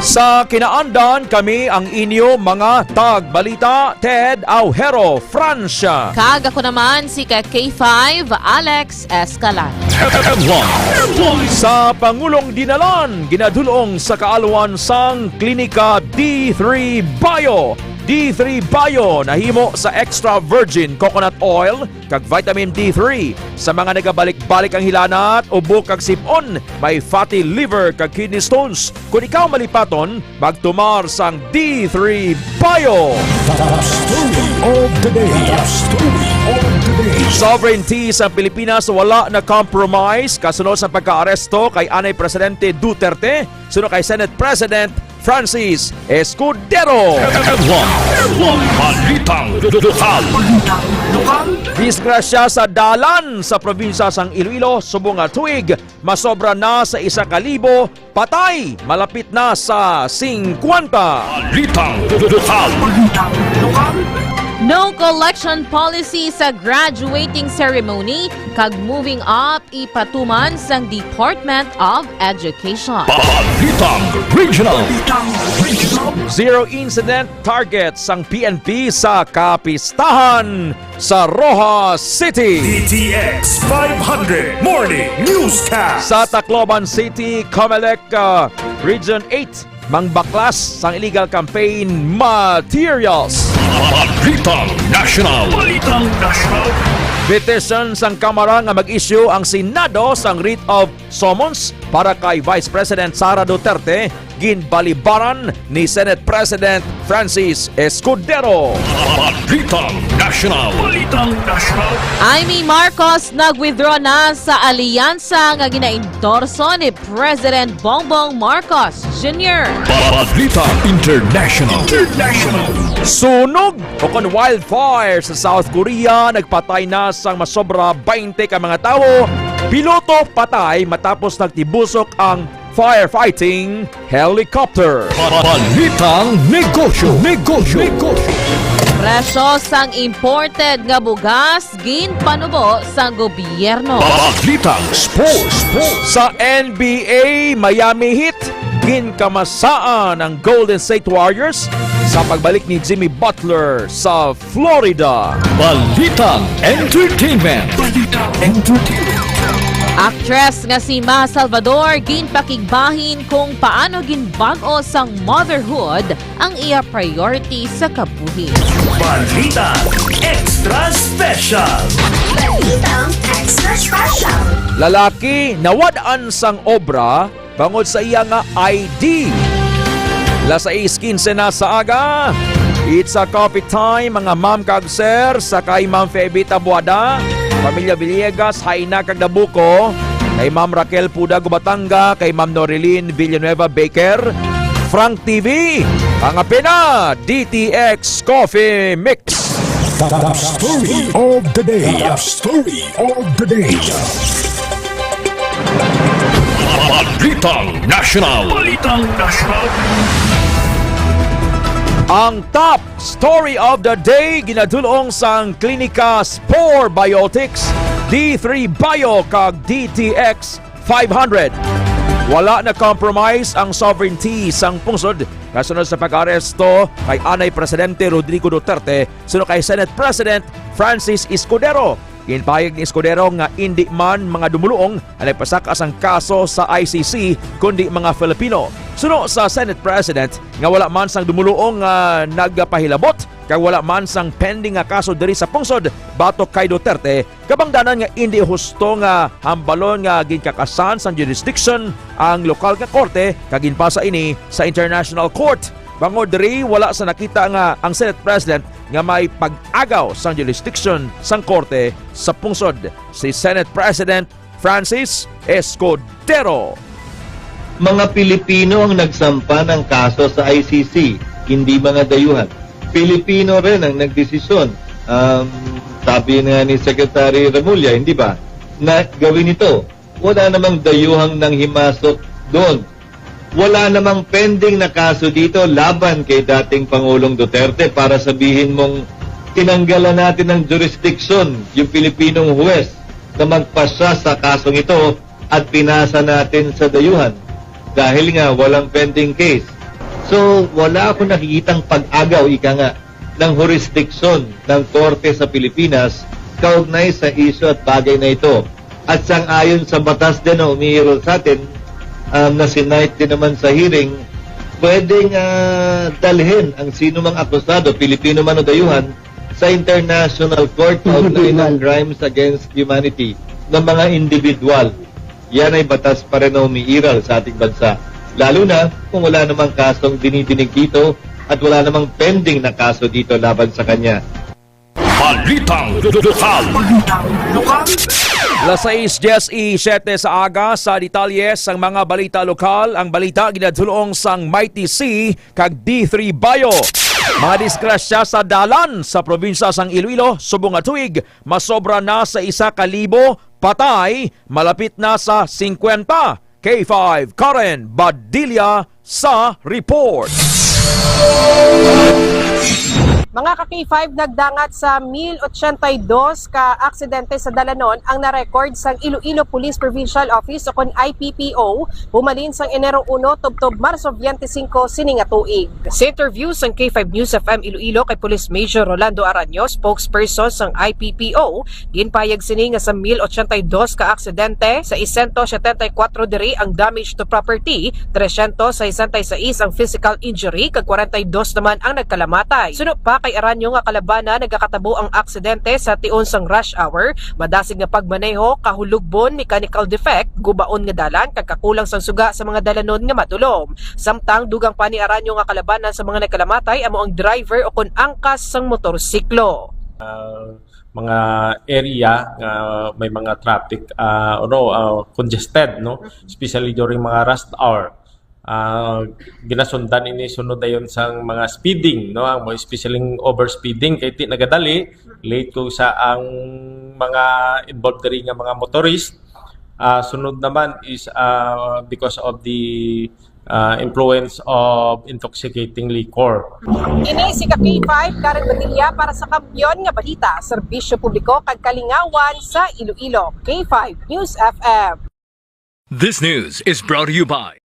Sa kinaandan, kami ang inyo mga tagbalita, Ted Aujero Francia. Kag ako naman si ka K five, Alex Escalante. Headline. Sa Pangulong Dinalan, ginadulong sa kaalwan sang Klinika D three Bio, D three Bio, nahimo sa extra virgin coconut oil kag vitamin D three. Sa mga nagabalik-balik ang hilanat, ubo kag sip-on, may fatty liver kag kidney stones. Kung ikaw malipaton, magtumar sang D three Bio. The story of the day. The story of the day. Sovereignty sa Pilipinas wala na compromise kasunod sa pagkaaresto kay anay Presidente Duterte, suno kay Senate President Francis Escudero. F one, F one, Balitang Lokal. Disgrasya sa dalan sa probinsya sang Iloilo subong nga tuig, masobra na sa isa ka libo patay, malapit na sa singkwenta. Balitang Lokal. No collection policy sa graduating ceremony kag moving up ipatuman sang Department of Education. Balitang Regional. Zero incident target sang P N P sa kapistahan sa Roxas City. D T X five hundred Morning Newscast. Sa Tacloban City, Comelec, uh, Region eight, mangbaklas sang illegal campaign materials. Balitang National. Balitang National. Petition sang Kamara nga mag-issue ang Senado sang writ of summons para kay Vice President Sara Duterte, ginbalibaran ni Senate President Francis Escudero. Balitang National. Balitang National. Imee Marcos nag-withdraw na sa alyansa nga ginaendorso ni President Bongbong Marcos Junior. Balita International. International. Sunog o kon wildfire sa South Korea nagpatay na sang masobra twenty ka mga tawo. Piloto patay matapos nagtibusok ang firefighting helicopter. Balitang Negosyo. Negosyo. Negosyo. Presyo sang imported nga bugas ginpanubo sang gobyerno. Balitang Sports. Sa N B A, Miami Heat, ginkamasaan ang Golden State Warriors sa pagbalik ni Jimmy Butler sa Florida. Balitang Entertainment. Balitang Entertainment. Actress nga si Ma Salvador ginpakigbahin kung paano ginbag-o sang motherhood ang iya priority sa kabuhi. Balita Extra Special. Balitang Extra Special. Lalaki nawad-an sang obra bangod sa iya nga I D. Las sais quince na sa aga. It's a coffee time, mga ma'am kag sir, sa kay Ma'am Feby Tabuada, Pamilya Villegas, Jaina kag Dabuco, kay Ma'am Raquel Puda Gubatanga, kay Ma'am Norilyn Villanueva Baker, Frank T V, mga pina, D T X Coffee Mix. The, the story of the day. The story of the day. Balitang National. Balitang National. Ang top story of the day ginadul-ong sang Klinika Spore Biotics, D three Bio kag D T X five hundred. Wala na compromise ang sovereignty sang pungsod kasunod sa pag-aresto kay anay Presidente Rodrigo Duterte suno kay Senate President Francis Escudero. Ginpahayag ni Escudero nga indi man mga dumuluong ang nagpasaka sang kaso sa I C C, kundi mga Filipino. Suno sa Senate President nga wala man sang dumuluong nga nagapahilabot kag wala man sang pending nga kaso diri sa pungsod batok kay Duterte, kabangdanan nga indi husto nga hambalon nga ginkakasan sang jurisdiction ang lokal nga korte kag ginpasa ini sa International Court. Bangod diri, wala sa nakita nga ang Senate President nga may pag-agaw sang jurisdiction sang korte sa pungsod si Senate President Francis Escudero. Mga Pilipino ang nagsampa ng kaso sa I C C, hindi mga dayuhan. Pilipino rin ang nagdesisyon. Um, sabi na ni Secretary Remulla, hindi ba, na gawin ito. Wala namang dayuhang nanghimasok doon. Wala namang pending na kaso dito laban kay dating Pangulong Duterte para sabihin mong tinanggalan natin ng jurisdiction yung Pilipinong huwes na magpasya sa kasong ito at pinasa natin sa dayuhan dahil nga walang pending case. So, wala ako nakikitang pag-agaw, ika nga, ng jurisdiction ng korte sa Pilipinas kaugnay sa isyu at bagay na ito. At sang-ayon sa batas din na umiiral sa atin, um, na sinite din naman sa hearing, Pwedeng ah, dalhin ang sino mang akusado, Pilipino man o dayuhan, sa International Court kaugnay ng Individual. Crimes Against Humanity ng mga individual. Yan ay batas pa rin na umiiral sa ating bansa, lalo na kung wala namang kasong dinidinig dito at wala namang pending na kaso dito laban sa kanya. Balitang lokal. Las sais dies y siete sa aga, sa detalye sang mga balita lokal, ang balita ginadulong sang Mighty C kag D three Bio. Mga disgrasya sa dalan sa probinsya sang Iloilo subong nga tuig, masobra na sa isa ka libo patay, malapit na sa singkwenta. K five, Karen Badilla sa report. Mga ka-K five, nagdangat sa mil ochenta y dos ka aksidente sa dalanon ang na-record sang Iloilo Police Provincial Office o kon I P P O humalin sang Enero uno tubtob Marso twenty-five sini nga tuig. Sa interview sang K five News F M Iloilo kay Police Major Rolando Araño, spokesperson sang I P P O, ginpahayag sini nga sa mil ochenta y dos ka aksidente, seiscientos setenta y cuatro diri ang damage to property, trescientos sesenta y seis ang physical injury, kag kwarenta y dos naman ang nagkalamatay. Suno pa kay Aranyo nga kalabanan, nagakatabo ang aksidente sa tion sang rush hour, madasig nga pagmaneho, kahulogbon, mechanical defect, gubaon nga dalan, kag kakulang sang suga sa mga dalanon nga madulom. Samtang dugang pa ni Aranyo nga kalabanan sa mga nagkalamatay amo ang driver o kon angkas sang motorsiklo. Mga area nga may mga traffic, ah, ano, ah, congested, no, especially during mga rush hour. Ah, ginasundan ini sunod dayon sang mga speeding, no, ang mga especially overspeeding kay ti nagadali, late ko sa ang mga involved diri nga mga motorist. Ah, sunod naman is, ah, because of the, ah, influence of intoxicating liquor. Ini si ka K five, Karen Badilla para sa Kampiyon nga Balita, Serbisyo Publiko kag Kalingawan sa Iloilo. K five News F M. This news is brought to you by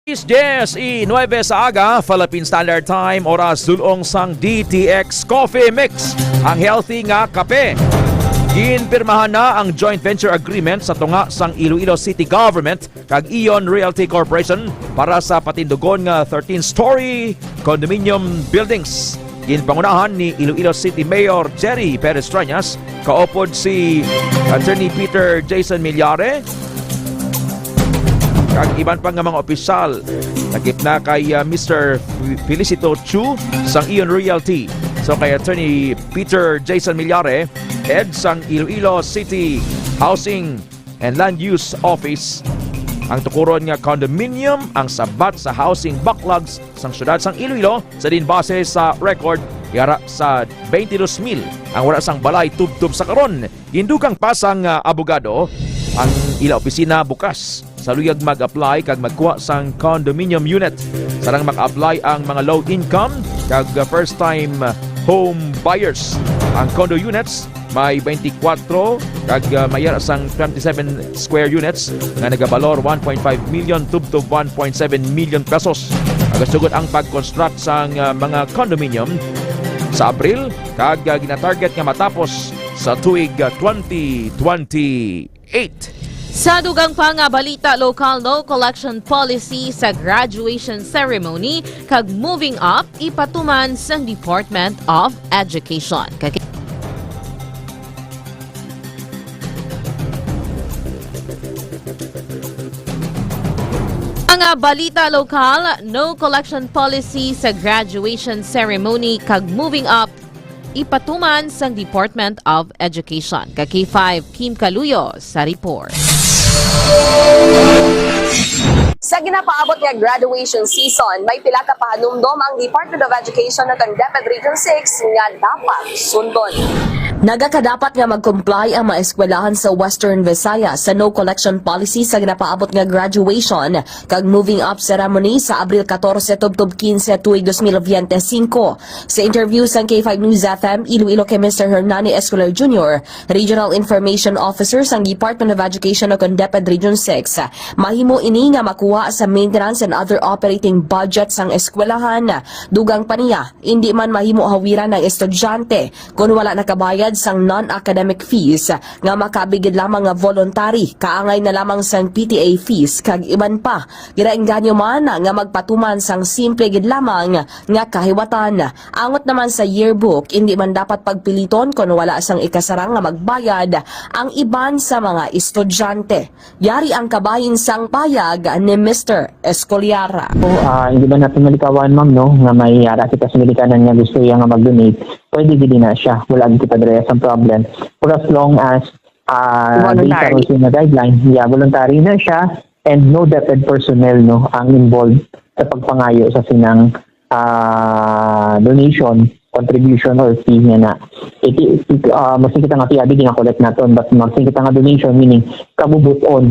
Alas dies y nuebe sa aga, Philippine Standard Time, oras dulong sang D T X Coffee Mix, ang healthy nga kape. Ginpirmahan na ang joint venture agreement sa tunga sang Iloilo City Government kag Ion Realty Corporation para sa patindugon nga thirteen-story condominium buildings. Ginpangunahan ni Iloilo City Mayor Jerry Perez Treñas, kaupod si Attorney Peter Jason Millares, kag iban pa nga mga opisyal. Lakip na kay, ah, Mister Felicito Chu sang Ion Realty. So kay Attorney Peter Jason Millares, head sang Iloilo City Housing and Land Use Office, ang tukuron nga condominium ang sabat sa housing backlogs sang siyudad sang Iloilo, sa diin base sa record, yara sa twenty-two mil ang wala sang balay tubtob sa karon. Gindugang pa sang, ah, abogado ang ila opisina bukas sa luyag mag-apply kag magkuha sang condominium unit. Sarang maka-apply ang mga low income kag, ah, first time home buyers. Ang condo units may twenty-four kag, ah, may yara sang twenty-seven square units nga nagabalor one point five million tubtob one point seven million pesos. Nagasugod ang pag-construct sang, ah, mga condominium sa Abril kag, ah, ginatarget nga matapos sa tuig, ah, twenty twenty-eight. Sa dugang pa nga balita, lokal, no collection policy sa graduation ceremony kag moving up ipatuman sang Department of Education. Kag- Ang, ah, balita lokal, no collection policy sa graduation ceremony kag moving up ipatuman sang Department of Education. Ka K five, Kim Caluyo sa report. Sa ginapaabot nga graduation season, may pila ka pahanumdom ang Department of Education ug ang DepEd Region six nga dapat sundon. Nagakadapat nga mag-comply ang mga eskwelahan sa Western Visayas sa no collection policy sa ginapaabot nga graduation kag moving up ceremony sa Abril catorce tubtob quince tuig dos mil veinticinco. Sa interview sang K five News F M Iloilo kay Mister Hernani Escolar Junior, Regional Information Officer sang Department of Education ug ang DepEd Region six, mahimo ini nga makuha sa the maintenance and other operating budget sang eskwelahan. Dugang pa niya, indi man mahimo hawiran ang estudyante kon wala nakabayad sang non-academic fees nga makaabig gid lamang nga voluntary, kaangay na lamang sang P T A fees kag iban pa. Ginaengganyo man nga magpatuman sang simple gid lamang nga kahiwatan. Angot naman sa yearbook, indi man dapat pagpiliton kon wala sang ikasarang nga magbayad ang iban sa mga estudyante. Yari ang kabahin sang payag ni Mister Escoliara. Ah, hindi ba natin malikawan, ma'am, no, nga may yara kita sa ginikanan nga gusto iya nga mag-donate, pwede gid na siya. Wala gid kita diri sa problem. For as long as, ah, based sa Voluntary. Rules nga guideline, yeah, voluntary na siya and no debted personnel, no, ang involved sa pagpangayo sa sinang, ah, donation, contribution, or fee nga na. Iti, iti, ah, masing kita nga fee, abi, di nga collect naton, but masing kita nga donation, meaning kabubuton.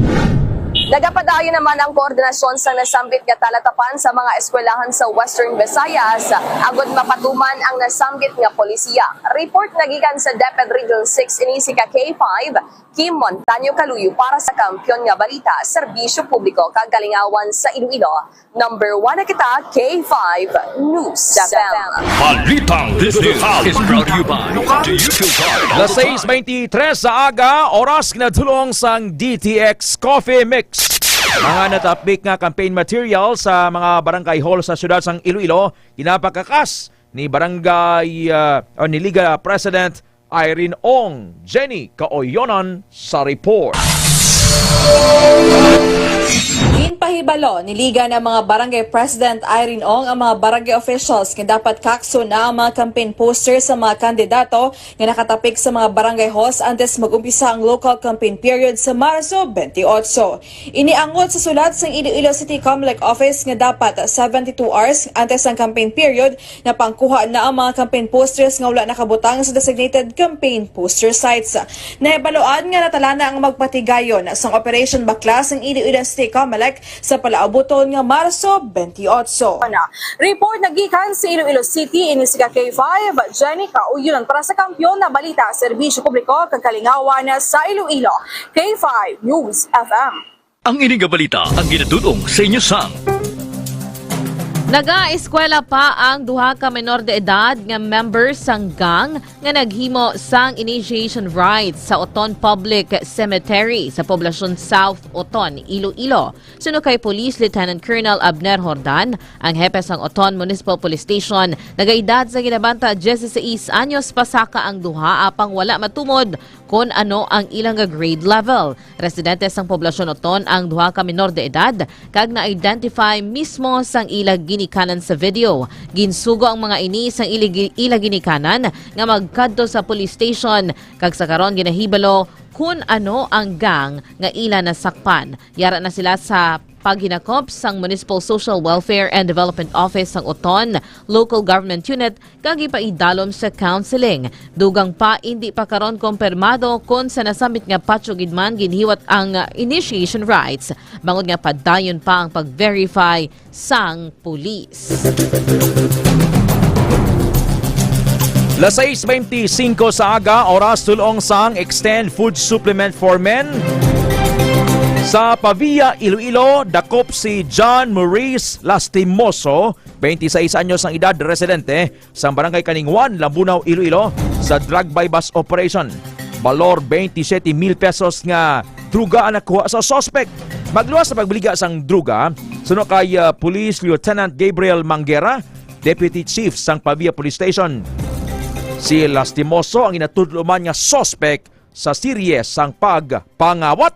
Nagapadayon naman ang koordinasyon sa nasambit nga talatapan sa mga eskwelahan sa Western Visayas agod mapatuman ang nasambit nga polisiya. Report nagikan sa DepEd Region six ini si ka K five, Kim Montaño Kaluyo para sa Kampiyon nga Balita, Serbisyo Publiko kag Kalingawan sa Iloilo. Number one na kita, K five News F M. Balitang This News is brought to you by the YouTube Card. Alas sais beintitres sa aga, oras nga nadulong sang D T X Coffee Mix. Mga natapik nga campaign material sa mga barangay hall sa siyudad sang Iloilo, ginapakakas ni barangay, ah, o ni Liga President Irene Ong. Jenny Kaoyonan sa report. Ginpahibalo ni Liga nga mga barangay president Irene Ong ang mga barangay officials nga dapat kakson na ang mga campaign poster sa mga kandidato nga nakatapik sa mga barangay halls antes mag-umpisa ang local campaign period sa Marso twenty-eight. Ini angot sa sulat sang Iloilo City Comelec Office nga dapat seventy-two hours antes ang campaign period nga pangkuha na ang mga campaign posters nga wala nakabutang sa designated campaign poster sites. Nahibaluan nga natala na ang magpatigayon sang Operation Baklas ang Iloilo City Comelec sa palaabuton nga Marso twenty-eight. Report nagikan sa Iloilo City, ini si ka K five, Jenny Kaoyonan para sa Kampiyon na Balita, Serbisyo Publiko kag Kalingawan sa Iloilo, K five News F M. Ang ini nga balita ang ginadul-ong sa inyo sang. Nagaeskwela pa ang duha ka menor de edad nga member sang gang nga naghimo sang initiation rites sa Oton Public Cemetery sa Poblacion South Oton, Iloilo. Suno kay Police Lieutenant Colonel Abner Jordan, ang hepe sang Oton Municipal Police Station, nagaedad sa ginabanta dieciséis anyos pasaka ang duha, apang wala matumod kon ano ang ila nga grade level. Residente sang Poblacion Oton ang duha ka menor de edad, kag na-identify mismo sang ila ginikanan sa video. Ginsugo ang mga ini sang ili-, ila ginikanan nga magkadto sa police station, kag sa karon ginahibalo kon ano ang gang nga ila nasakpan. Yara na sila sa paghinakop sang Municipal Social Welfare and Development Office sang Oton Local Government Unit kag ipaidalom sa counseling. Dugang pa, indi pa karon kumpirmado kon sa nasambit nga patyo gid man ginhiwat ang, ah, initiation rites, bangod nga padayon pa ang pag-verify sang pulis. Las sais beintisinko sa aga, oras dul-ong sang extend food supplement for men. Sa Pavia, Iloilo, dakop si John Maurice Lastimoso, beintisais anyos ang edad, residente sang Barangay Caningwan, Lambunao, Iloilo, sa drug buy-bust operation. Balor, beintisiyete mil pesos nga druga ang nakuha sa suspect. Magluwas sa pagbuliga sang druga, suno kay, ah, Police Lieutenant Gabriel Manguera, Deputy Chief sang Pavia Police Station. Si Lastimoso ang ginatudlo man nga suspect sa serye sang pagpangawat.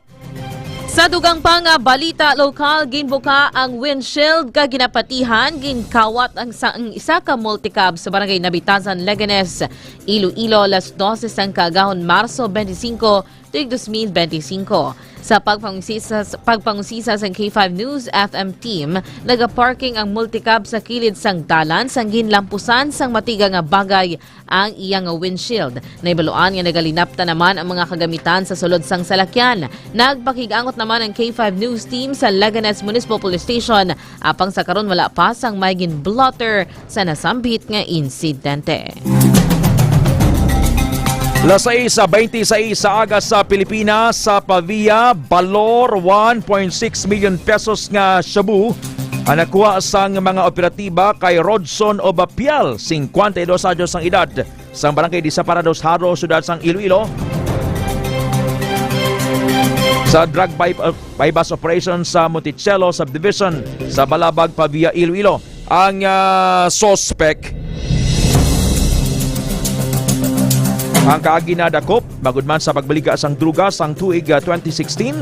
Sa dugang pa nga balita lokal, ginbuka ang windshield kag ginapatihan, ginkawat ang sa, ang isa ka multicab sa Barangay Nabitazan, Leganes, Iloilo, alas dose sang kaagahon, Marso twenty-five, tuig dos mil benti singko. Sa pagpangusisa, pagpangusisa sang K five News F M team, nagaparking ang multicab sa kilid sang dalan sang ginlampusan sang matiga nga bagay ang iya nga windshield. Nahibaluan nga nagalinapta naman ang mga kagamitan sa sulod sang salakyan. Nagpakig-angot naman ang K five News team sa Leganes Municipal Police Station, apang sa karon wala pa sang may ginblotter sa nasambit nga insidente. Las sais sa twenty-sais sa aga sa Pilipinas, sa Pavia, balor one point six million pesos nga shabu ang nakuha sang mga operatiba kay Rodson Obapial, singkwenta y dos anyos ang edad, sang Barangay Desamparados, Jaro, Syudad sang Iloilo. Sa drug buy, buy-bust operation sa Monticello Subdivision sa Balabag, Pavia, Iloilo, ang, ah, suspek. Ang kaagi nadakop, magud man sa pagbaligya sang droga sang tuig, ah, twenty sixteen,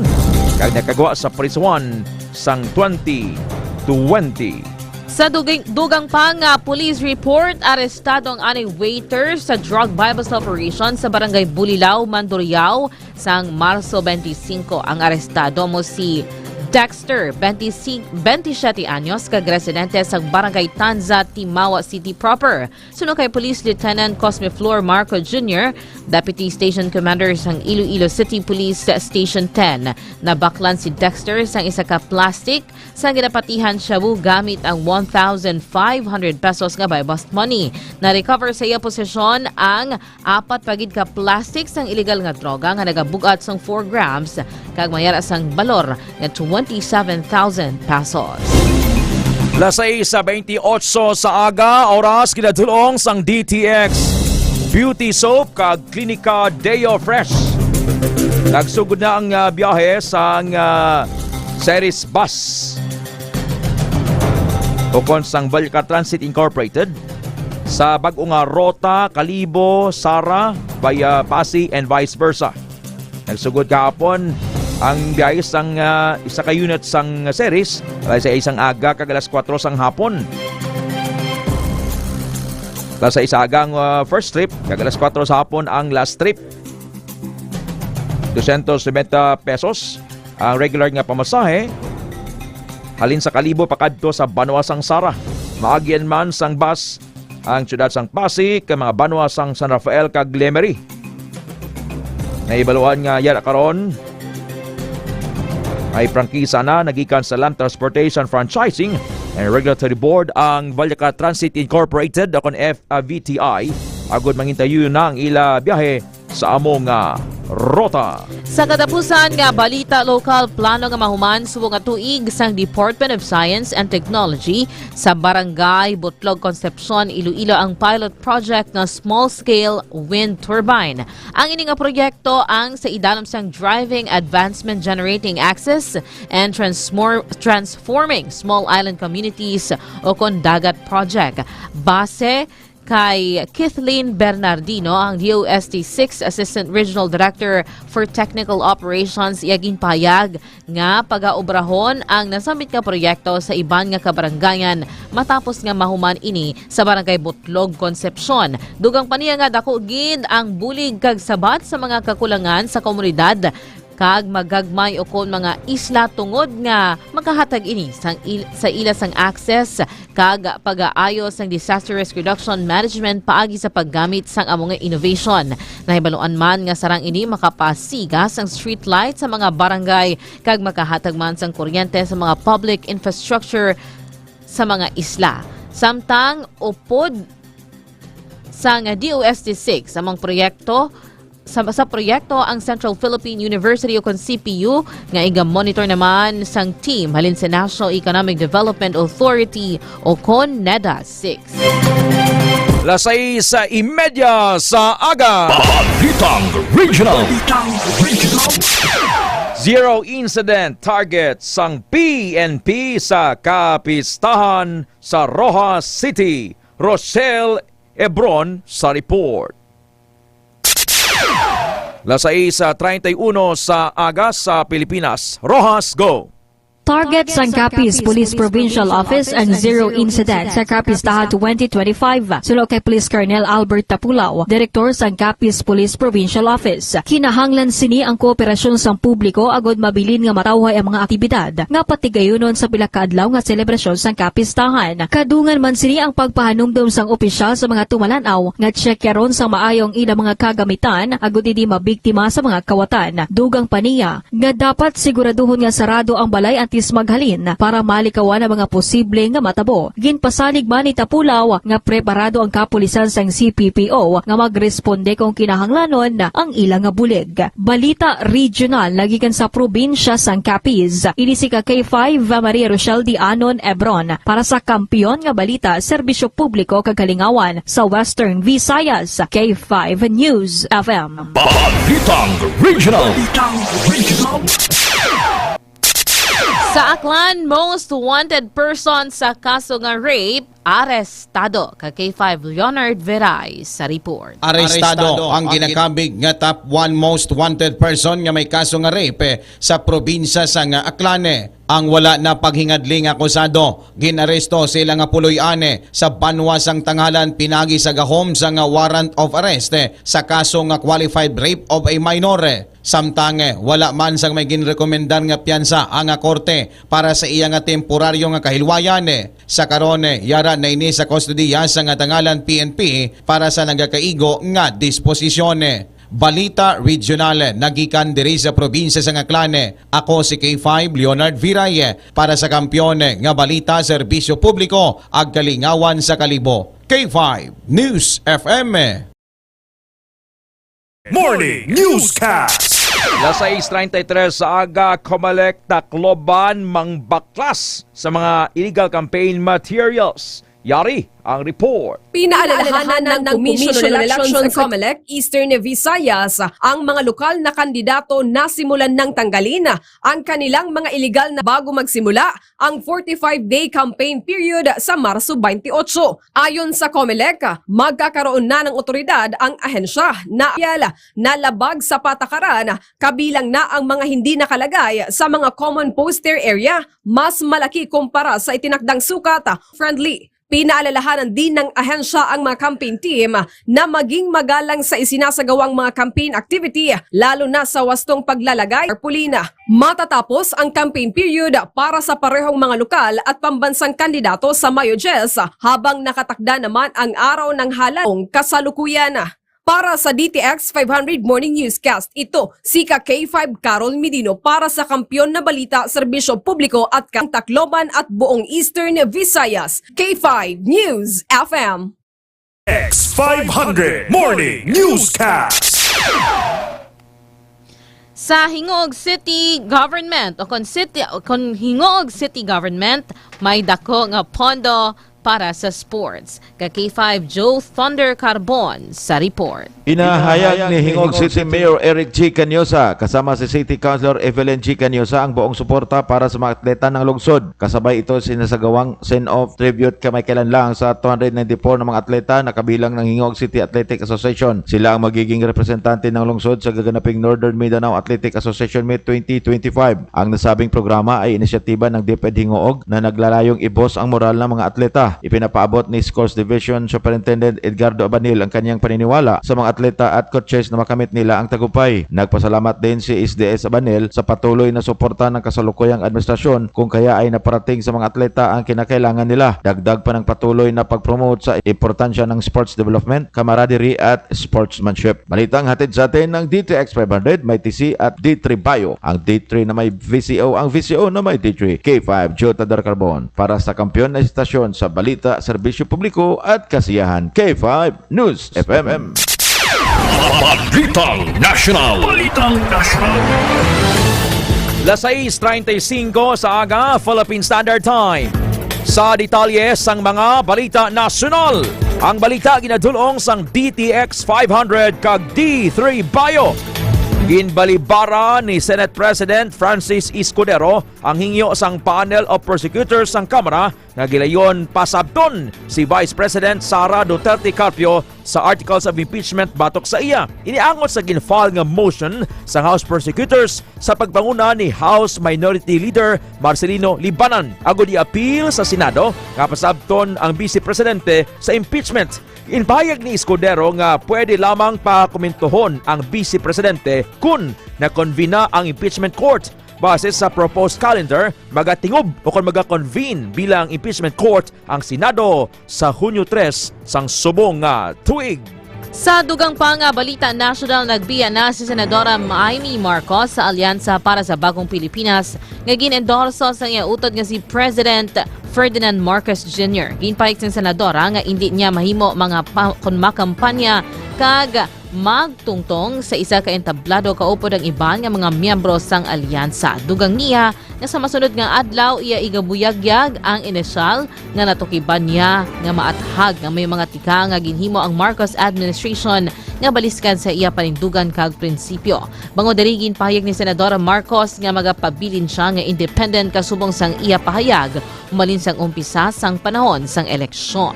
kag nakagwa sa prisuhan sang twenty twenty. Sa duging-, dugang pa nga police report, arestado ang anay waiter sa drug buy-bust operation sa Barangay Bulilao, Mandurriao, sang Marso twenty-five. Ang arestado mo si Dexter, twenty-six, twenty-siyete anyos, kag residente sa Barangay Tanza, Timawa City proper. Suno kay Police Lieutenant Cosme Flor Marco Junior, Deputy Station Commander sang Iloilo City Police Station ten, nabaklan si Dexter sang isa ka plastic sang ginapatihan shabu gamit ang one thousand five hundred pesos nga buy-bust money. Na-recover sa iya posesyon ang apat pa gid ka plastic sang iligal nga droga nga nagabug-at sang four grams kag mayara sang balor nga twenty-seven thousand pesos. Las sais sa twenty-ocho sa aga, oras, ginadul-ong sang D T X Beauty Soap kag Klinika Deo Fresh. Nagsugod na ang, ah, biyahe sang, ah, Ceres Bus ukon sang Valleca Transit Incorporated sa bag-o nga rota, Kalibo, Sara, via Passi, and vice versa. Nagsugod kahapon ang biyahe sang, ah, isa ka unit sang Ceres, alas sais sang aga kag alas kuwatro sang hapon. Alas sais sa aga ang, ah, first trip, kag alas kuwatro sa hapon ang last trip. Dosyentos setenta pesos ang regular nga pamasahe halin sa Kalibo pakadto sa banwa sang Sara. Maagyan man sang bus ang siyudad sang Passi kag mga banwa sang San Rafael kag Lemery. Nahibaluan nga yara karon may prangkisa na nagikan sa Land Transportation Franchising and Regulatory Board ang Valleca Transit Incorporated, o kon F V T I, agod mangintayo na ang ila biyahe sa amo nga rota. Sa katapusan nga balita lokal, plano nga mahuman subong nga tuig sang Department of Science and Technology sa Barangay Butlog, Concepcion, Iloilo ang pilot project nga small-scale wind turbine. Ang ini nga proyekto ang sa idalom sang Driving Advancement Generating Axis and Transmor-, Transforming Small Island Communities, o kon DAGAT project. Base kay Kathleen Bernardino, ang D O S T six Assistant Regional Director for Technical Operations, iya ginpahayag nga pagaobrahon ang nasambit nga proyekto sa iban nga kabarangayan matapos nga mahuman ini sa Barangay Butlog, Concepcion. Dugang pa niya nga dako gid ang bulig kag sabat sa mga kakulangan sa komunidad kag magagmay ukon mga isla tungod nga makahatag ini sang il-, sa ila sang access kag pagaayo sang disaster risk reduction management paagi sa paggamit sang amo nga innovation. Nahibaluan man nga sarang ini makapasiga sang street light sa mga barangay kag makahatag man sang kuryente sa mga public infrastructure sa mga isla. Samtang upod sang D O S T six, among proyekto sa, sa proyekto ang Central Philippine University o kon C P U, nga iga-monitor naman sang team halin sa National Economic Development Authority o kon NEDA six. Las sais sa imedya sa aga. Balitang Regional. Zero incident target sang P N P sa kapistahan sa Roxas City. Rochelle Ebron sa report. Las sais sa treinta y uno sa aga sa Pilipinas. Roxas, go! Target sang Capiz Police Provincial Office ang zero incident sa Kapistahan twenty twenty-five. Suno kay Police Colonel Albert Tapulaw, direktor sang Capiz Police Provincial Office, kinahanglan sini ang kooperasyon sang publiko agod mabilin nga matawhay ang mga aktibidad nga patigayunon sa pila ka adlaw nga selebrasyon sang kapistahan. Kadungan man sini ang pagpahanumdom sang opisyal sa mga tumalan-aw nga tsyekeron sang maayo ang ilang mga kagamitan agod hindi mabiktima sa mga kawatan. Dugang pa niya nga dapat siguraduhon nga sarado ang balay is maghalin para malikawan ang mga posible nga matabo. Ginpasalig man ni Tapulaw nga preparado ang kapulisan sang C P P O nga magresponde kung kinahanglanon ang ila nga bulig. Balita regional nagikan sa probinsya sang Capiz. Ini si ka K five Maria Rochelle Di Anon Ebron para sa Kampiyon nga Balita, Serbisyo Publiko kag Kalingawan sa Western Visayas, K five News F M. Balitang Regional. Sa Aklan, most wanted person sa kaso nga rape, arestado. Ka K five Leonard Veray sa report. Arestado ang ginakambig nga top one most wanted person nga may kaso nga rape sa probinsya sang Aklan. Ang wala na paghingadli nga akusado ginaresto sa ila nga puloy-an sa banwa sang Tangalan pinagi sa gahom sang warrant of arrest sa kaso nga qualified rape of a minor. Samtang wala man sang may ginrekomendar nga piyansa ang korte para sa iya nga temporaryo nga kahilwayan, sa karon yara na ini sa kustodiya sang Tangalan P N P para sa nagakaigo nga disposisyon. Balita regional nagikan diri sa probinsya sang Aklan. Ako si K five Leonard Viray para sa Kampiyon nga Balita, Serbisyo Publiko, ag Kalingawan sa Kalibo. K five News F M. Morning Newscast. Las sais treinta y tres sa aga, Comelec Tacloban mangbaklas sa mga illegal campaign materials. Yari ang report. Pinaalalahanan ng Commission on Elections sa Comelec Eastern Visayas ang mga lokal na kandidato na simulan ng tanggalin ang kanilang mga illegal na bago magsimula ang forty-five-day campaign period sa Marso twenty-eight. Ayon sa Comelec, magkakaroon na ng otoridad ang ahensya na nalabag sa patakaran, kabilang na ang mga hindi nakalagay sa mga common poster area, mas malaki kumpara sa itinakdang sukat. Friendly. Pinaalalahanan din ng ahensya ang mga campaign team na maging magalang sa isinasagawang mga campaign activity, lalo na sa wastong paglalagay tarpaulin. Matatapos ang campaign period para sa parehong mga lokal at pambansang kandidato sa Mayo diyes, habang nakatakda naman ang araw ng halong kasalukuyan. Para sa D T X five hundred Morning Newscast, ito si ka K five Carol Medino para sa Kampiyon na Balita, Serbisyo Publiko at kang Tacloban at buong Eastern Visayas, K five News F M. X five hundred Morning Newscast. Sa Gingoog City Government o kon city, kon Gingoog City Government, may dako nga pondo para sa sports. Ka K five Joe Thunder Carbon sa report. Inahayag ni Gingoog City Mayor Eric G Caniosa kasama si City Councilor Evelyn G Caniosa ang buong suporta para sa mga atleta ng lungsod. Kasabay ito sinasagawang send-off tribute kay Michael Anlang sa two hundred ninety-four na mga atleta na kabilang ng Gingoog City Athletic Association. Sila ang magiging representante ng lungsod sa gaganaping Northern Mindanao Athletic Association Meet twenty twenty-five. Ang nasabing programa ay inisyatiba ng DepEd Gingoog na naglalayong ibus ang moral ng mga atleta. Ipinapaabot ni Schools Division Superintendent Edgardo Abanil ang kanyang paniniwala sa mga atleta at coaches na makamit nila ang tagumpay. Nagpasalamat din si S D S Abanil sa patuloy na suporta ng kasalukuyang administrasyon, kung kaya ay naparating sa mga atleta ang kinakailangan nila. Dagdag pa ng patuloy na pag-promote sa importansya ng sports development, camaraderie at sportsmanship. Balitang hatid sa atin ng D T X five hundred, may T C at D three Bio. Ang D three na may V C O, ang V C O na may D three. K five Jota Darcarbon para sa Kampiyon na Estasyon sa Balita, Serbisyo Publiko at Kasiyahan. K five News F M. Balitang National. Balitang National. Las sais treinta y cinco sa aga, Philippine Standard Time. Sa detalye sang mga balita nasyonal, ang balita ginadul-ong sang D T X five hundred kag D three Bio. Ginbalibara ni Senate President Francis Escudero ang hingyo sang panel of prosecutors sang Kamara nga gilayon pasabton si Vice President Sara Duterte Carpio sa articles of impeachment batok sa iya. Iniangot sa gin-file nga motion sang House prosecutors sa pagpanguna ni House Minority Leader Marcelino Libanan, agod i-appeal sa Senado nga pasabton ang Vice Presidente sa impeachment. Ginpahayag ni Escudero nga pwede lamang pakomentohon ang Vice Presidente kon na-convene na ang impeachment court. Base sa proposed calendar, magatingob o kon maga-convene bilang impeachment court ang Senado sa Hunyo tres sang subong nga tuig. Sa dugang pa nga balita nasyonal, nagbiya na si Senadora Imee Marcos sa Alyansa para sa Bagong Pilipinas nga gin-endorso sang iya utod nga si President Ferdinand Marcos Junior. Ginpahayag sang senadora nga indi niya mahimo mga pa-, kon makampanya kag magtungtong sa isa ka entablado kaupod ang iban nga mga miyembro sang alyansa. Dugang niya nga sa masunod nga adlaw iya igabuyagyag ang inisyal nga natukiban niya nga maathag nga may mga tika nga ginhimo ang Marcos administration nga baliskan sa iya panindugan kag prinsipyo. Bangod diri, ginpahayag ni Senadora Marcos nga magapabilin siya nga independent kasubong sang iya pahayag humalin sang umpisa sang panahon sang eleksyon.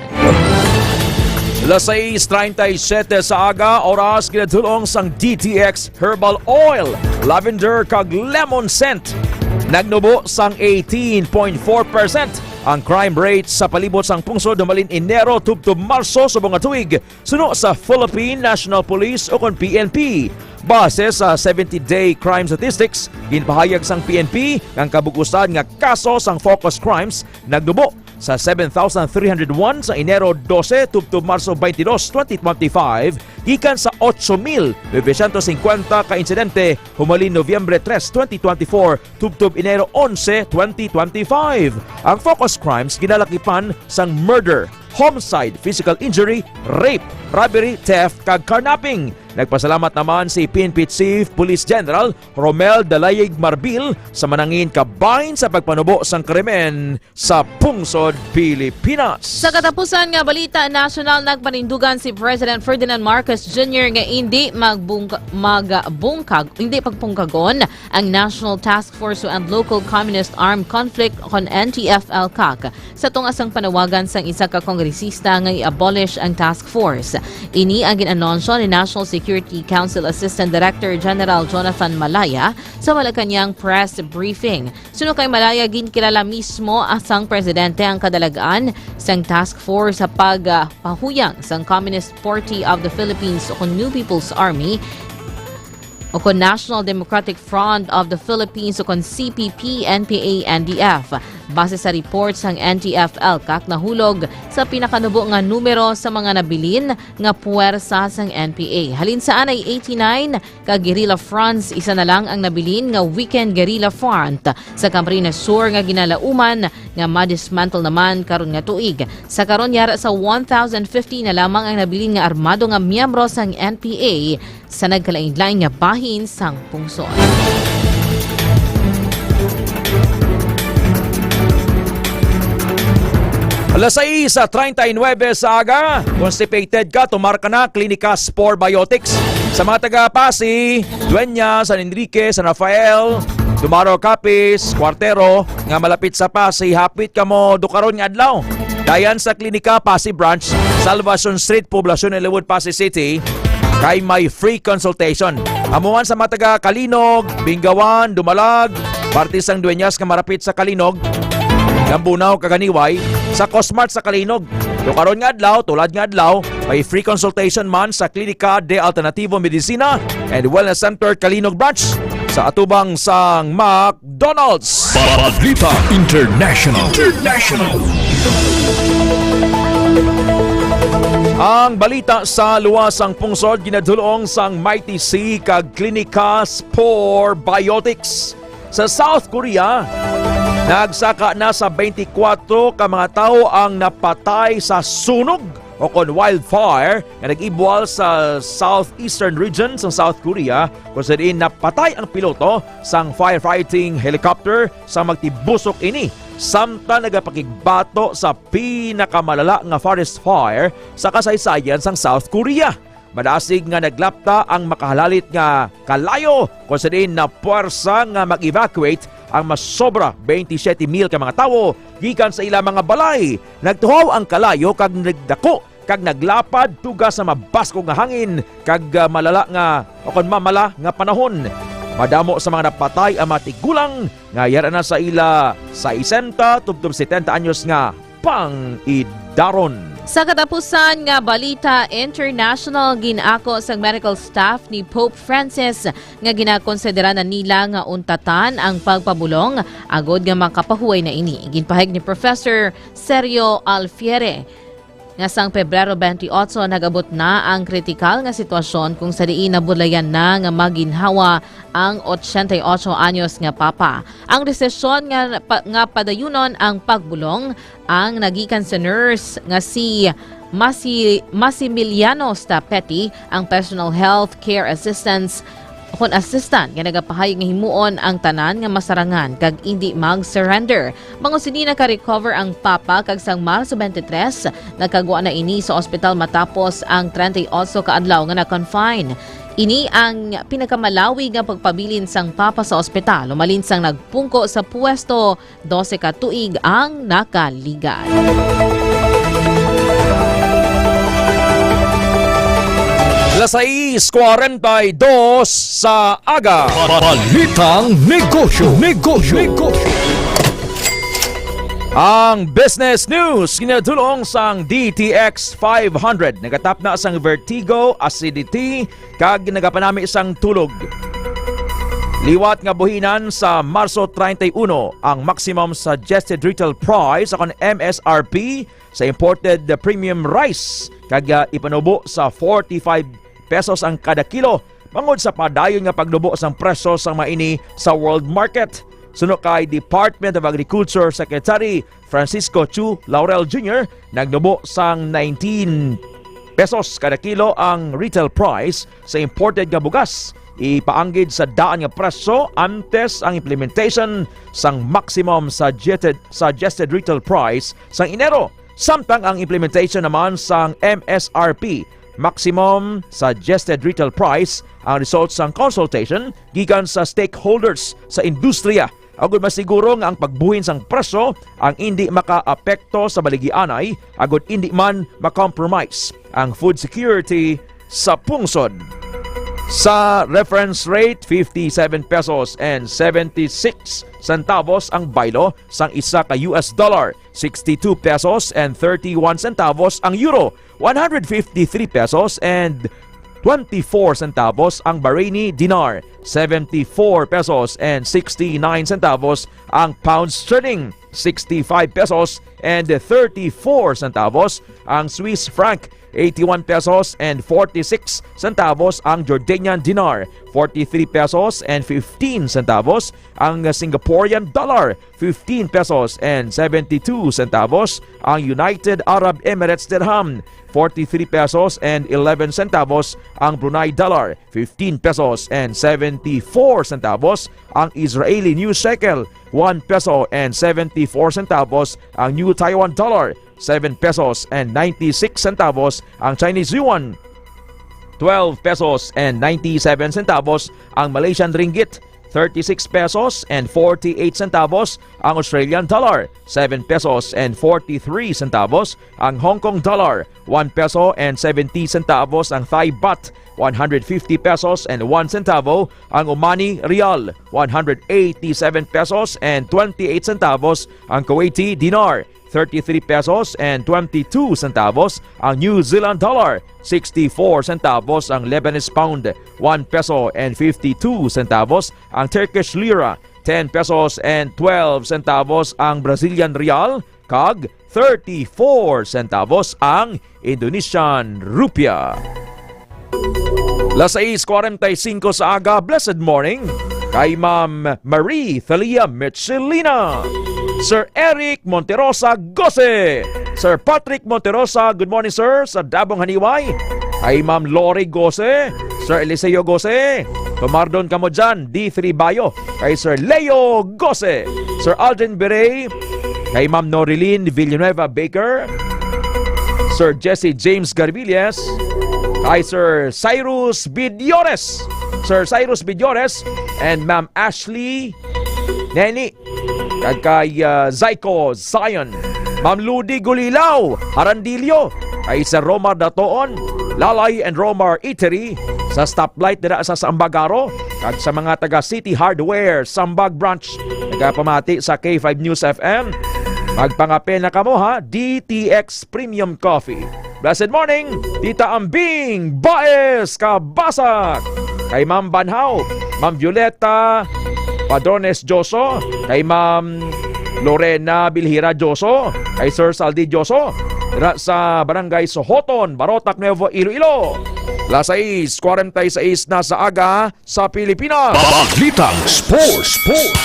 Las sais treinta y siete sa aga, oras ginadulong sang D T X Herbal Oil, Lavender kag Lemon Scent. Nagnubo sang eighteen point four percent ang crime rate sa palibot sang pungsod humalin Enero tubtob Marso subong nga tuig, suno sa Philippine National Police o kon P N P. Base sa seventy-day crime statistics, ginpahayag sang P N P nga ang kabug-usan nga kaso sang focus crimes nagnubo sa seven thousand three hundred one sa Enero dose tubtob Marso twenty-two, twenty twenty-five, gikan sa ocho mil novecientos cincuenta ka insidente humalin Nobyembre tres, twenty twenty-four, tubtob Enero onse, twenty twenty-five. Ang focus crimes ginalakipan sang murder, homicide, physical injury, rape, robbery, theft, kag carnapping. Nagpasalamat naman si P N P Chief Police General Romel Dalayig Marbil sa manangin kabahin sa pagpanubo sang krimen sa pungsod Pilipinas. Sa katapusan nga balita nasyonal, nagpanindugan si President Ferdinand Marcos Junior nga indi magbungka-, magbungkag, indi pagpungkagon ang National Task Force to End Local Communist Armed Conflict, kon N T F L CAC, sa tunga sang panawagan sang isa ka kongresista nga i-abolish ang task force. Ini ang gin-anunsyo ni National Security Council Assistant Director General Jonathan Malaya sa Malacañang press briefing. Suno kay Malaya, ginkilala mismo sang presidente ang kadalagan sang task force sa pagpahuyang sang Communist Party of the Philippines o kon New People's Army o kon National Democratic Front of the Philippines o kon C P P N P A N D F. Base sa report sang N T F L CAC, nahulog sa pinakanubo nga numero sa mga nabilin nga puwersa sang N P A. Halin sa anay eighty-nine ka guerrilla fronts, isa na lang ang nabilin nga weekend guerrilla front sa Camarines Sur nga ginalauman nga ma-dismantle naman karon nga tuig. Sa karon, yara sa one thousand fifty na lamang ang nabilin nga armado nga miyembro sang N P A sa nagkalainlain nga bahin sang pungsod. Alas sais treinta y nueve sa aga, constipated ka, tumar ka na, Klinika Spore Biotics. Sa mga taga Pasi, Dueñas, San Enrique, San Rafael, Dumaroc, Capiz, Cuartero, nga malapit sa Pasi, hapit kamo dukaron nga adlaw. Dayan sa Klinika Pasi Branch, Salvacion Street, Poblacion, Eliwood, Pasi City, kay may free consultation. Amo man sa mga taga Calinog, Bingawan, Dumalag, parte sang Dueñas nga marapit sa Calinog, Lambunao, kag Janiuay, sa Cosmart sa Calinog. Dukaron nga adlaw, tulad nga adlaw, may free consultation man sa Klinika de Alternativo Medicina and Wellness Center Calinog Branch sa atubang sang McDonald's. Balita International. International. Ang balita sa luwas sang pungsod ginadulong sang Mighty C kag Klinika Spore Biotics. Sa South Korea, nagsaka na sa twenty-four ka mga tawo ang napatay sa sunog o kon wildfire nga nag-ibwal sa southeastern region sang South Korea, kung sa diin napatay ang piloto sang firefighting helicopter sa magtibusok ini, samtang nagapakigbato sa pinakamalala nga forest fire sa kasaysayan sang South Korea. Madasig nga naglapta ang makahalalit nga kalayo, kung sa diin napuwersa nga mag-evacuate ang masobra twenty-seven mil ka mga tawo gikan sa ila mga balay. Nagtuhaw ang kalayo kag nagdako kag naglapad tuga sa mabaskog nga hangin kag, ah, malala nga o kon mamala nga panahon. Madamo sa mga napatay ang mga tigulang nga yara na sa ila sesenta tubtob setenta anyos nga pang-idaron. Sa katapusan nga balita international, gin-ako sang medical staff ni Pope Francis nga ginakonsidera na nila nga untatan ang pagpabulong agod nga makapahuway na ini. Ginpahayag ni Professor Sergio Alfiere, nga sang Pebrero twenty-eight nag-abot na ang kritikal nga sitwasyon kung sa diin nabudlayan na nga maginhawa ang ochenta y ocho anyos nga Papa. Ang desisyon nga pa-, nga padayunon ang pagbulong ang nagikan sa nurse nga si Masi-, Massimiliano Stappetti, ang personal health care assistance kon assistant nga nagapahayag nga himuon ang tanan nga masarangan kag indi mag-surrender. Bangod sini naka-recover ang Papa kag sang Marso twenty-three, nagkagwa na ini sa ospital matapos ang treinta y ocho ka adlaw nga na-confine. Ini ang pinakamalawi nga pagpabilin sang Papa sa ospital, umalin sang nagpungko sa puwesto dose ka tuig ang nakaligad. Las sais cuarenta y dos sa aga. Balitang negosyo, negosyo, negosyo. Ang business news ginadulong sang D T X five hundred. Nagatap na sang vertigo, acidity, kag nagapanami sang tulog. Liwat nga buhinan, sa Marso treinta y uno ang maximum suggested retail price, o kon M S R P, sa imported premium rice, kag, ah, ipanubo sa forty-five pesos ang kada kilo, bangod sa padayon nga pagnubo sang presyo sang maini sa world market. Suno kay Department of Agriculture Secretary Francisco Chu Laurel Junior, nagnubo sang nineteen pesos kada kilo ang retail price sa imported nga bugas, ipaanggid sa daan nga presyo antes ang implementation sang maximum suggested, suggested retail price sang Enero, samtang ang implementation naman sang M S R P, maximum suggested retail price, ang result sang consultation gikan sa stakeholders sa industriya, agud masiguro nga ang pagbuhin sang presyo ang indi makaapekto sa baligianay, agud indi man makompromise ang food security sa pungsod. Sa reference rate, fifty-seven pesos and seventy-six centavos ang baylo sang isa ka U S dollar, sixty-two pesos and thirty-one centavos ang euro, one hundred fifty-three pesos and twenty-four centavos ang Bahraini dinar, seventy-four pesos and sixty-nine centavos ang pound sterling, sixty-five pesos and thirty-four centavos ang Swiss franc, eighty-one pesos and forty-six centavos ang Jordanian dinar, forty-three pesos and fifteen centavos ang Singaporean dollar, fifteen pesos and seventy-two centavos ang United Arab Emirates dirham, forty-three pesos and eleven centavos ang Brunei dollar, fifteen pesos and seventy-four centavos ang Israeli new shekel, one peso and seventy-four centavos ang new Taiwan dollar, seven pesos and ninety-six centavos ang Chinese yuan, twelve pesos and ninety-seven centavos ang Malaysian ringgit, thirty-six pesos and forty-eight centavos ang Australian dollar, seven pesos and forty-three centavos ang Hong Kong dollar, one peso and seventy centavos ang Thai baht, one hundred fifty pesos and one centavo ang Omani rial, one hundred eighty-seven pesos and twenty-eight centavos ang Kuwaiti dinar, thirty-three pesos and twenty-two centavos ang New Zealand dollar, sixty-four centavos ang Lebanese pound, one peso and fifty-two centavos ang Turkish lira, ten pesos and twelve centavos ang Brazilian real, kag thirty-four centavos ang Indonesian rupiah. Las sais cuarenta y cinco sa aga, blessed morning kay Ma'am Marie Thalia Michelina, Sir Eric Monterosa Gose, Sir Patrick Monterosa, good morning, sir, sa Dabong Haniway, kay Ma'am Lori Gose, Sir Eliseo Gose, tumardon kamo dyan, D three Bayo, kay Sir Leo Gose, Sir Aldrin Bere, kay Ma'am Norilyn Villanueva Baker, Sir Jesse James Garbillas, kay Sir Cyrus Bidiones, Sir Cyrus Bidiones, and Ma'am Ashley Neni, kag kay, ah, Zyko Zion, Ma'am Ludi Gulilaw Harandilio, kay Sir Romar Datoon, Lalay and Romar Eatery, sa stoplight dira sa Sambagaro, kag sa mga taga City Hardware, Sambag Branch, nagapamati sa K five News F M. Magpangapil na kamo, ha, D T X Premium Coffee. Blessed morning, Tita Ambing Baez Kabasak, kay Ma'am Banhaw, Ma'am Violeta Padrones Joso, kay Ma'am Lorena Bilhira Joso, kay Sir Saldi Joso, dira sa Barangay Sohoton, Barotac, Nuevo Iloilo. Las sais kwarenta y seis na sa aga sa Pilipinas. Balitang Sports. Sports.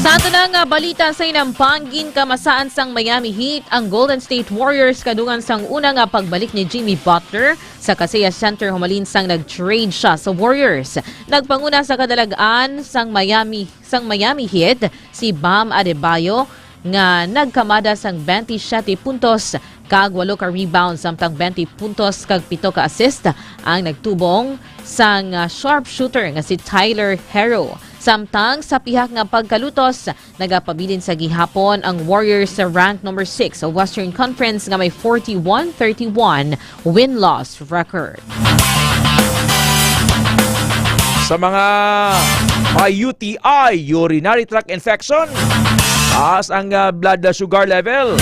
Sa ato na nga balita sa inampang, ginkamasaan sang Miami Heat ang Golden State Warriors kadungan sang una nga pagbalik ni Jimmy Butler sa Kaseya Center humalin sang nag-trade siya sa Warriors. Nagpanguna sa kadalag-an sang Miami sang Miami Heat si Bam Adebayo nga nagkamada sang twenty-seven puntos kag walo ka rebound, samtang twenty puntos kag pito ka assist ang nagtubong sang, ah, sharpshooter nga si Tyler Herro. Samtang sa pihak nga pagkalutos, nagapabilin sa gihapon ang Warriors sa rank number six sa Western Conference nga may forty-one thirty-one win-loss record. Sa mga may U T I, urinary tract infection, taas ang, ah, blood sugar level.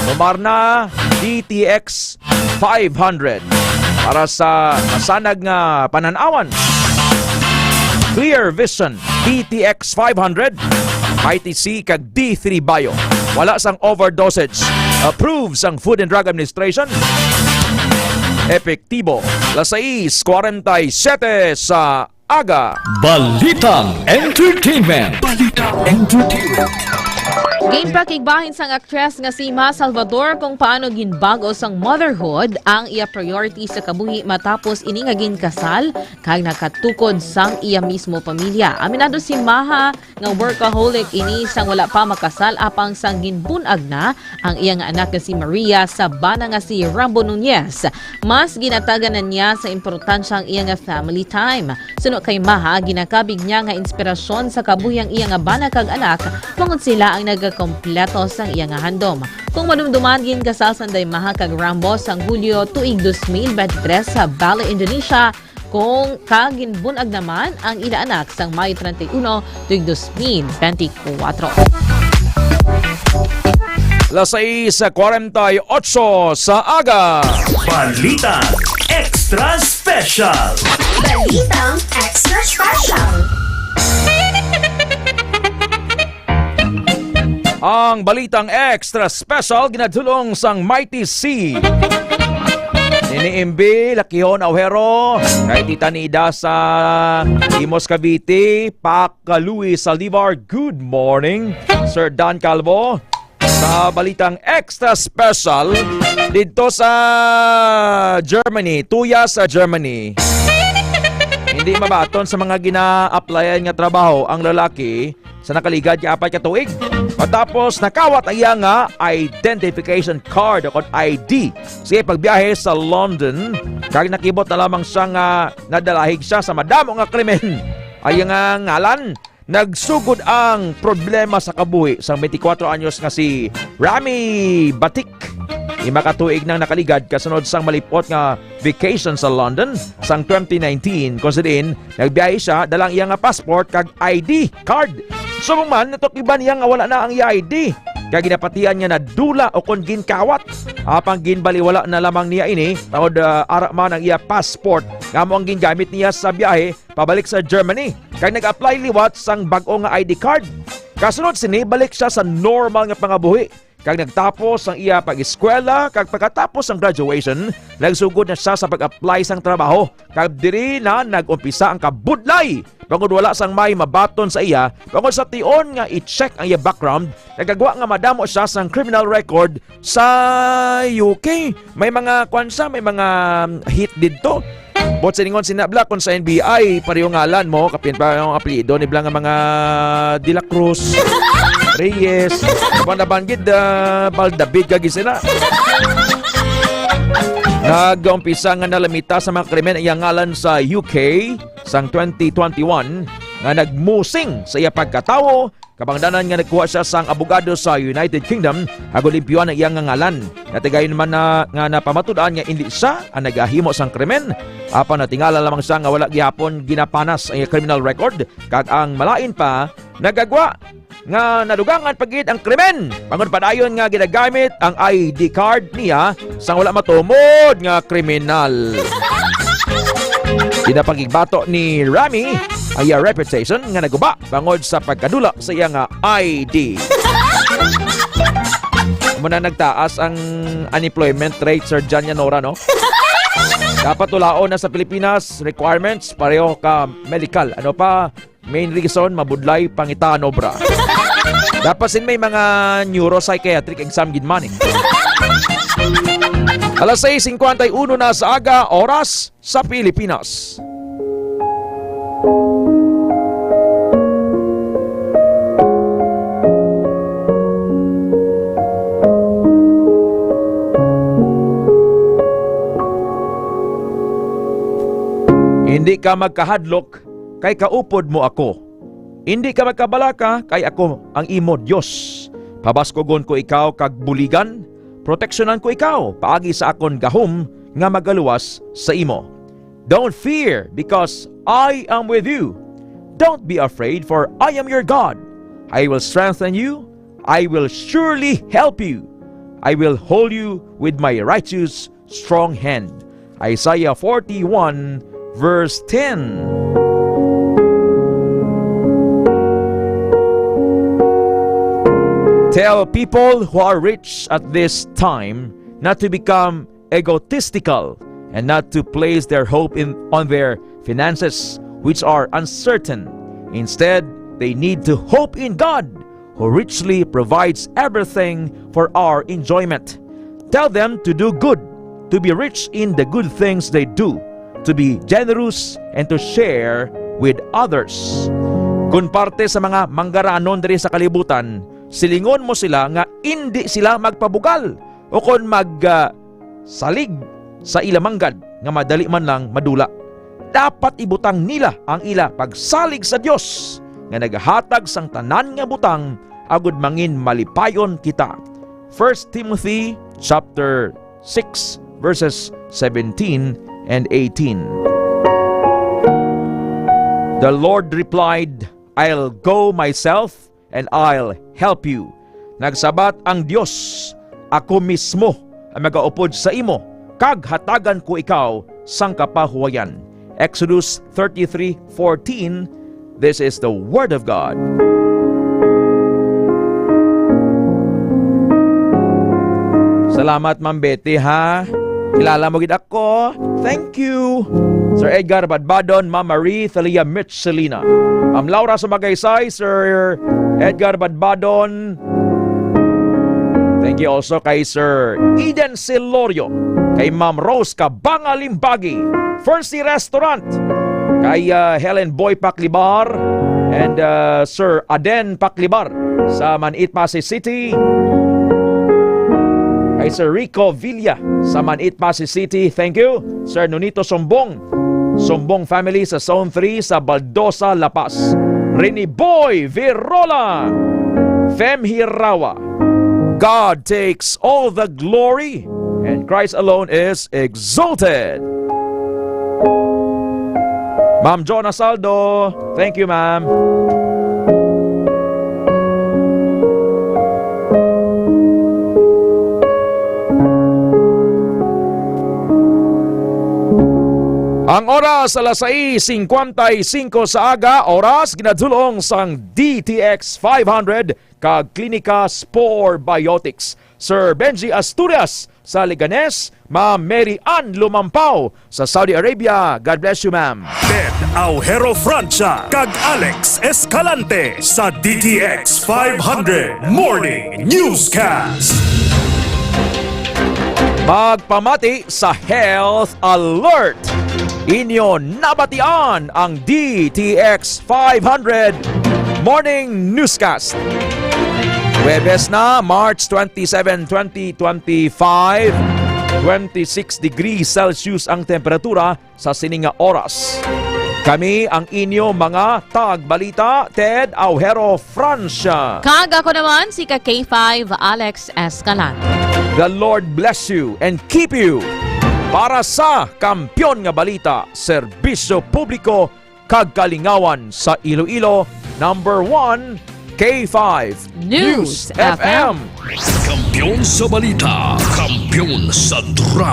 Tumar na D T X five hundred para sa masanag nga panan-awan. Clear Vision D T X five hundred, I T C kag D three Bio. Wala sang overdosage. Approve sang Food and Drug Administration. Epektibo. Las sais kwarenta y siyete sa aga. Balitang Entertainment. Balitang Entertainment. Ginpakigbahin sang aktres nga si Maha Salvador kung paano ginbag-o sang motherhood ang iya priority sa kabuhi matapos ini nga ginkasal kag nakatukod sang iya mismo pamilya. Aminado si Maha nga workaholic ini sang wala pa makasal, apang sang ginbun-ag na ang iya nga anak nga si Maria sa bana nga si Rambo Nunez, mas ginatagan na niya sa importansya ang iya nga family time. Suno kay Maha, ginakabig niya nga inspirasyon sa kabuhi ang iya nga bana kag anak, bangod sila ang nagakompleto sang iya nga handom. Kung madumduman, ginkasal sanday Maha kag Rambo sang Hulyo tuig dos mil bente tres sa Bali, Indonesia, kung kag ginbun-ag naman ang ila anak sang Mayo treinta y uno tuig dos mil bente y kuwatro. Las sais kwarenta y ocho sa aga. Balita Extra Special. Balitang Extra Special. Ang balitang extra special ginadulong sang Mighty C. Nini Imbi, Lakihon Aujero, kay Tita Nida sa Imus, Cavite, Pac Louis Saldivar, good morning. Sir Dan Calvo, sa balitang extra special, didto sa Germany, tuya sa Germany, hindi mabaton sa mga gina-applyan nga trabaho ang lalaki sa nakaligad nga apat ka tuig. Matapos nakawat ang iya nga identification card o kon I D sa iya pagbiyahe sa London, kag nakibot na lamang siya nga nadalahig siya sa madamo nga krimen. Ang iya nga ngalan, nagsugod ang problema sa kabuhi sang twenty-four anyos nga si Rami Batik. Lima ka tuig nang nakaligad kasunod sang malipot nga vacation sa London sang twenty nineteen, kung sa diin nagbiyahe siya dala ang iya nga passport kag I D card. Subong man, natukiban niya nga wala na ang iya I D, kag ginapatihan nga nadula o kon ginkawat. Apang ginbaliwala na lamang niya ini, tungod, ah, ara man ang iya passport nga amo ang gingamit niya sa biyahe pabalik sa Germany, kag nag-apply liwat sang bag-o nga I D card. Kasunod sini, balik siya sa normal nga pangabuhi, kag nagtapos ang iya pag-eskwela, kag pagkatapos sang graduation, nagsugod na siya sa pag-apply sang trabaho, kag diri na nag-umpisa ang kabudlay, bangod wala sang may mabaton sa iya, bangod sa tion nga i-check ang iya background, nagagwa nga madamo siya sang criminal record sa U K. May mga, kwan siya, may mga, um, hit didto. But silingon sina bala, kung sa N B I, pareho ngalan mo, kapin pa ang apelyido ni bala nga mga De La Cruz, Reyes, kung nabanggit, ah, Baldavid, kagi sila. Nag-umpisa nga nalamita sa mga krimen ang iya ngalan sa U K sang twenty twenty-one, nga nagmusing sa iya pagkatawo, kabangdanan nga nagkuha siya sang abogado sa United Kingdom agud limpyuan ang iya nga ngalan. Natigayon man na nga napamatud-an nga indi siya ang nagahimo sang krimen, apan natingala lamang siya nga wala gihapon ginapanas ang iya criminal record, kag ang malain pa, nagagwa nga nadugangan pa gid ang krimen, bangod padayon nga ginagamit ang I D card niya sang wala matumod nga kriminal. Ginapakigbato ni Rami ang iya reputation nga naguba bangod sa pagkadula sa iya nga I D. Amo na nagtaas ang unemployment rate, Sir Jan Yanora, no? Dapat walaon na sa Pilipinas, requirements, pareho ka medical. Ano pa? Main reason, mabudlay, pangitano, bra. Dapat sin may mga neuropsychiatric exam gid man, eh. Alas sais singkwenta y uno na sa aga, oras sa Pilipinas. Hindi ka magkahadlok, kay kaupod mo ako. Indi ka magkabalaka, kay ako ang imo Dios. Pabaskugon ko ikaw kag buligan, proteksyonan ko ikaw paagi sa akon gahom nga magaluwas sa imo. Don't fear, because I am with you. Don't be afraid, for I am your God. I will strengthen you. I will surely help you. I will hold you with my righteous strong hand. Isaiah forty-one, verse ten. Tell people who are rich at this time not to become egotistical and not to place their hope in, on their finances, which are uncertain. Instead, they need to hope in God, who richly provides everything for our enjoyment. Tell them to do good, to be rich in the good things they do, to be generous, and to share with others. Kon parte sa mga manggaranon diri sa kalibutan, silingon mo sila nga indi sila magpabugal o kon mag, ah, salig sa ila manggad nga madali man lang madula. Dapat ibutang nila ang ila pagsalig sa Dios nga nagahatag sang tanan nga butang, agod mangin malipayon kita. First Timothy chapter six, verses seventeen and eighteen. The Lord replied, "I'll go myself and I'll help you." Nagsabat ang Dios, "Ako mismo ang magaupod sa imo, kag hatagan ko ikaw sang kapahuwayan." Exodus thirty-three fourteen. This is the word of God. Salamat, Ma'am Betty, ha? Kilala mo gid ako. Thank you. Sir Edgar Badbadon, Ma'am Marie Thalia Mitch, Selena. Ma'am Laura Sumagaysay, Sir Edgar Badbadon. Thank you also kay Sir Eden Celorio, kay Ma'am Rose Cabanga Limbagi, Fercy Restaurant, kay, uh, Helen Boy Paclibar, and, uh, Sir Aden Paclibar sa Manit, Passi City. Kay Sir Rico Villa sa Manit, Passi City. Thank you. Sir Nonito Sumbong, Sumbong family sa Zone three sa Baldosa, La Paz. Rini Boy Virola, Fem Hirawa. God takes all the glory and Christ alone is exalted. Ma'am Jonah Saldo, thank you, ma'am. Ang oras, alas sais singkwenta y singko sa aga, oras ginadulong sang D T X five hundred kag Klinika Spore Biotics. Sir Benji Asturias sa Leganes, Ma'am Mary Ann Lumampao sa Saudi Arabia. God bless you, ma'am. Ted Aujero Francia kag Alex Escalante sa D T X five hundred Morning Newscast. Magpamati sa Health Alert. Inyo nabatian ang D T X five hundred Morning Newscast. Huwebes na, March twenty-seven, twenty twenty-five. Twenty-six degrees Celsius ang temperatura sa sini nga oras. Kami ang inyo mga tagbalita, Ted Aujero Francia. Kag ako naman, si ka K five, Alex Escalante. The Lord bless you and keep you. Para sa Kampiyon nga Balita, Serbisyo Publiko kag Kalingawan sa Iloilo, number one, K five News News F M. F M. Kampiyon sa balita, kampiyon sa drama.